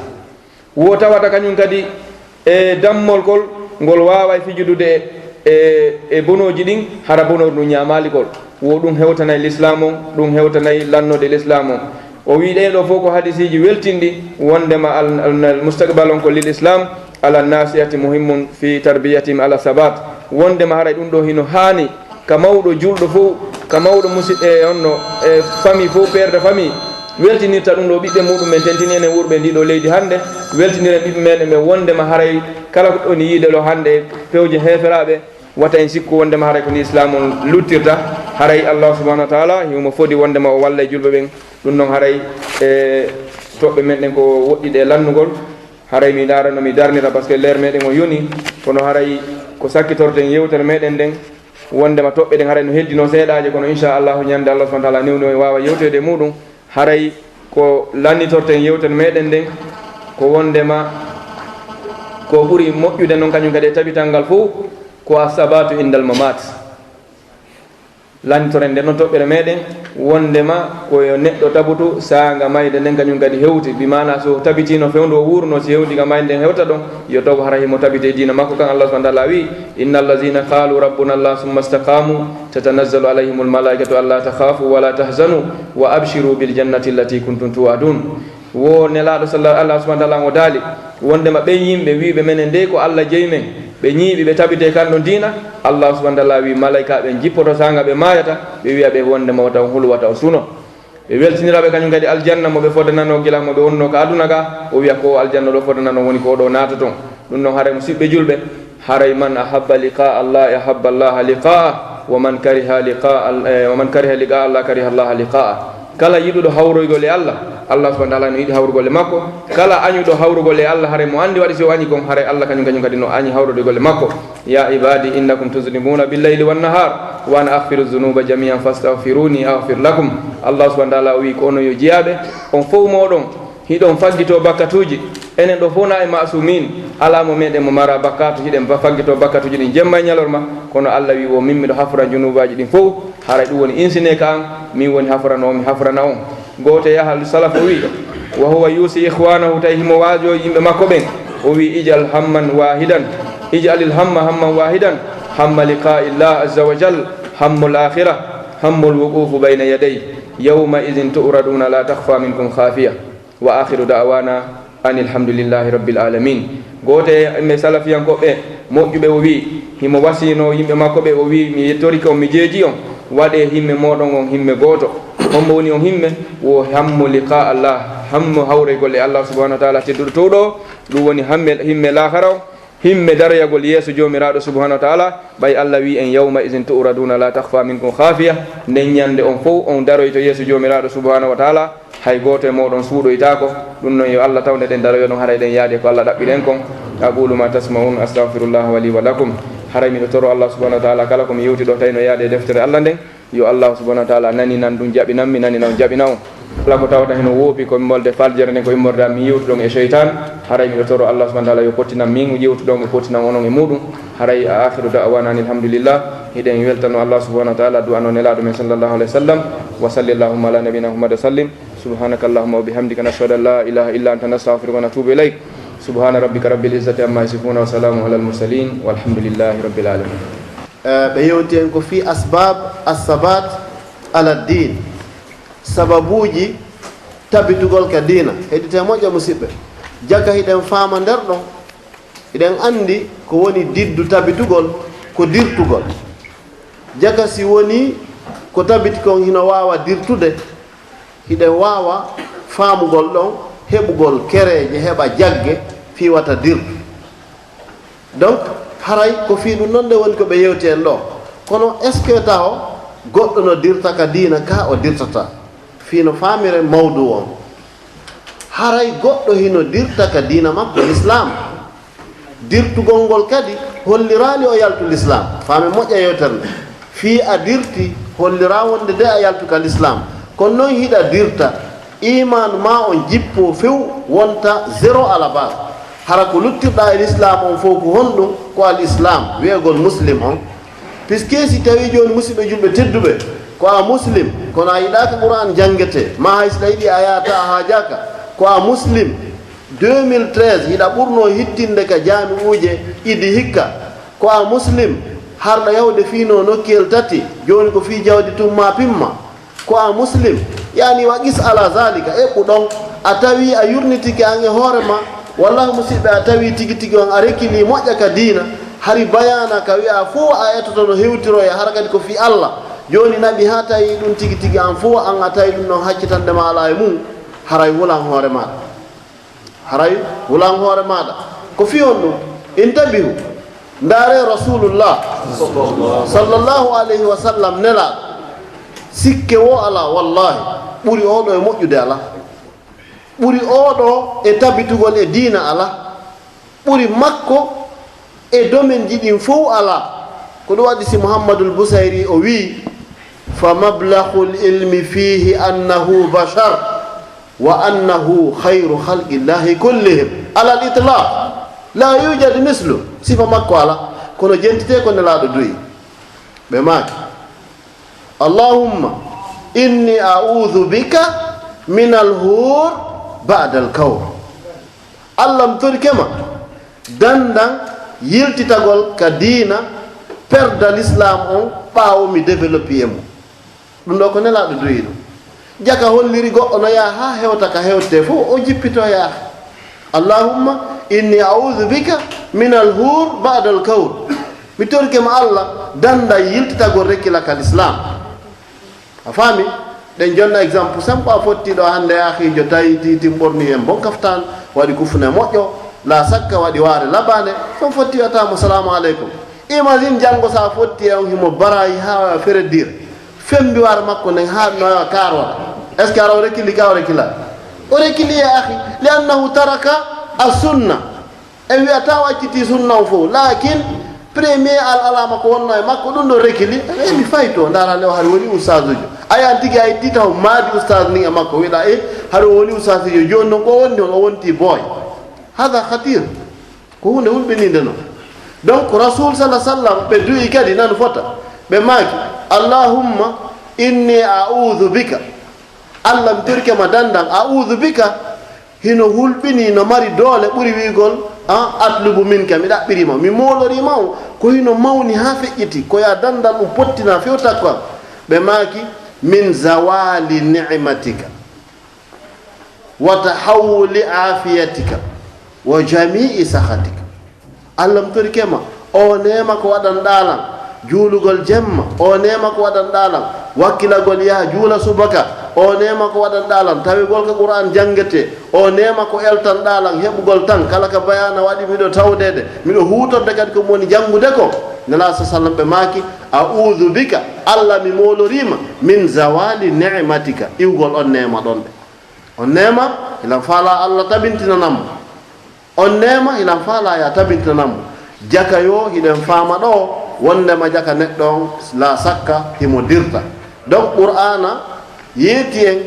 Wo tawata kañum kadi e dammol kol, ngol waaway fijudude e, e, e bonooji ɗin, hara bonooru ndun ɲaamaali kol. Wo ɗum hewtanay lislaamu on, ɗum hewtanay lannoode lislaamu on. O wi'i ɗee ɗoo fof ko hadisiiji weltinɗi, wondema al, al, al mustaqbal on ko lil Islam, ala nasiyati muhimmun fi tarbiyatihim ala sabat. Wondema haray ɗum ɗoo hino haani ka mawɗo julɗo fof, ka mawɗo musiɗɗo e honno, e famille fof, père de famille, weltinirta ɗum ɗoo ɓiɓɓe muɗum ɓen, tentini enen wurɓe ndii ɗoo leydi hannde, weltiniren ɓiɓɓe meɗen ɓen wondema haray kala ko ɗoni yiide ɗoo hannde e pewje heeferaaɓe, wata en sikku wondema haray ko ni Islaamu on luttirta, haray Allah subhanahu wa taala himo fodi wondema o wallay julɓe ɓen. Ɗum non haray e toɓɓe men ɗen ko woɗɗi ɗe lannugol, haray mi ndaarano mi darnira, parce que leer meɗen on yoni, kono haray ko sakkitorten yewtere meɗen nden, wondema toɓɓe ɗen haray no heddino seeɗaaje, kono inchallahu ñande Allah subhanahu wa taala newni o e waawa yewtoyde e muɗum, haray ko lannitorten yewtere meɗen nden, ko wondema ko ɓuri moƴƴude non kañum kadi e tabital ngal fof, ko assabatu indal mamat. Lannitoren nden non toɓɓere meɗen, wondema ko yo neɗɗo tabutu saanga mayde nden kañum kadi hewti, bi maana so tabitino fewndo o wuurno, si hewti ka mayde nden hewta ɗon, yo taw hara himo tabiti e diina makko kan. Allah subhanahu wa taala wi, inna allazina qalu rabbuna allah summa istaqamu tatanazzalu alayhimul malaikatu alla takhafu wala tahzanu wa abshiru bil jannati allati kuntum tu'adun. Wo Nelaaɗo salla, Allah subhanahu wa taala o daali, wondema ɓen yimɓe wiiɓe menen dey ko Allah jeyi men, ɓe ñiiɓi, ɓe tabiti e kan ɗon diina, Allah subhanahu wa taala wi malaykaaɓe ɓen jippoto saanga ɓe maayata, ɓe wi'a ɓe wondema wata on hulu, wata on suno. Ɓe weltinira ɓe kañum kadi aljanna mo ɓe fodanano gila mo ɓe wonno ka aduna ka, o wi'a ko o aljanna ɗo fodanano woni ko o ɗo naatoton. Ɗum non haray musiɓɓe julɓe, haray man ahabba liqa Allah ahabba Allah liqa'ah, wa man kariha liqa al-, eh, wa man kariha liqa Allah kariha Allah liqa'ah. Kala yiɗuɗo hawroygol e Allah, Allah subhanahu wa taala no yiɗi hawrugol e makko. Kala añuɗo hawrugol e Allah, haray mo anndi waɗi si o añi kon, haray Allah kañum kañum kadi no añi hawroygol e makko. Ya ibadi innakum tuznibuna billayli wannahar, wa ana aghfiru dhunuba jami'an fastaghfiruni aghfir lakum. Allah subhanahu wa taala o wi ko onon yo jiyaaɓe, on fow mooɗon hiɗon faggitoo bakkatuuji. Enen ɗo fow na e ma'sumin, alaa mo meɗen mo mara bakkatu, hiɗen ba-, faggitoo bakkatuuji ɗin jemma e ñalorma, kono Allah wi wo min miɗo hafra junuubaaji ɗin fow, haray ɗum woni insine ka an, min woni hafrano on, mi hafrana on. Gooto e ahal salaf o wi, wa huwa yusi ikhwanahu, tawi himo waajoo yimɓe makko ɓen, o wi ij'al hamman wahidan, ij'alil hamma hamman wahidan, hamma liqa'illah azza wa jal, hammul akhirah, hammul wuqufu bayna yaday, yawma idhin tu'raduna la takhfa minkum khafiya. Wa akhiru da'wana anil hamdulillahi rabbil alamin. Gooto e yimɓe salafiyankoɓe moƴƴuɓe o wi, himo wasiyno yimɓe makko ɓe, o wi, mi yettorike on, mi jeeji on, waɗe himme mooɗon on himme gooto. Hombo woni on himme? Wo hammu liqa Allah, hammu hawroygol e Allah subhanahu wa taala tedduɗo towɗo o, ɗum woni hamme, himme laakara on. Himme daroyagol yeeso Joomiraaɗo subhanahu wa taala, ɓay Allah wi en, yawma idhin tu'raduna la takhfa minkum khafiya, nden ñande on fow on daroyto yeeso Joomiraaɗo subhanahu wa taala, hay gooto e mooɗon suuɗoytaako. Ɗum non yo Allah taw nde ɗen daroyoɗon, haray ɗen yaade ko Allah ɗaɓɓiri en kon. Aqulu ma tasma'un, astaghfirullaha wa li wa lakum. Haray miɗo toro Allah subhanahu wa taala kala ko mi yewti ɗo tawi no yaade e deftere Allah nden, yo Allah subhanahu wa taala naninan ɗum jaɓinan mi, naninan jaɓina on. Kala ko tawata hino woopi ko immorde faljere nden, ko immorde am mi yewtuɗon e seytan, haray miɗo toro Allah subhanahu wa taala yo pottinan min yewtuɗon e pottinan onon e muɗum. Haray a akhiru da'wana anil hamdulillah. Hiɗen weltano Allah subhanahu wa taala, du'ano Nelaaɗo men sallallahu alayhi wa sallam. Wa salli allahumma ala nabina Muhammad wa sallim. Subhanaka allahumma wa bihamdika, nashhadu an la ilaha illa anta, nastaghfiruka wa natubu ilayk. Subhana rabbika rabbil izzati amma yasifuna wa salamun alal mursalin walhamdulillahi rabbil alamin. Eh, ɓe yewti en ko fii asbab assabat ala din, sababuuji tabitugol ka diina. Heɗite moƴƴa musiɓɓe, jaka hiɗen faama nder ɗon, hiɗen anndi ko woni diddu tabitugol ko dirtugol. Jaka si woni ko tabiti kon hino waawa dirtude, hiɗen waawa faamugol ɗon heɓugol kereeje heɓa jagge fii wata dirtu. Donc, haray ko fii ɗum non nde woni ko ɓe yewti en ɗo. Kono est-ce que taho goɗɗo no dirta ka diina ka o dirtata? Fii no faamiren mawdu on. Haray goɗɗo hino dirta ka diina makko l'islam. Dirtugol ngol kadi holliraali o yaltu l'islam. Faamen moƴƴa yewtere nde. Fii a dirti, holliraa wonde de a yaltu ka l'islam. Kono non hiɗa dirta, iman ma on jippoo few, wonta zéro à la base. Hara ko luttirɗaa e l'islam on fow ko honɗum? Ko al islam, wi'egol muslim on. Puisque si tawii jooni musiɓɓe julɓe tedduɓe, ko a muslim, kono a yiɗaaka Qur'an janngetee, maa hay si a yiɗi a yaata a haajaaka, ko a muslim, deux mille treize, hiɗa ɓurnoo hittinde ka jaami'uuje idi hikka. Ko a muslim, harɗa yahude fii no nokkiyel tati, jooni ko fii jawdi tun maa pimma. Ko a muslim, Yaani, wa qis ala zalika, eɓɓu ɗon, a tawi a yurnitike an e hoore ma, wallahi musiɓɓe, a tawi tigi tigi on a rekili moƴƴa ka diina, hari bayaana ka wi'a fow a etoto no hewtiro e hara kadi ko fii Allah. Jooni naɓi haa tawi ɗum tigi tigi an fow an a tawi ɗum ɗon haccitande ma alaa e mum, haray hulan hoore maaɗa. Haray hulan hoore maaɗa. Ko fii honɗum? Intabihu. Ndaaree Rasulullah sallallahu alayhi wa sallam nelaaɗo. Sikke woo alaa, wallahi, ɓuri oo ɗoo e moƴƴude alaa. Ɓuri oo ɗoo e tabitugol e diina alaa. Ɓuri makko e domenji ɗin fow alaa. Ko ɗum waɗi si Muhammadul Busayri o wi'i, "Fa mablaghul ilmi fihi annahu bashar, wa annahu khayru khalqillahi kullihim alal itlaq, la yujadu mislu." Sifa makko alaa, kono jentitee ko Nelaaɗo du'i. Ɓe maaki, "Allahumma inni a'udhu bika minal hur ba'dal kawr." Allah, mi torike ma dandan yiltitagol ka diina, perda l'islam on ɓaawo mi développé e mo. Ɗum ɗoo ko Nelaaɗo du'i ɗum. Jaka holliri goɗɗo no yaha haa hewta ka hewtete fow, o jippito yaha. "Allahumma inni a'udhu bika minal hur ba'dal kawr." Mi torike ma Allah dandan yiltitagol rekila ka l'islam. A faami? Ɗen jonna exemple simple a fotti ɗo hannde, akhiijo tawi tiitin ɓorni en bon kaftan, waɗi kufune moƴƴo, la sakka waɗi waare labaande, on fotti wiyata mo salaamu aleykum. Imagine janngo sa fotti e on himo barayi haa feredire. Fembi waare makko nden haa no kaarora. Est-ce que ara o rekili ka o rekila? O rekili ya akhi, li annahu taraka as-sunna. En wi'ataa o accitii sunna on fow, laakin premier al alama ko wonno e makko, ɗum ɗo rekili, e mi fayto, ndaara le o hari woni ustaazujo. Ayan tigi a itti taw maadi ustaaz nin e makko, wi'ɗa e hari o woni ustaazujo, jooni non ko wonni on, o wonti boy. Hada khatir. Ko huunde hulɓininde non. Donc, Rasul sallallahu alaihi wasallam ɓe du'i kadi nan fota. Ɓe maaki, "Allahumma inni a'udhu bika." Allah, mi torike ma dandan, "A'udhu bika." Hino hulɓinii, no mari doole ɓuri wi'ugol, "An atlubu minka, mi ɗaɓɓirii ma, mi moolorii ma on." Ko hino mawni haa feƴƴiti, ko ya dandal ɗum pottina few takko an. Ɓe maaki, "Min zawali ni'matika, wa tahawuli afiyatika, wa jami'i sakhatika." Allah, mi torike ma, o neema ko waɗanɗaa lan juulugol jemma, o neema ko waɗanɗaa lan wakkilagol yaha juula subaka, o neema ko waɗanɗaa lan tawegol ko Qur'an janngetee, o neema ko eltanɗaa lan heɓugol tan kala ka bayaana waɗi miɗo tawdeede, miɗo huutorde kadi ko mi woni janngude ko. Nelaaɗo sallam ɓe maaki, "A'udhu bika, Allah mi moolorii ma, min zawali ni'matika, iwgol on neema ɗon ɗe." On neema, hilan faalaa Allah tabintinana mo. On neema, hilan faalaa ya tabintinana mo. Jaka yo hiɗen faama ɗo, wondema jaka neɗɗo on, la sakka, himo dirta. Donc, Qur'aana yeeti en,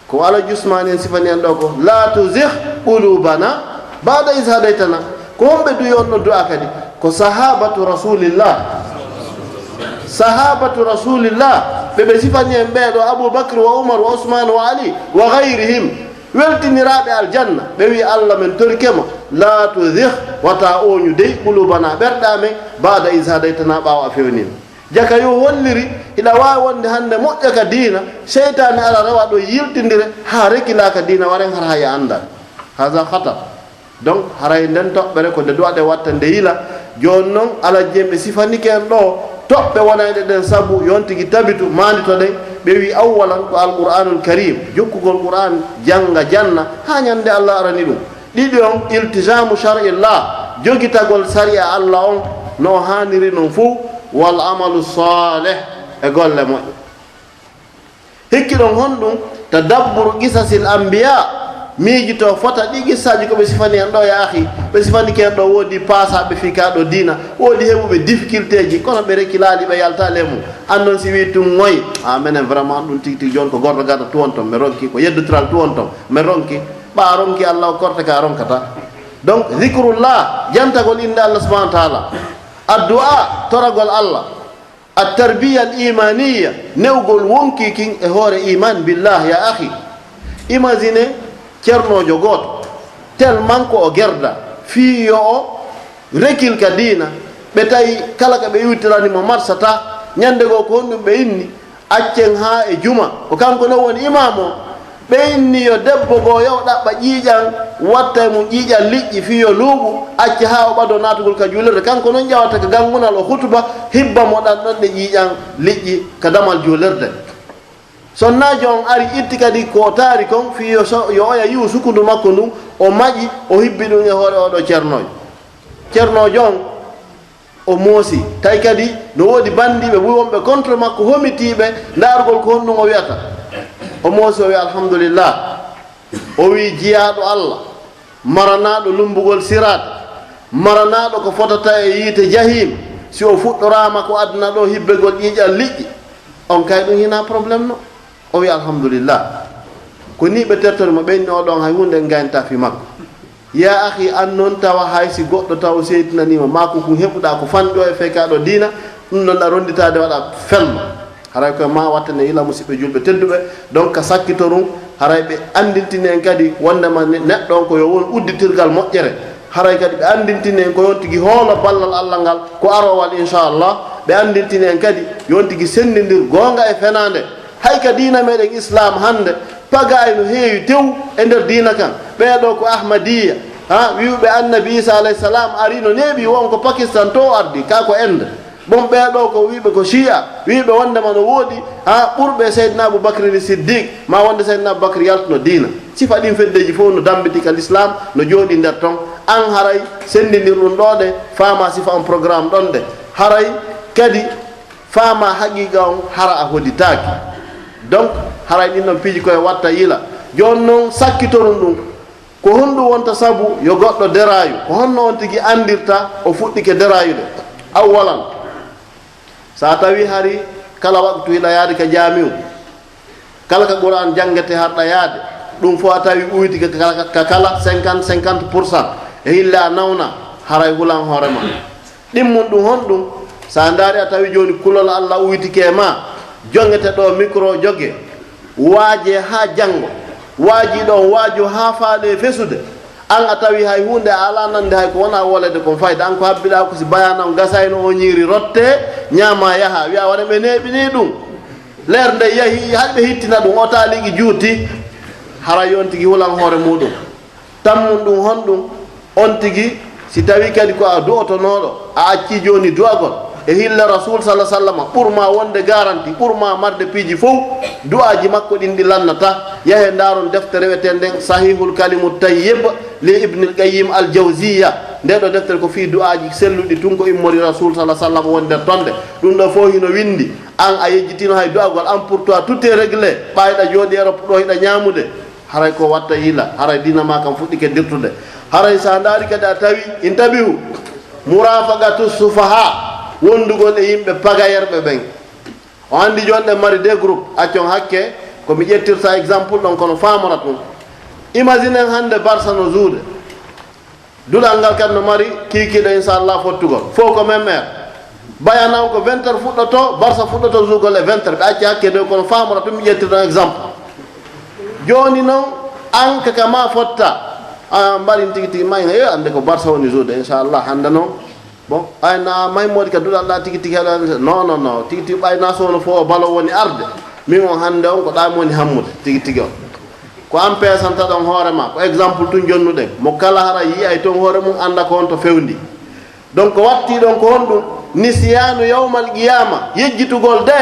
ko Alhaji Usmaan en sifani en ɗo ko, "La tuzigh qulubana ba'da iz hadaytana." Ko homɓe du'i on ɗon du'a kadi? Ko sahabatu Rasulillah. Sahabatu Rasulillah, ɓe ɓe sifani en ɓee ɗo, Abu Bakr wa Umar wa Usmaan wa Ali wa ghayrihim. Weltiniraaɓe aljanna, ɓe wi'i, "Allah, men torike ma, la tuzigh, wata ooñu dey, qulubana, ɓerɗe amen, ba'da iz hadaytana, ɓaawo a fewni men." Jaka yo holliri, hiɗa waawi wonde hannde moƴƴa ka diina, seytaane ara rewa ɗo yiltindire, haa rekilaa ka diina, waren har haya annda. Haza khatar. Donc, haray nden toɓɓere ko nde du'aɗen watta nde yila. Jooni non, Alhaji en ɓe sifanike en ɗo toɓɓe wonayɗe ɗen sabu yon tigi tabitu, maanditoɗen. Ɓe wi, awwalan ko Alqur'anul Karim, jokkugol Qur'an, jannga, janna, haa ñande Allah arani ɗum. Ɗiɗi on, iltizamu shar'illah, jogitagol sari'a Allah on no o haaniri non fow, wal amalu salih, e golle moƴƴe. Hikki ɗon honɗum? Tadabburu qisasil anbiya, miijito fota ɗi qissaaji ko ɓe sifani en ɗo, ya akhi, ɓe sifanike en ɗo, woodi paasaaɓe fii kaa ɗo diina, woodi heɓuɓe difficultéji, kono ɓe rekilaali, ɓe yaltaali e mum. An non si wii tun ngoy, a menen vraiment ɗum tigi tigi jooni ko gordo gada tuwon ton, mi ronki, ko yeddotiral tuwon ton, mi ronki, ɓa a ronki Allah o korte ka a ronkata. Donc, zikrullah, jantagol innde Allah subhanahu wa taala, addu'a, toragol Allah, At-tarbiya al-imaniya, newgol wonkii kin e hoore iman billah, ya akhi. Imagine cernoojo gooto, tellement ko o gerda, fii yo o rekil ka diina, ɓe tawi kala ka ɓe iwtirani mo marsata, ñande goo ko honɗum ɓe inni, Accen haa e juma, ko kanko non woni imaam o. Ɓe inni yo debbo goo yahu ɗaɓɓa ƴiiƴan, watta e mum ƴiiƴan liƴƴi fii yo luuɓu, acca haa o ɓadoo naatugol ka juulirde. Kanko non ƴawata ka ganngunal o hutuba, hibba mo ɗan ɗon ɗe ƴiiƴan liƴƴi ka damal juulirde. Sonnaajo on ari itti kadi ko o taari kon fii yo so-, yo oya yi'u sukundu makko ndun, o maƴi, o hibbi ɗun e hoore oo ɗoo cernoojo. Cernoojo on, o moosi. Tawi kadi no woodi banndiiɓe buy wonɓe contre makko, homitiiɓe ndaarugol ko honɗun o wi'ata. O moosi, o wi'i, "Alhamdulillah." O wi'i, "Jiyaaɗo Alla, maranaaɗo lummbugol siraat, maranaaɗo ko fotata e yiite Jahiim, si o fuɗɗoraama ko aduna ɗoo hibbegol ƴiiƴan liƴƴi, on kay ɗun hinaa problème no." O wi'i, "Alhamdulillah." Ko nii ɓe tertori mo, ɓe inni, "Oo ɗon hay huunde en gayntaa fii makko." Yaa akhi, an non tawa hay si goɗɗo taw seytinanii ma, maa ko kun heɓuɗaa ko fanɗi o e fey ka ɗoo diina, ɗun ɗon ɗa ronnditaade waɗa fello. Haray koye maa wattane yila musiɓɓe julɓe tedduɓe, donc ka sakkitorun, haray ɓe anndintini en kadi wonndema ne-, neɗɗo on ko yo won udditirgal moƴƴere. Haray kadi ɓe anndintini en ko yo on tigi hoolo ballal Alla ngal ko aroowal, inchallah. Ɓe anndintini en kadi yo on tigi senndindir goonga e fenaande. Hay ka diina meɗen Islaam hannde, pagaay no heewi tew e nder diina kan. Ɓee ɗoo ko Ahmadiyya, ha, wi'uɓe Annabi Isa alayhi salam ari no neeɓi, won ko Pakistan to o ardi, ka ko Inde. Bon, ɓee ɗoo ko wi'uɓe ko Shia, wi'uɓe wonndema no woodi, ha, ɓurɓe Seydina Abu Bakri ni Siddiq, ma wonnde Seydina Abu Bakri yaltuno diina. Sifa ɗin feddeeji fow no dammbiti ka Lislaam, no jooɗii nder ton. An haray senndindir ɗun ɗoo ɗe, faamaa sifa on programme ɗon ɗe. Haray kadi faamaa haqiiqa on hara a hoditaaki. Donc, haray ɗin ɗon piiji ko e watta yila. Jooni non, sakkitorun ɗun. Ko honɗun wonta sabu yo goɗɗo deraayu? Ko honno on tigi anndirta o fuɗɗike deraayude? Awwalan, si a tawii hari kala waqtu hiɗa yaade ka jaamiu, kala ka Qur'aan janngetee harɗa yaade, ɗun fow a tawii uwiti ka kala, ka kala cinquante, cinquante pour cent, e hille a nawna, haray hulan hoore maa. Ɗimmun ɗun honɗun? Si a ndaari a tawi jooni kulol Alla uwitike e maa, joŋete ɗoo mikro joge, waajee haa janngo, waajiiɗo on waajoo haa faaloo fesude, an a tawi hay huunde a alaa nande hay ko wonaa wooleede kon fayda, an ko habbiɗaa ko si bayaana on gasayno on ñiiri rottee, ñaamaa yahaa, wi'aa wara ɓe neeɓinii ɗun. Leer nde yahi, hay ɓe hittina ɗun, o taaliki juuti, haray on tigi hulan hoore muuɗun. Tammun ɗun honɗun? On tigi, si tawii kadi ko a du'otonooɗo, a accii jooni du'agol, e hilla Rasuul salla sallama, ɓur maa wonde garanti, ɓur maa marde piiji fow, du'aaji makko ɗin ɗi lannata. Yahee ndaaron defte reweteende nden, Sahihul Kalimu Tayyib li Ibnil Qayyim Al Jawziyya. Ndee ɗoo deftere ko fii du'aaji selluɗi tun ko immori Rasuul salla sallama woni nder ton nde. Ɗun ɗoo fow hino winndi, an a yejjitino hay du'agol, an pour toi tout est réglé, ɓayɗa jooɗii Europe ɗoo hiɗa ñaamude. Haray ko watta yila, haray diina maa kan fuɗɗike dirtude. Haray si a ndaari kadi a tawi, intabihu, murafaqatu sufaha, wondugol e yimɓe pagayerɓe ɓen. O anndi jooni ɗen mari deux groupes, accon hakke, ko mi ƴettirta exemple ɗon, kono faamora tun. Imagine en hannde Barça no jouer. Duɗal ngal kadi no mari kiikiiɗe, inchallah, fottugol. Fow ko même heure. Bayern on ko vingt heures fuɗɗoto, Barça fuɗɗoto jouegol e vingt heures. Ɓe acci hakke dow kono faamora tun mi ƴettiri ɗon exemple. Jooni non, an ka ka ma fotta. A mbarin tigi tigi may, "Eh, annde ko Barça woni jouer, inchallah, hannde non." Bon, ay na may moodi ka duɗal ɗa tigi tigi heɗa, "Non, non, non, tigi tigi ɓay na soono fow o balo woni arde. Min on hannde on ko ɗa mi woni hammude, tigi tigi on." Ko an peesanta ɗon hoore ma, ko exemple tun jonnuɗen. Mo kala hara yi'ay ton hoore mum, annda ko honto fewndi. Donc, ko wattii ɗon ko honɗun? Nisiyaanu yawmal qiyaama, yejjitugol de,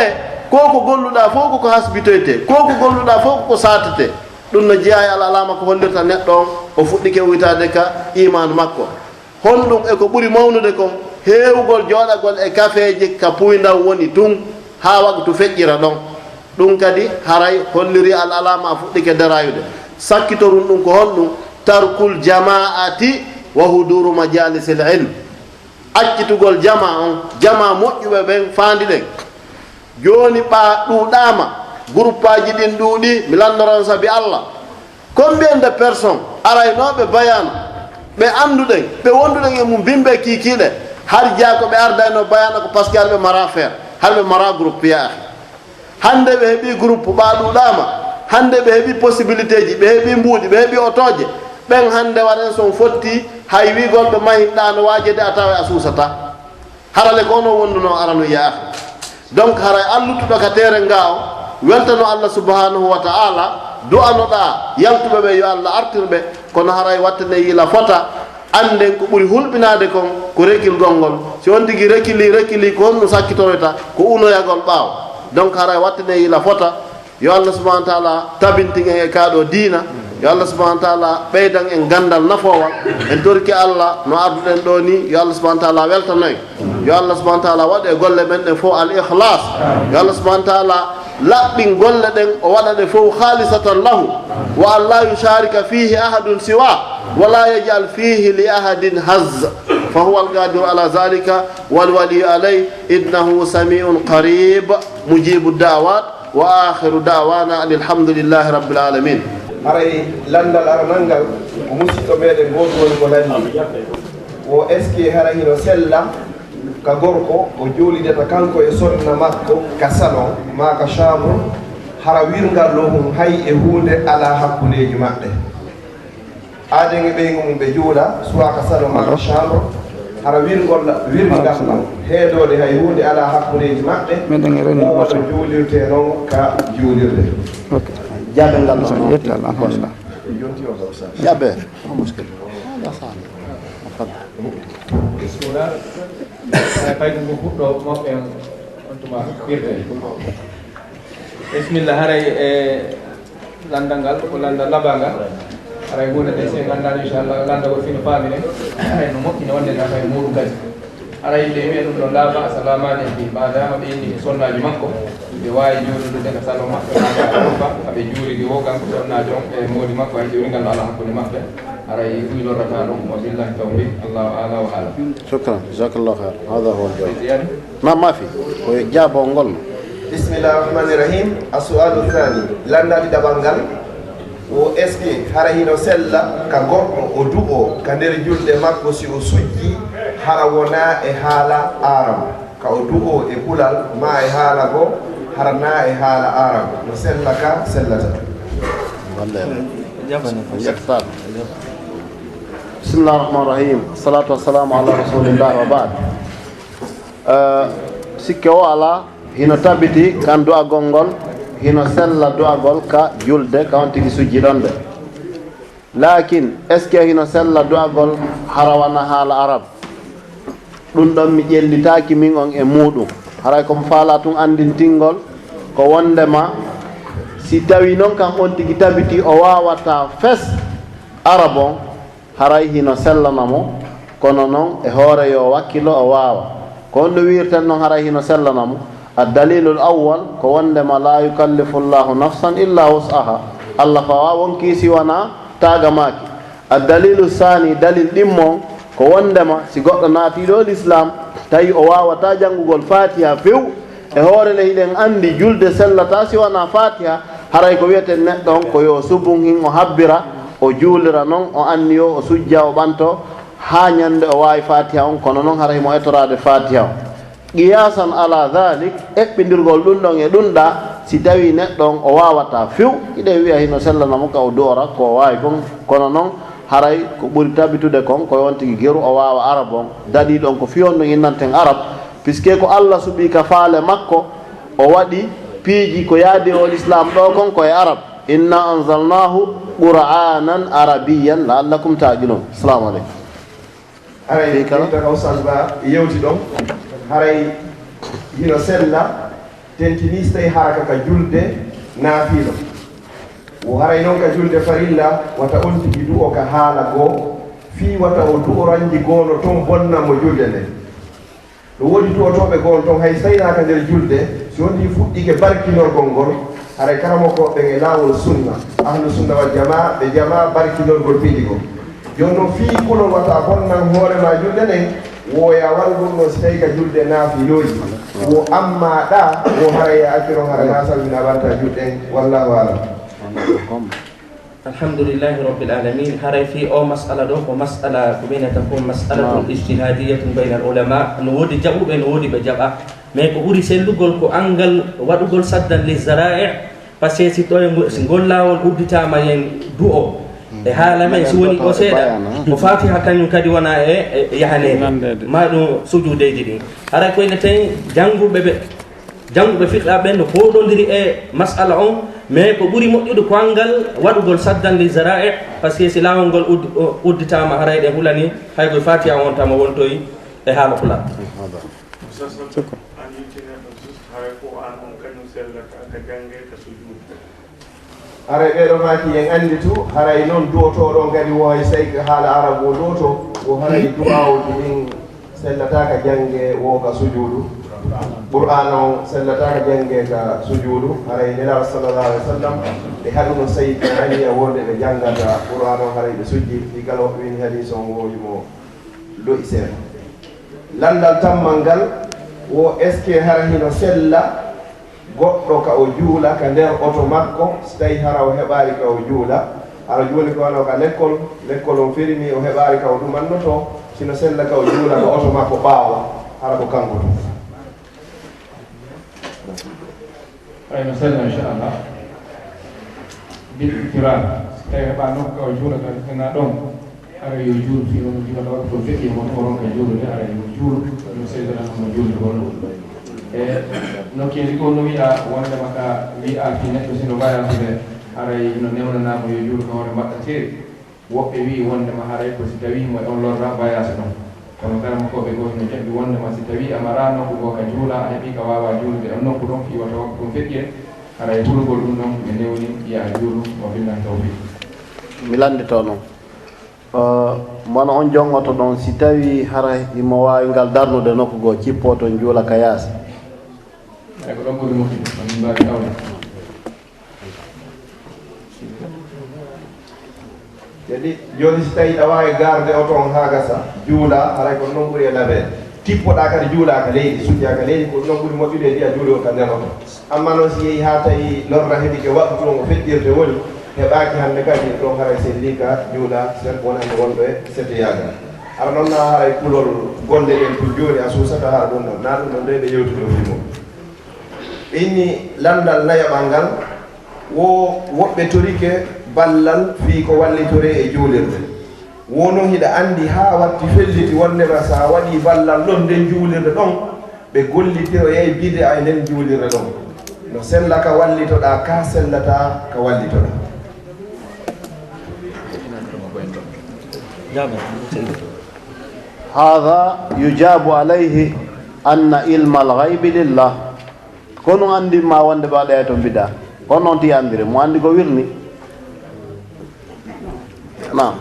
ko ko golluɗaa fow ko ko hasbitoytee, ko ko golluɗaa fow ko ko saatetee. Ɗun no jeyaa e al alaama ko hollirta neɗɗo on, o fuɗɗike uwitaade ka iimaanu makko. Honɗun e ko ɓuri mawnude kon? Heewugol jooɗagol e kafeeje ka puyndan woni tun haa waqtu feƴƴira ɗon. Ɗun kadi haray hollirii al alaama a fuɗɗike daraayude. Sakkitorun ɗun ko honɗun? Tarkul jamaa'ati wa huduuru majaalisil ilm. Accitugol jamaa on, jamaa moƴƴuɓe ɓen faandiɗen. Jooni ɓaa ɗuuɗaama, guruppaaji ɗin ɗuuɗii, mi lannoran sabi Alla. Combien de personnes araynooɓe bayaana, ɓe annduɗen, ɓe wonduɗen e mum bimbi e kiikiiɗe, har jaa ko ɓe ardaynoo bayaana ko parce que har ɓe maraa feere, har ɓe maraa groupe, yaa akhi. Hannde ɓe heɓii groupe, ɓaa ɗuuɗaama, hannde ɓe heɓii possibilité ji, ɓe heɓii mbuuɗi, ɓe heɓii otooje, ɓen hannde waren son fotti, hay wi'ugol ɓe mahinɗaa no waaje de a tawa a suusataa. Harale ko onon wondunoo arano, yaa akhi. Donc, haray an luttuɗo ka teeren ngaa on, weltano Allah subhanahu wa ta'ala, du'anoɗaa yaltuɓe ɓe yo Allah artir ɓe, kono haray wattane yila fota, annden ko ɓuri hulɓinaade kon ko rekilgol ngol. Si on tigi rekilii, rekilii, ko honɗun sakkitoroyta? Ko uloyagol ɓaawo. Donc, haray wattane yila fota, yo Allah subhanahu wa ta'ala tabintin en e kaa ɗoo diina, yo Allah subhanahu wa ta'ala ɓeydan en ganndal nafoowal. En torike Allah no arduɗen ɗoo nii, yo Allah subhanahu wa ta'ala weltano en. Yo Allah subhanahu wa ta'ala waɗu e golle men ɗen fof al ikhlas. Yo Allah subhanahu wa ta'ala laɓɓin golle ɗen, o waɗa ɗe fof khalisatan lahu. Wa an la yusharika fihi ahadun siwa, wa la yaj'al fihi li ahadin hazz. Fa huwa al qadiru ala zalika wal waliyu alayh, innahu sami'un qarib, mujibu da'awat. Wa akhiru da'wana anil hamdulillahi rabbil alamin. Haray lanndal aranal ngal, ko musiɗɗo meɗen gooto woni ko lanndii. Wo est-ce que hara hino sella ka gorko o juulidata kanko e sonna makko ka salon maa ka chambre, hara wirngal ɗoo hun hay e huunde alaa hakkundeeji maɓɓe? Aaden e ɓeyngu mun ɓe juula, soit ka salon maa ka chambre, hara wirngol, wirngal ɗon heedoode hay huunde alaa hakkundeeji maɓɓe, wowata juulirtee non ka juulirde. Ok. Jaabel ngal ɗon. Yettal, alhamdulillah. Jaabel. Bismillah. Eh, kay ko fuɗɗo maɓɓe on, on tuma firde. Bismillah, haray e lanndal ngal, ko lanndal labangal. Haray huunde nde, si en anndaano, inchallah, lanndagol fino faamiren. Haray no moƴƴi, no wonde ka kay muuɗum kadi. Haray nde wi'e ɗum ɗon laaɓa, a salaamaani e fii, maadaama ɓe inni ko sonnaaji makko, ɓe waawi juulude ka salon maɓɓe, maa ka arofa, aɓe juulidi wo kanko sonnaajo on e moodi makko, hay juulingal no alaa hakkunde maɓɓe. Haray ɗum lorrataa ɗum, wa billahi tawfiq, Allahu a'la wa a'lam. Shukran, jazakallahu khair. Hada huwa al-jawab. Ziyaada? Na, ma fi. Ko jaabol ngol. Bismillah rahmani rahim. As-su'alu thani. Lanndal ɗiɗaɓal ngal. Wo est-ce que hara hino sella ka goɗɗo o du'oo ka nder julde makko si o sujji hara wonaa e haala Aarab? Ka o du'oo e kulal maa e haala goo, hara naa e haala Aarab. No sella ka sellata? Walle. Yeftal. Bismillah rahmani rahim. Salatu wassalamu ala rasulillah wa ba'd. Eh, sikke o alaa, hino tabiti kan du'agol ngol, hino sella du'agol ka julde, ka on tigi sujji ɗon de. Laakin, est-ce que hino sella du'agol hara wonaa haala Arab? Ɗun ɗon mi ƴellitaaki min on e muuɗum. Haray ko mi faalaa tun anndintingol ko wonndema si tawii non kan on tigi tabiti o waawataa fes Arab on, haray hino sellana mo, kono non e hoore yo o wakkilo o waawa. Ko honno wi'irten non haray hino sellana mo? Ad-dalilul awwal ko wonndema laa yukallifu Allahu nafsan illa wus'aha. Allah fawaa wonkii si wanaa taagamaaki. Ad-dalilu saani, dalil ɗimmo on, ko wonndema si goɗɗo naatii ɗoo Lislaam, tawi o waawataa janngugol Faatiha few, e hoore ley hiɗen anndi julde sellataa si wanaa Faatiha, haray ko wi'eten neɗɗo on ko yo subun hin o habbira, o juulira non, o anniyoo, o sujja, o ɓantoo, haa ɲande o waawi Faatiha on, kono non haray himo etoraade Faatiha on. Qiyaasan ala dhalik, eɓɓindirgol ɗun ɗon e ɗun ɗaa, si tawii neɗɗo on o waawataa few, hiɗen wi'a hino sellana mo ka o du'ora ko o waawi kon, kono non haray ko ɓuri tabitude kon ko on tigi geru o waawa Arab on, dalil on ko fii honɗun innanten Arab, puisque ko Allah suɓii ka faale makko, o waɗi piiji ko yaadi e o Lislaam ɗoo kon ko e Arab. Inna anzalnahu qur'anan arabiyyan la'allakum ta'qilun. Assalamu alaikum. Haray, fii kala? Min ka Usal Ba yewti ɗon. Haray hino sella, tentinii si tawii haraka ka julde naafiila. Wo haray non ka julde farilla, wata on tigi du'o ka haala goo, fii wata o du'o ranji goo no ton bonna mo julde nden. No woodi du'otooɓe goo ton, hay si tawii ka nder julde, si on tigi fuɗɗike barkinorgol ngol, haray karamokooɓe ɓen e laawol sunna, ahlu sunna wal jamaa, ɓe jamaa barkinorgol piiji goo. Jooni non fii kulol wata bonnan hoore maa julde nden, wo ya waɗu ɗum ɗon si tawii ka julde naafilooji. Wo amma ɗaa, wo haray ya accu non haray maa salmina ɓanta julɗe ɗen. Wallahu a'lam. Alhamdulillahi rabbil alamin. Haray fii oo mas'ala ɗoo ko mas'ala ko ɓeynata ko mas'alatun ijtihadiyatun baynal ulama. No woodi jaɓuɓe, no woodi ɓe jaɓaa. Mais ko ɓuri sellugol ko anngal waɗugol saddan li zara'i. Parce que si ɗo e ngo-, si ngol laawol udditaama yen du'o, e haala men, si woni ɗo seeɗa, ko Faatiha kañum kadi wona e, e yahaneede, ma ɗum sujuudeeji ɗin. Haray ko ene tawi jannguɓe ɓe, Jannguɓe fiqh ɓen no pooɗondiri e mas'ala on, mais ko ɓuri moƴƴude ko anngal waɗugol saddan li zara'i, parce que si laawol ngol ud-, o-, udditaama, haray ɗen hulani hay ko e Faatiha on tama wontoyi e haala Pulaar. Shukran. An yittinirɗo juste haray Qur'an on kañum sellata ka jannge ka sujuudu. Haray ɓee ɗoo maaki en anndi tu, haray non du'otooɗo on kadi wo hay sey ko haala Arabu o du'otoo, wo haray du'aawuji ɗin sellataa ka jannge wo ka sujuudu. Qur'aana on sellataa ka jannge ka sujuudu. Haray Nelaaɗo sallallahu alaihi wasallam ɓe haɗuno Sayyidina Ali e wonde ɓe janngata Qur'aana on haray ɓe sujji. Ɗi kala woɓɓe wini hadiis on wo himo lo'i seeɗa. Lanndal tammal ngal wo est-ce que hara hino sella goɗɗo ka o juula ka nder oto makko, si tawii hara o heɓaali ka o juula, hara o juuli ko wano ka lekkol, lekkol on firimi o heɓaali ka o ɗumannotoo, si no sella ka o juula ka oto makko ɓaawo, hara ko kanko tun. Ay no sella, inchallah. Bil ittirar, si tawii heɓaali nokku ka o juula ka, ka na ɗon. Haray yo juulu fii on juulata waɗa ko feƴƴi mo ɗum o ronka juulude, haray yo juulu, no seydanan mo juulde gonɗo. E nokkeeli goo no wi'a wondema ka wi'a fii neɗɗo si no voyage de, haray no newnanaa mo yo juulu ka hoore mbaɗɗa teeri. Woɓɓe wi'i wondema haray ko si tawii mo e on lorra voyage ɗon. Kono karamokooɓe goo hino jaɓi wondema si tawii a maraa nokku goo ka juula, a heɓii ka waawaa juulude e on nokku ɗon fii wata waktu on feƴƴire, haray hulugol ɗum ɗon ɓe newni yo a juulu, wa billahi tawfiq. Mi lannditoo non. Eh, wano on jongoto ɗon, si tawii hara himo waawi ngal darnude nokku goo, cippoo ton juula ka yaasi. Ay, ko ɗon ɓuri moƴƴude, ko min mbaawi tawde. Kadi, jooni si tawii ɗa waawi garde oto on haa gasa, juula, haray ko non ɓuri e labeede. Tippoɗaa kadi juulaa ka leydi, sujjaa ka leydi, ko non ɓuri moƴƴude e wi'a juulugol ka nder oto. Amma non si yehi haa tawi lorra heɓike waktu on o feƴƴirte woni, heɓaaki hannde kadi ɗon haray sellii ka juula, sen ko woni hannde wonɗo e seteyaagal. Hara non naa haray kulol golle ɗen tun jooni a suusata hara ɗum ɗon. Naa ɗum ɗon de ɓe yewtude o fii mum. Ɓe inni lanndal nayaɓal ngal, wo woɓɓe torike ballal fii ko wallitoree e juulirde. Wo non hiɗa anndi haa watti felliti wonndema si a waɗii ballal ɗon nden juulirde ɗon, ɓe gollitiroyay bidi'a e nden juulirde ɗon. No sella ka wallitoɗaa, ka sellataa ka wallitoɗaa. هذا يجاب عليه أن علم الغيب لله. Ko non anndin ma wonde ɓe waɗay ton bida. Ko non ti anndire. Mo anndi ko wirni. Naam.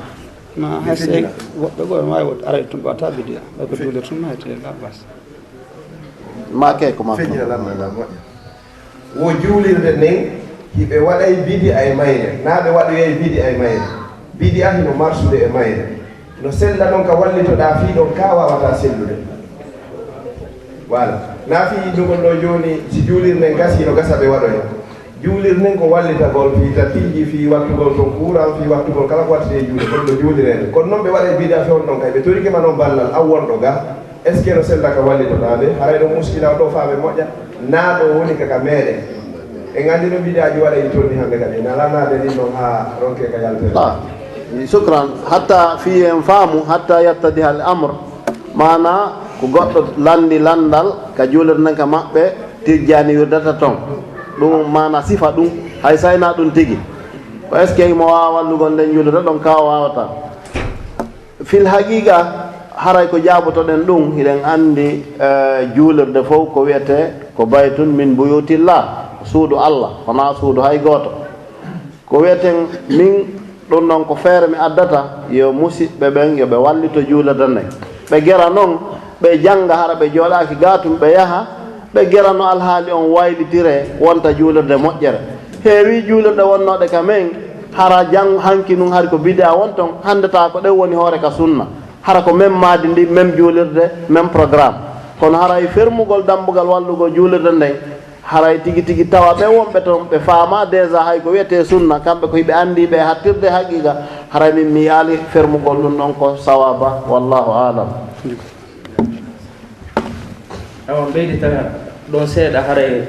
Ma hay sey woɓɓe goo no waawi wonde aray tun ɓe watta bidi'a. Ɓay ko juulirde tun no hay tun la bas. Ma ke ko ma tun. Feƴƴa lan, lan, lan, moƴƴa. Wo juulirde nden, hiɓe waɗay bidi'a e mayre. Naa ɓe waɗoyay bidi'a e mayre. Bidi'a hino marsude e mayre. No sella non ka wallitoɗaa fii ɗon ka waawataa sellude. Voilà. Naa fii nugol ɗoo jooni, si juulirde nden gasii, no gasa ɓe waɗoya. Juulirde nden ko wallitagol fii tatiiji, fii wattugol ton kuuran, fii wattugol kala ko wattete e juulde, kono no juulireede. Kono non ɓe waɗay bidi'a fii on ɗon kay, ɓe torike ma non ballal, an wonɗo ga, est-ce que no sella ka wallitoɗaa nde? Haray ɗon muskila o ɗoo faa ɓe moƴƴa. Naa ɗoo woni ka ka meeɗen. En anndi no bidi'aaji waɗay tolni hannde kadi. En alaa naade ɗin ɗon haa ronke ka yaltere. Ah, shukran. Hatta fii en faamu, hatta yattadiha al amr. Maanaa, ko goɗɗo lanndi lanndal ka juulirde nden ka maɓɓe, tijjaani wirdata ton. Ɗum maanaa sifa ɗum, hay sayna ɗum tigi. Ko est-ce que himo waawa wallugol nden juulirde ɗon ka o waawataa? Fil haqiqa, haray ko jaabotoɗen ɗum, hiɗen anndi, eh, juulirde fof ko wiyetee ko baytun min buyutillah, suudu Allah, wonaa suudu hay gooto. Ko wiyeten min ɗum ɗon ko feere mi addata, yo musiɓɓe ɓen, yo ɓe wallito juulirde nden. Ɓe gera non, ɓe jannga hara ɓe jooɗaaki gaa tun, ɓe yaha, ɓe gera no alhaali on waylitiree, wonta juulirde moƴƴere. Heewii juulirɗe wonnooɗe ka men, hara jang-, hanki nun hari ko bidi'a won ton, hannde taa ko ɗen woni hoore ka sunna. Hara ko men maadi ndi, men juulirde, men programme. Kono haray fermugol dambugal wallugol juulirde nden, haray tigi tigi tawa ɓen wonɓe ton, ɓe faamaa déjà hay ko wiyetee sunna, kamɓe ko hiɓe anndi ɓe hattirde haqiqa, haray min mi yi'aali fermugol ɗum ɗon ko sawaba, wallahu a'lam. Awa, ɓeydita ɗon seeɗa, haray,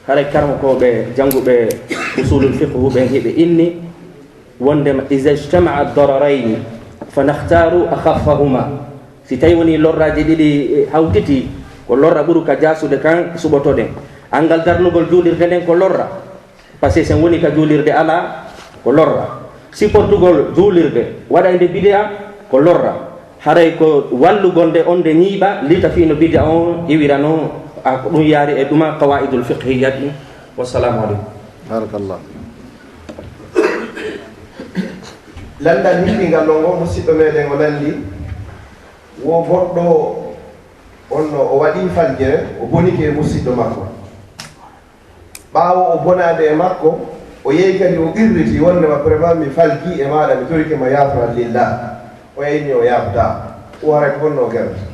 haray karamokooɓe jannguɓe usulul fiqhu ɓen hiɓe inni wondema, "Iza ijtama'a ad-dararayni fa nakhtaru akhaffahuma." Si tawi woni lorraaji ɗiɗi, eh, hawtiti, ko lorra ɓuru ka jaasude kan suɓotoɗen. Anngal darnugol juulirde nden ko lorra, parce que sen woni ka juulirde alaa, ko lorra. Sipportugol juulirde waɗaynde bidi'a, ko lorra. Haray ko wallugol nde on nde ñiiɓa, lita fii no bidi'a on iwirano, a ko ɗum yaari e ɗuma qawaa'idul fiqhiyya ɗin. Wassalaamu aleykum. Barakallah. Lanndal hikkingal non ngo, musiɗɗo meɗen o lanndi, wo goɗɗo on no o waɗi faljere, o bonike e musiɗɗo makko. Ɓaawo o bonaade e makko, o yehi kadi o qirriti wondema vraiment mi falji e maaɗa, mi torike ma yaaforal lillah. O yaynii o yaafataa. O haray ko honno o gerata?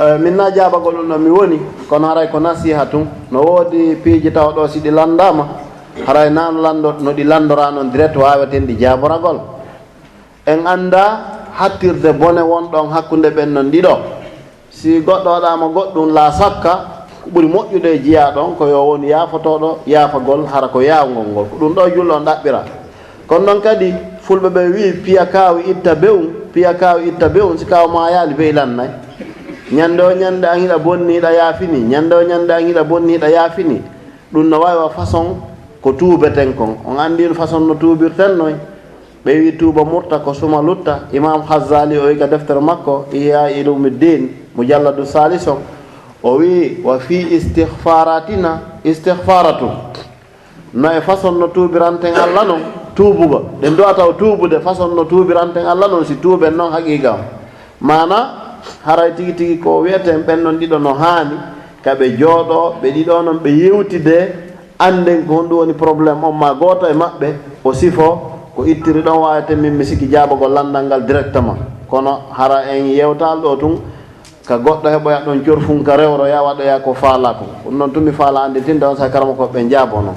Eh, min na jaabagol ɗum ɗo mi woni, kono haray ko nasiha tun. No woodi piiji tawa ɗo si ɗi lanndaama, haray na no lanndo-, no ɗi lanndoraa non direct waaweten ɗi jaaboragol. En anndaa hattirde bone wonɗon hakkunde ɓen non ɗiɗo. Si goɗɗo waɗaama goɗɗum, laa sakka, ko ɓuri moƴƴude e jiyaaɗo on ko yo won yaafotooɗo yaafagol, hara ko yaawngol ngol. Ko ɗum ɗo julɗo on ɗaɓɓira. Kono non kadi, fulɓe ɓen wi'i, "Piya kaaw itta bewum, piya kaaw itta bewum, si kaaw maayaali, beylannay." Ñannde o ñannde an hiɗa bonni, hiɗa yaafini. Ñannde o ñannde an hiɗa bonni, hiɗa yaafini. Ɗum no waawi wa façon ko tuubeten kon. On anndi no façon no tuubirten noy? Ɓe wi tuuba murta ko suma lutta. Imam Ghazali o wi ka deftere makko Ihya Ulumuddin, mujalladu salis on, o wi, "Wa fi istighfaratina istighfaratu." No e façon no tuubiranten Alla non, tuubugo. Ɗen du'ata o tuubude façon no tuubiranten Alla non si tuuben non haqiqa on. Maana, haray tigi tigi ko wi'eten ɓen non ɗiɗo no haani ka ɓe jooɗoo, ɓe ɗiɗo non ɓe yewtidee, annden ko honɗum woni problème on, maa gooto e maɓɓe o sifoo ko ittiri ɗon. Waaweten min mi sikki jaabagol lanndal ngal directement. Kono hara en yewtaali ɗo tun ka goɗɗo heɓoya ɗon corfun ka rewroya waɗoya ko faalaa kon. Ɗum non tun mi faala annditinde on, sa karamoko ɓe jaaboo non.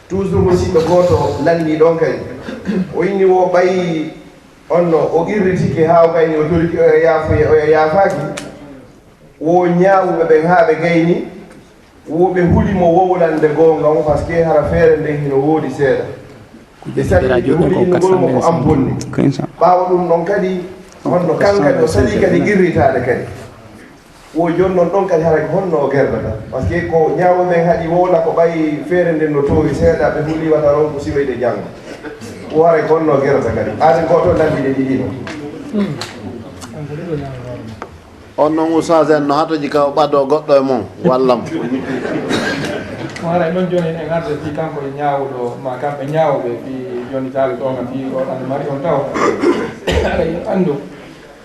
Toujours musiɗɗo gooto lanndii ɗon kadi. O inni wo ɓay on no o qirritike haa o kayni o torike oya yaafoye, oya yaafaaki. Wo ñaawuɓe ɓen haa ɓe gayni, wo ɓe huli mo wowlande goonga on, parce que hara feere nden hino woodi seeɗa. Ɓe salii ɓe huli innugol mo ko an bonni. Ɓaawo ɗum ɗon kadi, honno kan kadi o salii kadi qirritaade kadi. Wo jooni non ɗon kadi haray ko honno o gerdata? Parce que ko ñaawuɓe ɓen haɗi wowla ko ɓay feere nden no toowi seeɗa, ɓe huli wata ronku siwayde janngo. Wo haray ko honno o gerdata kadi? Aade gooto lanndii ɗe ɗiɗi non. On non ustaas en no hatoji ka o ɓadoo goɗɗo e mon, wallam. Mo haray non jooni en arde fii kanko e ñaawuɗo, ma kamɓe ñaawuɓe fii jooni taali goonga fii o ɗan mari on taw. Haray en anndu.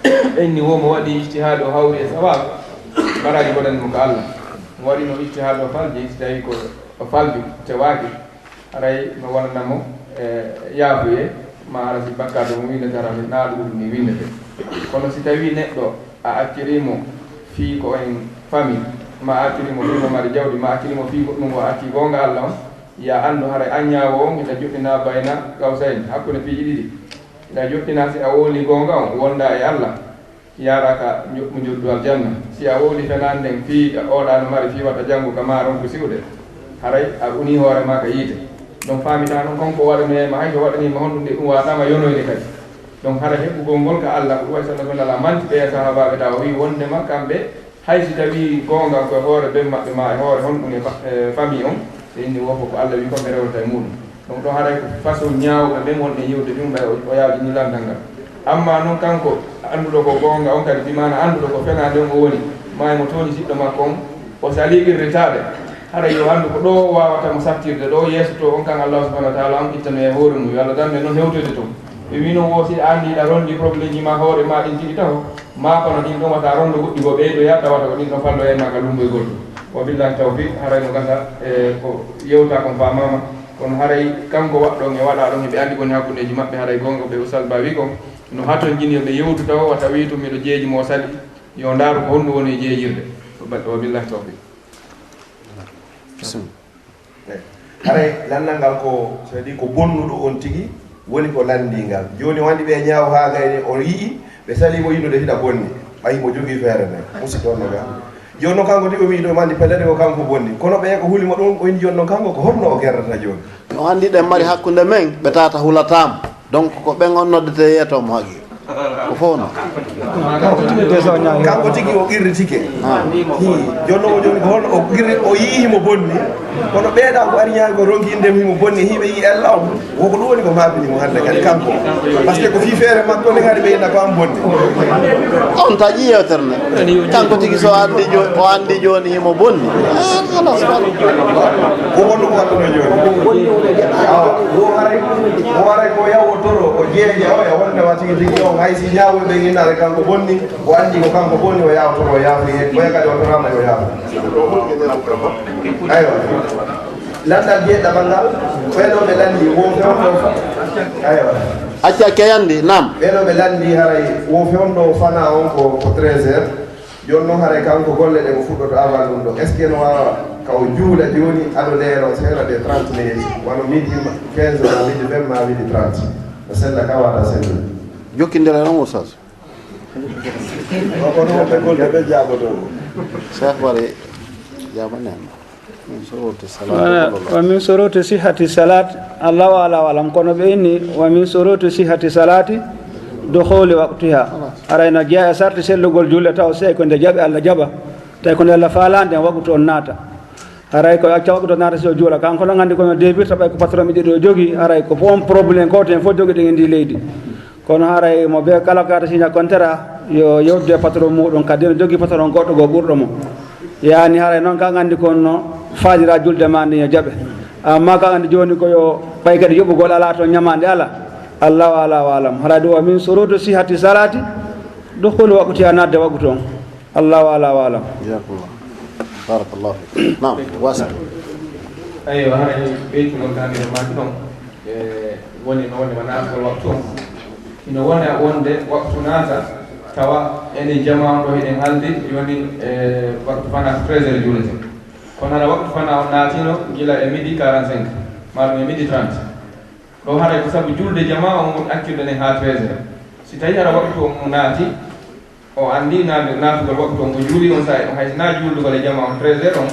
Ɓe inni wo mo waɗi ijtihaad o hawri e sawaab, baraaji bonani mo ka Alla. Mo waɗino ijtihaad o falji, si tawi ko o falju, tewaaki, haray no wonana mo, e, yaafuye, ma hara si bakkaatu mo windata, hara na ɗum ni windete. Kono si tawi neɗɗo a acciri mo fii ko en fami, ma a acciri mo fii no mari jawdi, ma a acciri mo fii goɗɗum ko a acci goonga Alla on, ya anndu haray an ñaawo on, ina joɗɗina bayna qawsayn, hakkunde piiji ɗiɗi. Ina joɗɗina si a wowli goonga on, wonda e Alla, yaara ka njoɓɓu njoddu aljanna. Si a wowli fenaande nden fii oɗa no mari fii wata janngu ka ma ronku siwde, haray a unii hoore ma ka yiite. Donc faamitaa non kon ko waɗanoyay ma, hay so waɗanii ma honɗum de, ɗum waataama yonoyde kadi. Donc hara heɓugol ngol ka Alla, ko ɗum waɗi sallallahu alaihi wa sallam manti ɓe e sahaabaaɓe taw o wii wondema kamɓe, hay si tawii goonga ko e hoore ben maɓɓe maa e hoore honɗum e fa-, e famille on, ɓe inni wo fof ko Alla wii kon ɓe rewrata e muuɗum. Donc ɗo haray ko façon ñaawuɓe ɓen wonɓe yi'ude ɗum ɓay o, o yaajini lanndal ngal. Amma non kanko annduɗo ko goonga on kadi, bi maana annduɗo ko fenaande on o woni, maa e mo tooñi siɗɗo makko on, o salii qirritaade. Haray yo anndu ko ɗo o waawata mo sattirde, ɗo o yeesoto on kan Allahu subhanahu wa taala on ittanoya e hoore mum, yo Alla dandu en non hewtoyde ton. Ɓe wii non wo si a anndi hiɗa ronndi problème ji ma hoore ma ɗin tigi taho, maa kono ɗin ɗon wata a ronndo goɗɗi goo ɓeydoya, tawata ko ɗin ɗon falloyay ma ka lummboygol. Wa billahi tawfiq, haray no gasa, e, ko yewta kon faamaama. Kono haray kanko waɗɗo on e waɗaaɗo on, hiɓe anndi ko woni hakkundeeji maɓɓe, haray goonga ko ɓe Ustaz Ba wi kon, no hatonjini yo ɓe yewtu tawo, wata wi tun miɗo jeeji mo o sali, yo ndaaru ko honɗum woni e jeejirde. Wa ba-, wa billahi tawfiq. Bisimilla. Haray lanndal ngal ko, c'est-à-dire ko bonnuɗo on tigi woni ko lanndii ngal. Jooni o anndi ɓe ñaaw haa gayni o yi'i, ɓe salii mo innude hiɗa bonni. Ɓay himo jogii feere nden. Musidɗo on no ga. Jooni non kanko tigi o wi'i ɗo mandi pellet ko kanko bonni. Kono ɓe ko huli mo ɗum, o inni jooni non kanko ko honno o gerdata jooni? No anndi ɗen mari hakkunde men, ɓe tata hulataa mo. Donc, ko ɓen on noddetee yeetoo mo haqiiqa. Ko fof non. Kanko tigi o qirritike. Ah. Hi, jooni o, jooni ko holno o qirri-, o yi'i himo bonni. Kono ɓeeɗa ko ari ñaami ko ronki indem himo bonni, hiɓe yi'i ella on. Wo ko ɗum woni ko maabini mo hannde kadi kanko. Parce que ko fii feere makko nde kadi ɓe inna ko an bonni. On taƴi yewtere nde. Kanko tigi so anndi jo-, o anndi jooni himo bonni. Ah, halas, wala. Ko honno ko waɗɗunoo jooni? Awa, wo haray, wo haray ko yawotoro, o jeeja o e wonde wa tigi tigi on, hay si ñaawoy ɓe innaade kanko bonni, o anndi ko kanko bonni, o yawtoro, o yaafi, o kadi o torama, o yaafi. Aywa. Lanndal jeeɗiɗaɓal ngal, ɓee ɗoo ɓe lanndi, wo fewndo fa-, aywa. Acca, acca, yandi, naam. Ɓee ɗoo ɓe lanndi, haray wo fewndo fana on ko, ko treize heures. Jooni non, haray kanko golle ɗen o fuɗɗoto avant ɗum ɗoo. Est-ce que no waawa ka o juula jooni, ado leero seeɗa de trente minutes, wano midi ma, quinze ma, midi vingt ma, midi trente? No sella ka wata sella. Jokkindira non, Oustaz. O kono wonɓe golde ɓe jaaboto. Cheikh Bari, jaabanen. Min suruti salati Wala, wa min suruti sihhati salat, Allahu ala wa alam, kono ɓe inni, wa min suruti sihhati salati dukhuli waqtiha. Haray no jeyaa e sarti sellugol julde taw sey ko nde jaɓi Allah jaɓa, tawi ko nde Allah faalaande en waqtu on naata. Haray ko acca waqtu on naata si o juula, kanko non anndi ko no debirta ɓay ko patron ɓe ɗiɗo o jogii, haray ko fof on problème ko ten fof jogiɗen e ndi leydi. Kono haray mo be kala ko yaata signa contrat, yo yewtu e patron muɗum, kadi no jogii patron goɗɗo goo ɓurɗo mo. Yaani haray non kan anndi kon no faadira julde ma nden yo jaɓe. Amma kan anndi jooni ko yo ɓay kadi yoɓugol alaa toon, ñamaande alaa. Allahu ala wa alam. Haray ɗum wa min suruti sihhati salati, dukhulu waqtiha, naatde waqtu on. Allahu ala wa alam. Jazakumullah. Barakallahu fiik. Naam, wasa. Eyyo, haray ɓeytugol kan e maaki ɗon. E, woni no woni wona naatgol waqtu on. Hino wona wonde waqtu naata, tawa enen jamaa on ɗo hiɗen haaldi, jooni, e, waqtu fana ko treize heures juulete. Kono hara waqtu fana on naatino gila e midi quarante-cinq, maa ɗum e midi trente. Ɗo haray ko sabu julde jamaa on woni accirde nden haa treize heures. Si tawi hara waqtu on naati, o anndi naat-, naatugol waqtu on, o juuli on saa'i on, hay si naa juulugol e jamaa on treize heures on,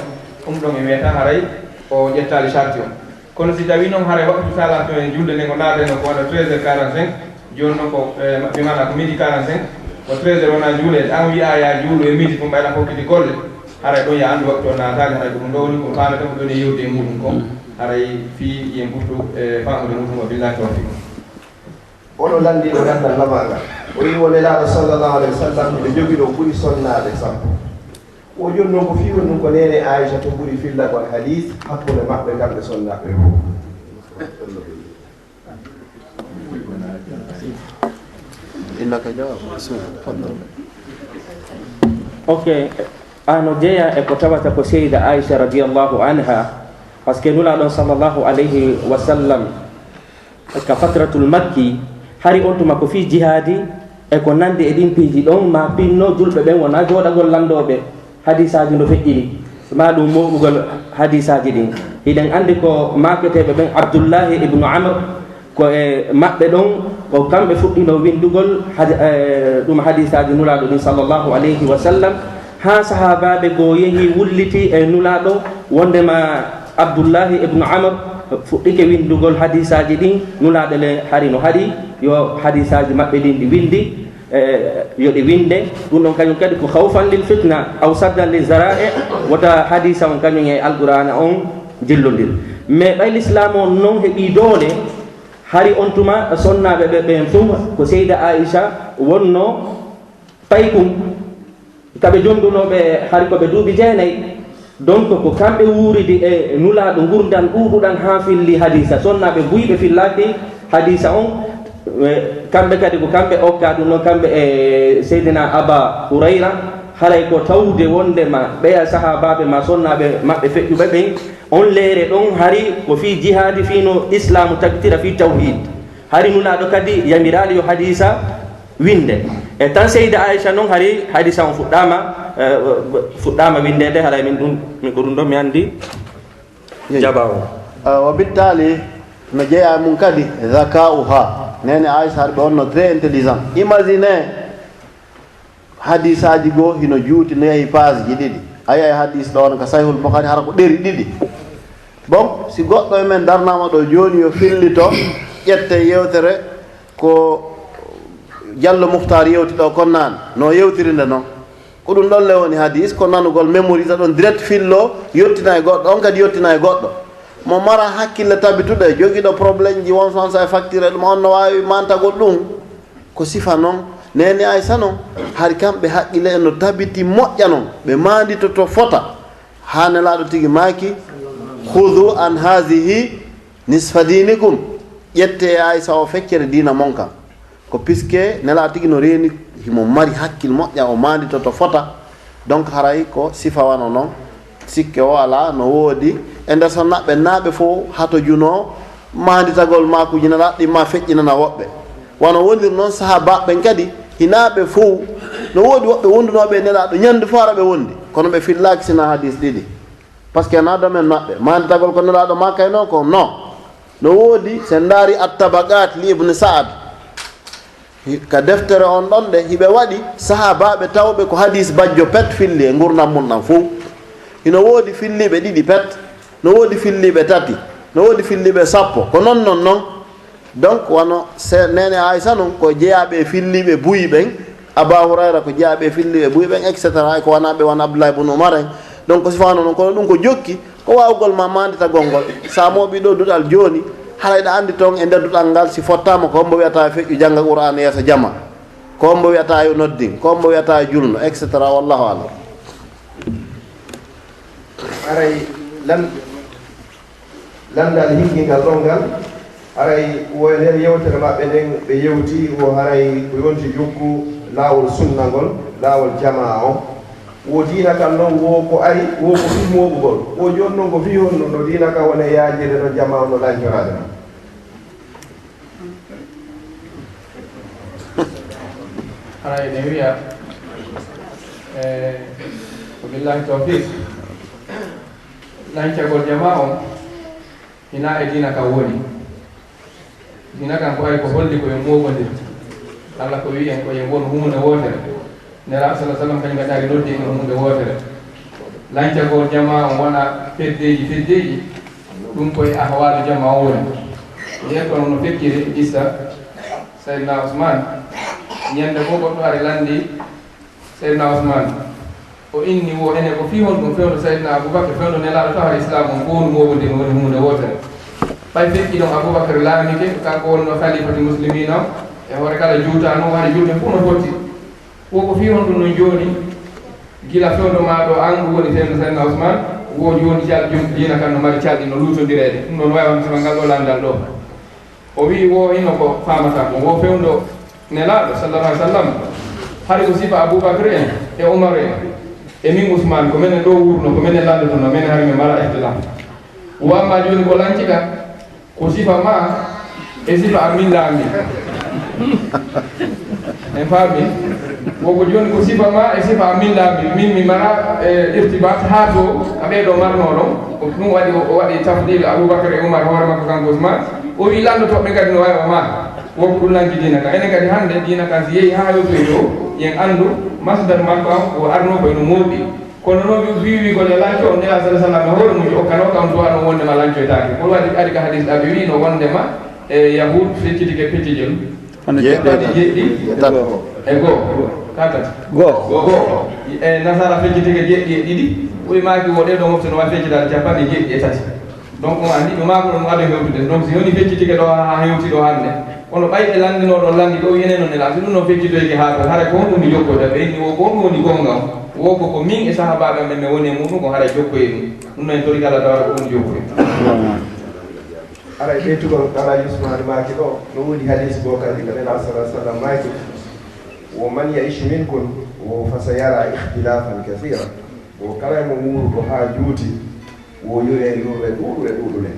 ɗum ɗon e wiyata haray o ƴettaali sarti on. Kono si tawii non haray waqtu salati on e julde nden o naatayno ko wano treize heures quarante-cinq, jooni non ko, eh, bi maanaa ko midi quarante-cinq, ko treize heures wonaa juuleede, an wi'aa yaa juulu e midi tun ɓayla hokkiti golle, haray ɗon yaa anndu waqtu on naataali, haray ko ɗum ɗoo woni ko faameten ko ɗon e yewde e muɗum ko, haray fii yen ɓurtu, eh, faamude muɗum o, billahi tawfiq. Ono lanndii ɗo ganndal lamaangal. O wi'i wo Nelaaɗo sallallahu alayhi wa sallam, miɗo jogii ɗo ɓuri sonnaaɓe sappo. Wo jooni non ko fii woni ɗum ko neene Aysha to ɓuri fillagol hadiis hakkunde maɓɓe kamɓe sonnaaɓe fof. Innaka jawab. Bismillah. Tafaddal. Ok. Ano jeyaa e ko tawata ko Seyda Aysha radiyallahu anha, parce que Nulaaɗo sallallahu alayhi wa sallam, ka fatratul makki, hari on tuma ko fii jihaadi e ko nandi e ɗin piiji ɗon, ma pinno julɓe ɓen wona jooɗagol landooɓe hadiisaaji no feƴƴini, ma ɗum mooɓugol hadiisaaji ɗin. Hiɗen andi ko maaketeeɓe ɓen, Abdullahi ibnu Amr, ko e maɓɓe ɗon, ko kamɓe fuɗɗino windugol had-, eh, ɗum hadiisaaji Nulaaɗo ɗin sallallahu alayhi wa sallam, haa sahaabaaɓe goo yehi wulliti e Nulaaɗo, wondema Abdullahi ibnu Amr fuɗɗike windugol hadiisaaji ɗin, Nulaaɗo le hari no haɗi yo hadiisaaji maɓɓe ɗin ɗi windi, eh, yo ɗi winde. Ɗum ɗon kañum kadi ko khawfan lil fitna aw saddan lil zara'i, wota hadiisa on kañum e Alqur'aana on jillondir. Mais ɓay Lislaamu on non heɓii doole, hari on tuma sonnaaɓe ɓe ɓen fof ko Seyda Aisha wonno paykun. Ka ɓe jondunooɓe hari ko ɓe duuɓi jeenay, donc ko kamɓe wuuridi e Nulaaɗo ngurndan ɗuuɗuɗan haa filli hadiisa. Sonnaaɓe buy ɓe fillaaki hadiisa on, e, kamɓe kadi ko kamɓe okkaa ɗum ɗon, kamɓe e Seydina Aba Hurayra, haray ko tawde wondema ɓeya sahaabaaɓe ma sonnaaɓe maɓɓe feƴƴuɓe ɓen, on leere ɗon hari ko fii jihaadi, fii no Islaamu tagtira fii tawhiid. Hari Nulaaɗo kadi yamiraali yo hadiisa winde. E tan Seyda Aisha non hari hadiisa on fuɗɗaama, eh, fuɗɗaama windeede, haray min ɗum, min ko ɗum ɗon mi anndi Yeyi. Jaba o. Ah, wa bittali no jeyaa e mum kadi zaka'uha. Neene Aisha hari ɓe wonno très intelligent. Imagine hadiisaaji goo hino juuti no yahi paasji ɗiɗi. A yi'ay hadiis ɗo on ka Sahihul Bukhari hara ko ɗeri ɗiɗi. Bon, si goɗɗo e men darnaama ɗo jooni yo fillito, ƴette yewtere, Ko Jallo Muhtar yewti ɗoo kon naan, no yewtiri nde non. Ko ɗun ɗon le woni hadis, ko nanugol, mémorise ɗon direct, fillo, yottina e goɗɗo, on kadi yottina e goɗɗo. Mo mara hakkille tabituɗe, jogiiɗo problème ji, won son sa e facture e ɗum, on no waawi mantagol ɗum. Ko sifa non, neene Aysa non, hari kamɓe hakkille en no tabiti moƴƴa non, ɓe maanditoto fota. Haa Nelaaɗo tigi maaki, "Khudhu an hazihi nisfa dinikum." Ƴettee e Aysa o feccere diina mon kan. Ko puisque Nelaaɗo tigi no reeni, himo mari hakkil moƴƴa, o maanditoto fota. Donc haray ko sifa wano non, sikke o alaa, no woodi. E nder son naɓɓe naaɓe fof hatojunoo maanditagol maakuuji Nelaaɗo ɗin ma feƴƴinana woɓɓe. Wano woniri non sahaabaaɓe ɓen kadi, hinaa ɓe fow. No woodi woɓɓe wondunooɓe e Nelaaɗo ñannde fow hara ɓe wondi, kono ɓe fillaaki sinaa hadiis ɗiɗi. Parce que na domaine maɓɓe. Maanditagol ko Nelaaɗo maakayno ko non. No woodi, si en ndaari At-Tabaqaat li Ibn Sa'ad. Hi-, ka deftere on ɗon ɗe, hiɓe waɗi sahaabaaɓe tawɓe ko hadiis bajjo pet filli e ngurndan mun ɗan fow. Hino woodi filliiɓe ɗiɗi pet, no woodi filliiɓe tati, no woodi filliiɓe sappo. Ko non non non. Donc, wano se-, neene Aysa non, ko jeyaaɓe e filliiɓe buy ɓen, Aba Hurayra ko jeyaaɓe e filliiɓe buy ɓen, et cetera, e ko wanaa ɓe, wano Abdullahi bun Umar en. Donc, ko sifano non, kono ɗum ko jokki, ko waawugol ma maanditagol ngol. Sa mooɓii ɗoo duɗal jooni, haray ɗa anndi ton e nder duɗal ngal, si fottaama ko hombo wi'ata yo feƴƴu jannga Qur'aana yeeso jama, ko hombo wi'ata yo noddin, ko hombo wi'ata yo julno, et cetera. Wallahu a'lam. Haray lan-, Lanndal higgingal ɗon ngal, haray wo e nder yewtere maɓɓe nden, ɓe yewti wo haray ko yonti jokku laawol sunna ngol, laawol jamaa on. Wo diina kan non, wo ko ari, wo ko fii mooɓugol. Wo jooni non ko fii honno no diina kan woni e yaajirde non, jamaa on no lancoraade non? Haray eɗen wi'a, eh, ko billahi tawfiq. Lancagol jamaa on, hinaa e diina kan woni. Diina kan ko ari ko holli ko en mooɓondir. Alla ko wi'i en ko en wonu huunde wootere. Nelaaɗo sallallaahu alayhi wa sallam kañum kadi ari noddi en huunde wootere. Lancagol jamaa on wona feddeeji feddeeji, ɗum ko e ahwaalu jamaa on woni. Yeeso on no fecciri qissa Sayyidina Usmaan. Ñande fof goɗɗo ari lanndi Seydina Usmaan, o inni wo ene ko fii honɗun fewndo Seydina Abubakar, fewndo Nelaaɗo tawhara Islaam on, fow no mooɓondir no woni huunde wootere. Ɓay feƴƴi non Abubakar laamike, kanko wonnoo khalifatul muslimiina on, e hoore kala juutanoo, hari julɓe fow no fotti. Wo ko fii honɗun non jooni, gila fewndo maa ɗoo an, ɗun woni fewndo Seydina Usmaan, wo jooni cal-, jom diina kan no mari calɗi no luutondireede. Ɗun non no waawi wonde sima ngal ɗoo lanndal ɗoo. O wi'i, wo hino ko faamataa kon, wo fewndo Nelaaɗo, sallallaahu alayhi wa sallam, hari ko sifa Abubakar en e Umar en e min Usmaan, ko menen ɗoo wuurno, ko menen lanndotonoo, menen hari men mara ihtilaaf. Wo amma jooni ko lanci kan, ko sifa maa e sifa an min laamii. En faami? Wo ko jooni ko sifa maa e sifa an min laamii. Min mi mara, eh, irtibaat haa to ka ɓee ɗoo marnoo ɗon. Ko ɗum waɗi o, o waɗi tafdiil Abubakar e Umar, hoore makko kanko Usmaan. O wi'i lanndotooɓe kadi no waawi o maa. Wo ko ɗum lanci diina kan. Enen kadi hannde diina kan si yehi haa hewtoyi ɗoo, yen anndu masdar makko an ko arnoo ko eno mooɓi. Kono non wi-, wi-, wi'ugol e lanco on, Nelaaɗo sallallaahu alayhi wa sallam e hoore mum o okkanoo kam du'a non wondema lancoytaake. Ko waɗi ari ka hadiis ɗaɓi wi'no wondema e Yahuud feccitike peccigel. Hono jeeɗiɗi. Jeeɗiɗi. Tato. E goo. Ka tati. Goo. Goo. E Nasaara feccitike jeeɗiɗi e ɗiɗi. Ɓuri maaki wo ɗee ɗoo mofte no waɗi feccitaade capanɗe jeeɗiɗi e tati. Donc, on anndi no maako ɗon ado hewtude. Donc, si woni feccitike ɗoo haa hewti ɗoo hannde. Kono ɓay ɓe lanndinoo ɗon lanndi ɗoo, enen non Nelaaɗo, si ɗum non feccitoyke haa to, haray ko honɗum mi jokkoyta? Ɓe inni wo ko honɗum woni goonga on? Wo ko, ko min e sahaabaaɓe amen men woni e muuɗum, ko haray jokkoyee ɗum. Ɗum non en tori kala dawra ko ɗum jokkoyee. Haray ɓeytugol ko Alaaji Usmaan maaki ɗoo, no woodi hadiis goo kadi, ko Nelaaɗo sallallaahu alayhi wa sallam maaki, wo man ya'ish minkum, wo fa sayara ikhtilaafan kasiira. Wo kala e mo wuuruɗo haa juuti, wo yi'oyay yurre ɗuuɗuɗe ɗuuɗuɗe.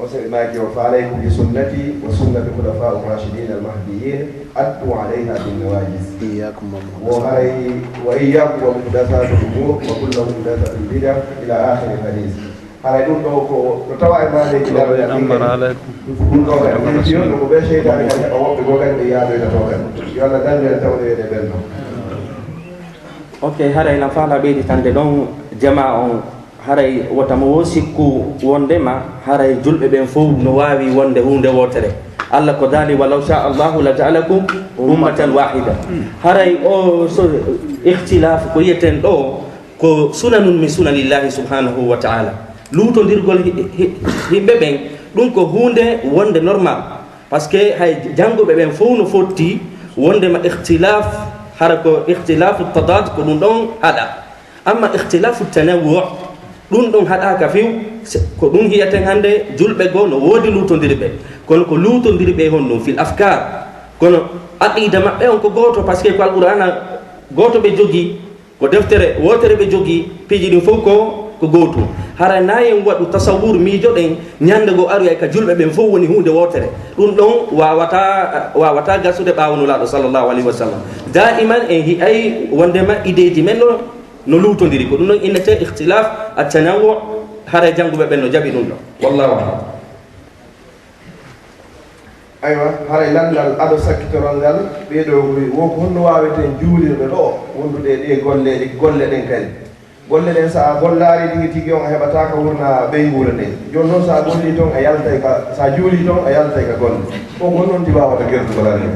On saa'i maaki o, "Fa alaykum bi sunnati wa sunnati khulafaa ar-raashidiin al-mahdiyyiin, addu alayha bin nawaajis." Iyyaakum wa muhdasaat. Wo haray, "Wa iyyaakum wa muhdasaati al-umuur, fa kullu muhdasatin bid'a," ila aakhiri al-hadiis. Haray ɗum ɗoo ko no tawa e maandeeji Laamɗo Amman alaykum. Ɗum ɗoo kadi, ɗum ɗoo ko ɓe seytaane kadi heɓa woɓɓe goo kadi ɓe yaadoyta to kadi. Yo Allah dandu en tawde e ɓen ɗoo. Ok, haray na faala ɓeyditande ɗon jamaa on, haray wota mo woo sikku wondema haray julɓe ɓen fow no waawi wonde huunde wootere. Alla ko daali, "Walaw sha Allahu la ja'alakum ummatan wahida." Haray o so ikhtilaf ko yeten ɗo, ko sunanun min sunanillahi subhanahu wa ta'ala. Luutondirgol hi-, hi-, himɓe ɓen, ɗum ko huunde wonde normal. Parce que hay jannguɓe ɓen fof no fotti wondema ikhtilaf, hara ko ikhtilafu tadad, ko ɗum ɗon haɗa. Amma ikhtilafu tanawwu', ɗum ɗon haɗaaka few, se-, ko ɗum hiyaten hannde julɓe goo no woodi luutondirɓe. Kono ko luutondirɓe honno fil afkar. Kono aqida maɓɓe on ko gooto, parce que ko Alqur'aana gooto ɓe jogii, ko deftere wootere ɓe jogii, piiji ɗin fof ko, ko gootum. Hara na en waɗu tasawwur, miijoɗen, ñannde goo aroyay ka julɓe ɓen fof woni huunde wootere. Ɗum ɗon waawataa, waawataa gasude ɓaawo Nulaaɗo sallallahu alayhi wa sallam. Daa'iman en hi'ay wondema ideeji men no, no luutondiri. Ko ɗum ɗon innetee ikhtilaf at-tanawwu', haray jannguɓe ɓen no jaɓi ɗum ɗon. Wallahu a'lam. Aywa, haray lanndal ado sakkitorol ngal, ɓee ɗoo ɓuri, wo ko honno waaweten juulirde ɗoo, wondude e ɗee golleeji, golle ɗen kadi? Golle ɗen, so a gollaali tigi tigi on, a heɓataa ka wurna ɓeynguure nden. Jooni non, so a gollii ton, a yaltay ka, so a juulii ton, a yaltay ka golle. Ko honno on tigi waawata gertugol ari?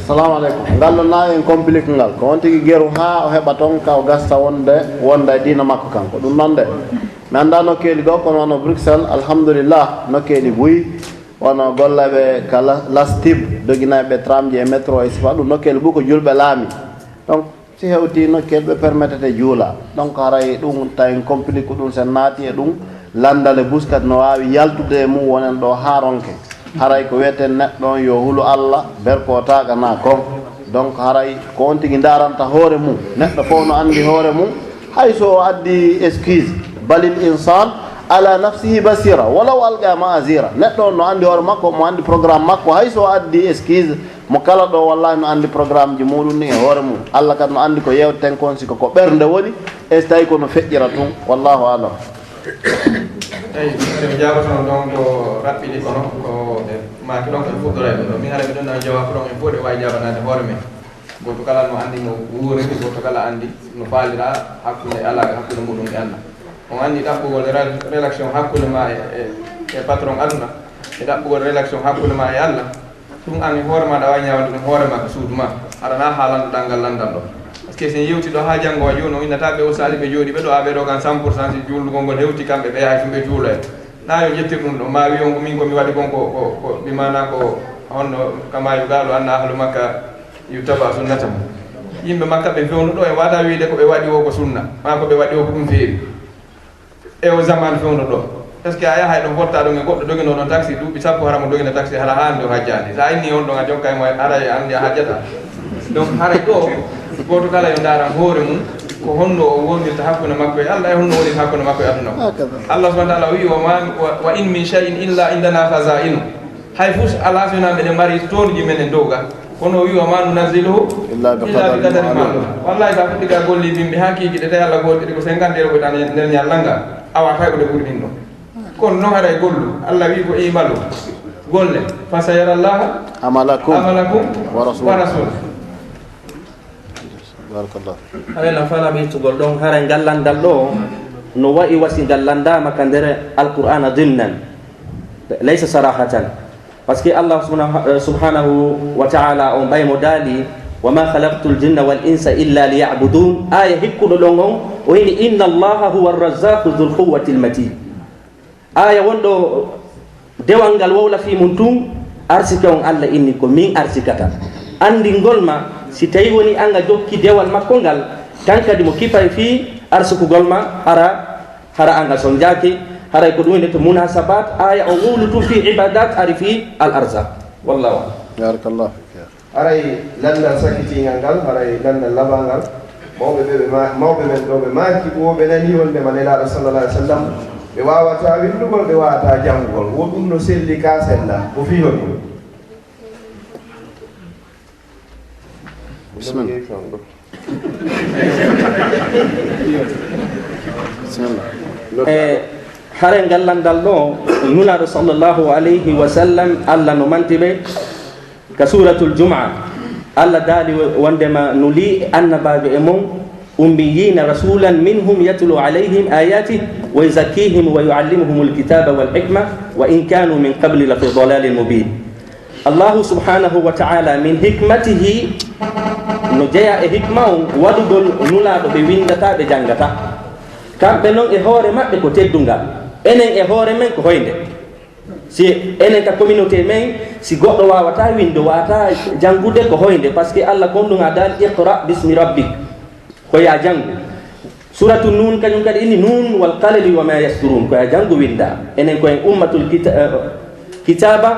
Salamu aleykum. Ngal ɗoo naawi en complique ngal. Ko on tigi geru haa o heɓa ton ka o gasta wonde, wonda e diina makko kan. Ko ɗum non de. Mi anndaa nokkeeli goo, kono wano Bruxelles, alhamdulillah, nokkeeli buy, wano gollooɓe ka la-, lastib, doginayɓe tramji e métro e sifa ɗum, nokkeeli buy ko julɓe laami. Donc, si hewtii nokkeeli ɓe permettete juula. Donc, haray ɗum tawi complique ɗum, sen naati e ɗum, lanndale buskat no waawi yaltude e mum, wonen ɗoo haa ronke. Haray ko wi'eten neɗɗo on yo hulu Alla, berkotaaga na kon. Donc, haray ko on tigi ndaaranta hoore mum. Neɗɗo fof no anndi hoore mum. Hay so o addi excuse, balil insan ala nafsihi basira, walaw alqa ma'azira. Neɗɗo on no anndi hoore makko, mo anndi programme makko. Hay so o addi excuse, mo kala ɗo wallahi no anndi programme ji muɗum ɗin e hoore mum. Alla kadi no anndi ko yewteten kon, si ko, ko ɓernde woni, e so tawi ko no feƴƴira tun. Wallahu alam. Eyi, mi jaabotono ɗon ko raɓɓiɗi, kono ko e maaki ɗon ko en fuɗɗoray ɗum ɗo. Min hara mi ɗon nana jawaabu ɗon en fof ɗe waawi jaabanaade hoore men. Gooto kala no anndi no wuuriri, gooto kala anndi no faalira hakkunde alaa e hakkunde muɗum e Allah. On anndi ɗaɓɓugol rel-, relation hakkunde ma e, e, e patron aduna, e ɗaɓɓugol relation hakkunde ma e Allah. Ɗum an e hoore ma, aɗa waawi ñaawande ɗum hoore ma ka suudu ma. Aɗa na haalande ɗanngal lanndal ɗo. Parce que si en yewti ɗo haa janngo wa jooni, on innata ɓe o saali ɓe jooɗi ɓe ɗo, a ɓe ɗo kan cent pour cent si juulugol ngol hewti kamɓe ɓe yahay tun ɓe juuloya. Na yo ƴettir ɗum ɗo, ma wi on ko min ko mi waɗi kon ko, ko, ko, bi maana ko honno kama yo gaalo anna ahlu Makka yuttaba sunnata mum. Yimɓe Makka ɓe fewndo ɗo, en waata wiide ko ɓe waɗi o ko sunna, maa ko ɓe waɗi o ko ɗum feewi. E o zaman fewndo ɗo. Est-ce que a yahay ɗon fotta ɗon e goɗɗo doginoo ɗon taxi duuɓi sappo, hara mo dogina taxi, hara haa hannde o hajjaani. So a inni on ɗon, a jokka e mo, haray a anndi a hajjata. Donc, haray ɗo, gooto kala yo ndaaran hoore mum, ko honno o wonirta hakkunde makko e Allah, e honno wonirta hakkunde makko e aduna o. Hakada. Allah subhanahu wa ta'ala o wi'i, "Wa ma, wa, wa in min shay'in illa indana khaza'inu." Hay fus alaa si wonaa meɗen mari toonji men e dow ga. Kono o wi'i, "Wa ma nunazziluhu illa bi illa bi qadarin qadarin ma'lum." Ma'lum. Wallahi, sa fuɗɗi ka golli bimbi haa kiikiɗe, tawi Allah gootiri ko cinquante euro ko tan nder ñallal ngal. Awa kay ko ɗe ɓuri ɗin ɗo. Kono non haray gollu. Allah wi'i ko i'malu. Golle. Fa sayara Allahu amalakum amalakum wa rasuluhu. Wa rasuluhu. Barakallah. Haray no faalaa ɓeytugol ɗon, haray ngal lanndal ɗo no wa'i wa si ngal lanndaama ka nder Alqur'aana dimnan, laysa sarahatan. Parce que Allah subhanahu, subhanahu wa ta'ala on ɓay mo daali, "Wa ma khalaqtul jinna wal insa illa liya'budun." Aaya hikkuɗo ɗon on, o inni, "Inna Allaha huwa ar-razzaqu dhul quwwatil matin." Aaya wonɗo dewal ngal wowla fii mun tun, arsike on Allah inni ko min arsikata. Anndingol ma, si tawi woni an a jokki dewal makko ngal, kan kadi mo kipay fii arsukugol ma, hara, hara an a sonjaaki, haray ko ɗum woni to munasabat, aaya o wowlu tun fii ibadat, ari fii al arzak. Wallahu a'lam. Barakallahu fik. Haray lanndal sakkitiingal ngal, haray lanndal labal ngal. Mawɓe ɓe, ɓe ma-, mawɓe men ɗo, ɓe maaki, wo ɓe nanii wonndema Nelaaɗo sallallahu alaihi wasallam, ɓe waawataa winndugol, ɓe waawataa janngugol. Wo ɗum no selli ka sella. Ko fii honɗum? Bismillah. Bismillah. E, haray ngal lanndal ɗo, Nulaaɗo sallallahu alayhi wa sallam, Allah no manti ɓe ka Suuratul Jumu'a. Allah daali wonndema nuli annabaajo e mon, أميين رسولا منهم يتلو عليهم آياته ويزكيهم ويعلمهم الكتاب والحكمة وإن كانوا من قبل لفي ضلال مبين. Allahu subhanahu wa ta'ala min hikmatihi, no jeyaa e hikma on waɗugol Nulaaɗo ɓe winndata, ɓe janngata. Kamɓe non e hoore maɓɓe ko teddungal. Enen e hoore men ko hoynde. Si enen ka communauté men, si goɗɗo waawataa winnde, waawataa janngude ko hoynde, parce que Alla kon ɗun a daali, "Iqra bismi rabbik." Ko yaa janngu. Suratu Nuun, kañun kadi inni, "Nuun wal qalami wa ma yasturun." Ko yaa janngu winnda. Enen ko en ummatul kita-, eh, kitaba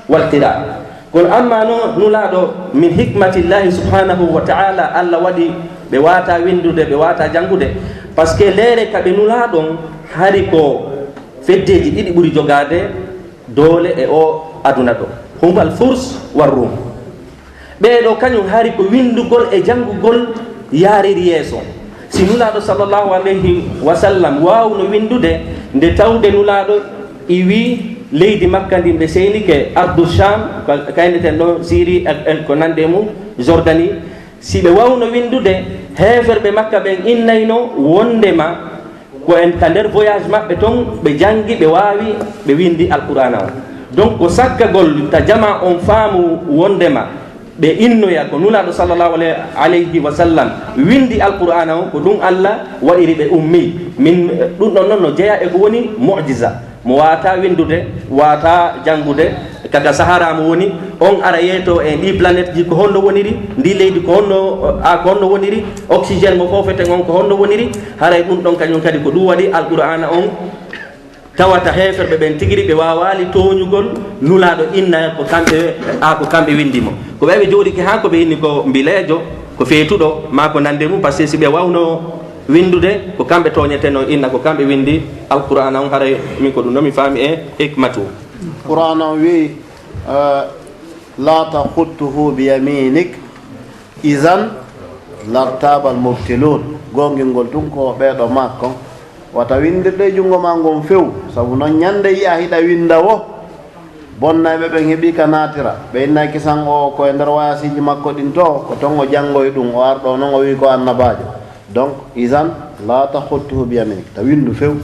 wal qira. Kono amma no Nulaaɗo, min hikmatillahi subhanahu wa ta'ala, Alla waɗi ɓe waawataa winndude, ɓe waawataa janngude. Parce que leere ka ɓe Nulaaɗon, hari ko feddeeji ɗiɗi ɓuri jogaade doole e oo aduna ɗoo. Hum al Furs war Rum. Ɓee ɗoo kañun hari ko winndugol e janngugol yaariri yeeso. Si Nulaaɗo sallallahu alayhi wa sallam waawno winndude, nde tawde Nulaaɗo iwi leydi Makka ndin, ɓe seynike ardu Sham, ka-, kayneten ɗon Siri e, e ko nandi e mun, Jordani. Si ɓe waawno winndude, heeferɓe Makka ɓen innayno wonndema ko en ka nder voyage maɓɓe ton, ɓe janngi, ɓe waawi, ɓe winndi Alqur'aana on. Donc, ko sakkagol ta jamaa on faamu wonndema ɓe innoya ko Nulaaɗo sallallahu alayhi wa sallam winndi Alqur'aana on, ko ɗun Alla waɗiri ɓe ummi. Min, ɗun ɗon non no jeyaa e ko woni mu'jiza. Mo waawataa winndude, waawataa janngude, ka ka Sahara mo woni, on ara yeetoo en ɗii planète ji ko honno woniri, ndii leydi ko honno, a, ko honno woniri, oxygène mo foofeten on ko honno woniri, haray ɗun ɗon kañun kadi ko ɗun waɗi Alqur'aana on tawata heeferɓe ɓen tigiri ɓe waawaali tooñugol Nulaaɗo inna ko kamɓe, a, ko kamɓe winndi mo. Ko ɓe ɓe jooɗike haa ko ɓe inni ko mbileejo, ko feetuɗo, maa ko nandi e mun, parce que si ɓe waawno winndude, ko kamɓe tooñetenoo inna ko kamɓe winndi Alqur'aana on, haray min ko ɗun ɗon mi faami e hikmatu. Qur'aana on wi'i, eh, "La takhutuhu bi yaminik, izan lartabal mubtilun." Goongingol tun ko ɓee ɗoo maak kon. Wata winndirde e junngo maa ngon few, sabu non ñannde yi'aa hiɗa winnda woo, bonnayɓe ɓen heɓii ka naatira. Ɓe innay kisan o ko e nder wayaasiiji makko ɗin to, ko ton o janngoyi ɗun, o arɗoo non o wi'i ko annabaajo. Donc, izan la takhutuhu bi yaminik. Ta winndu few.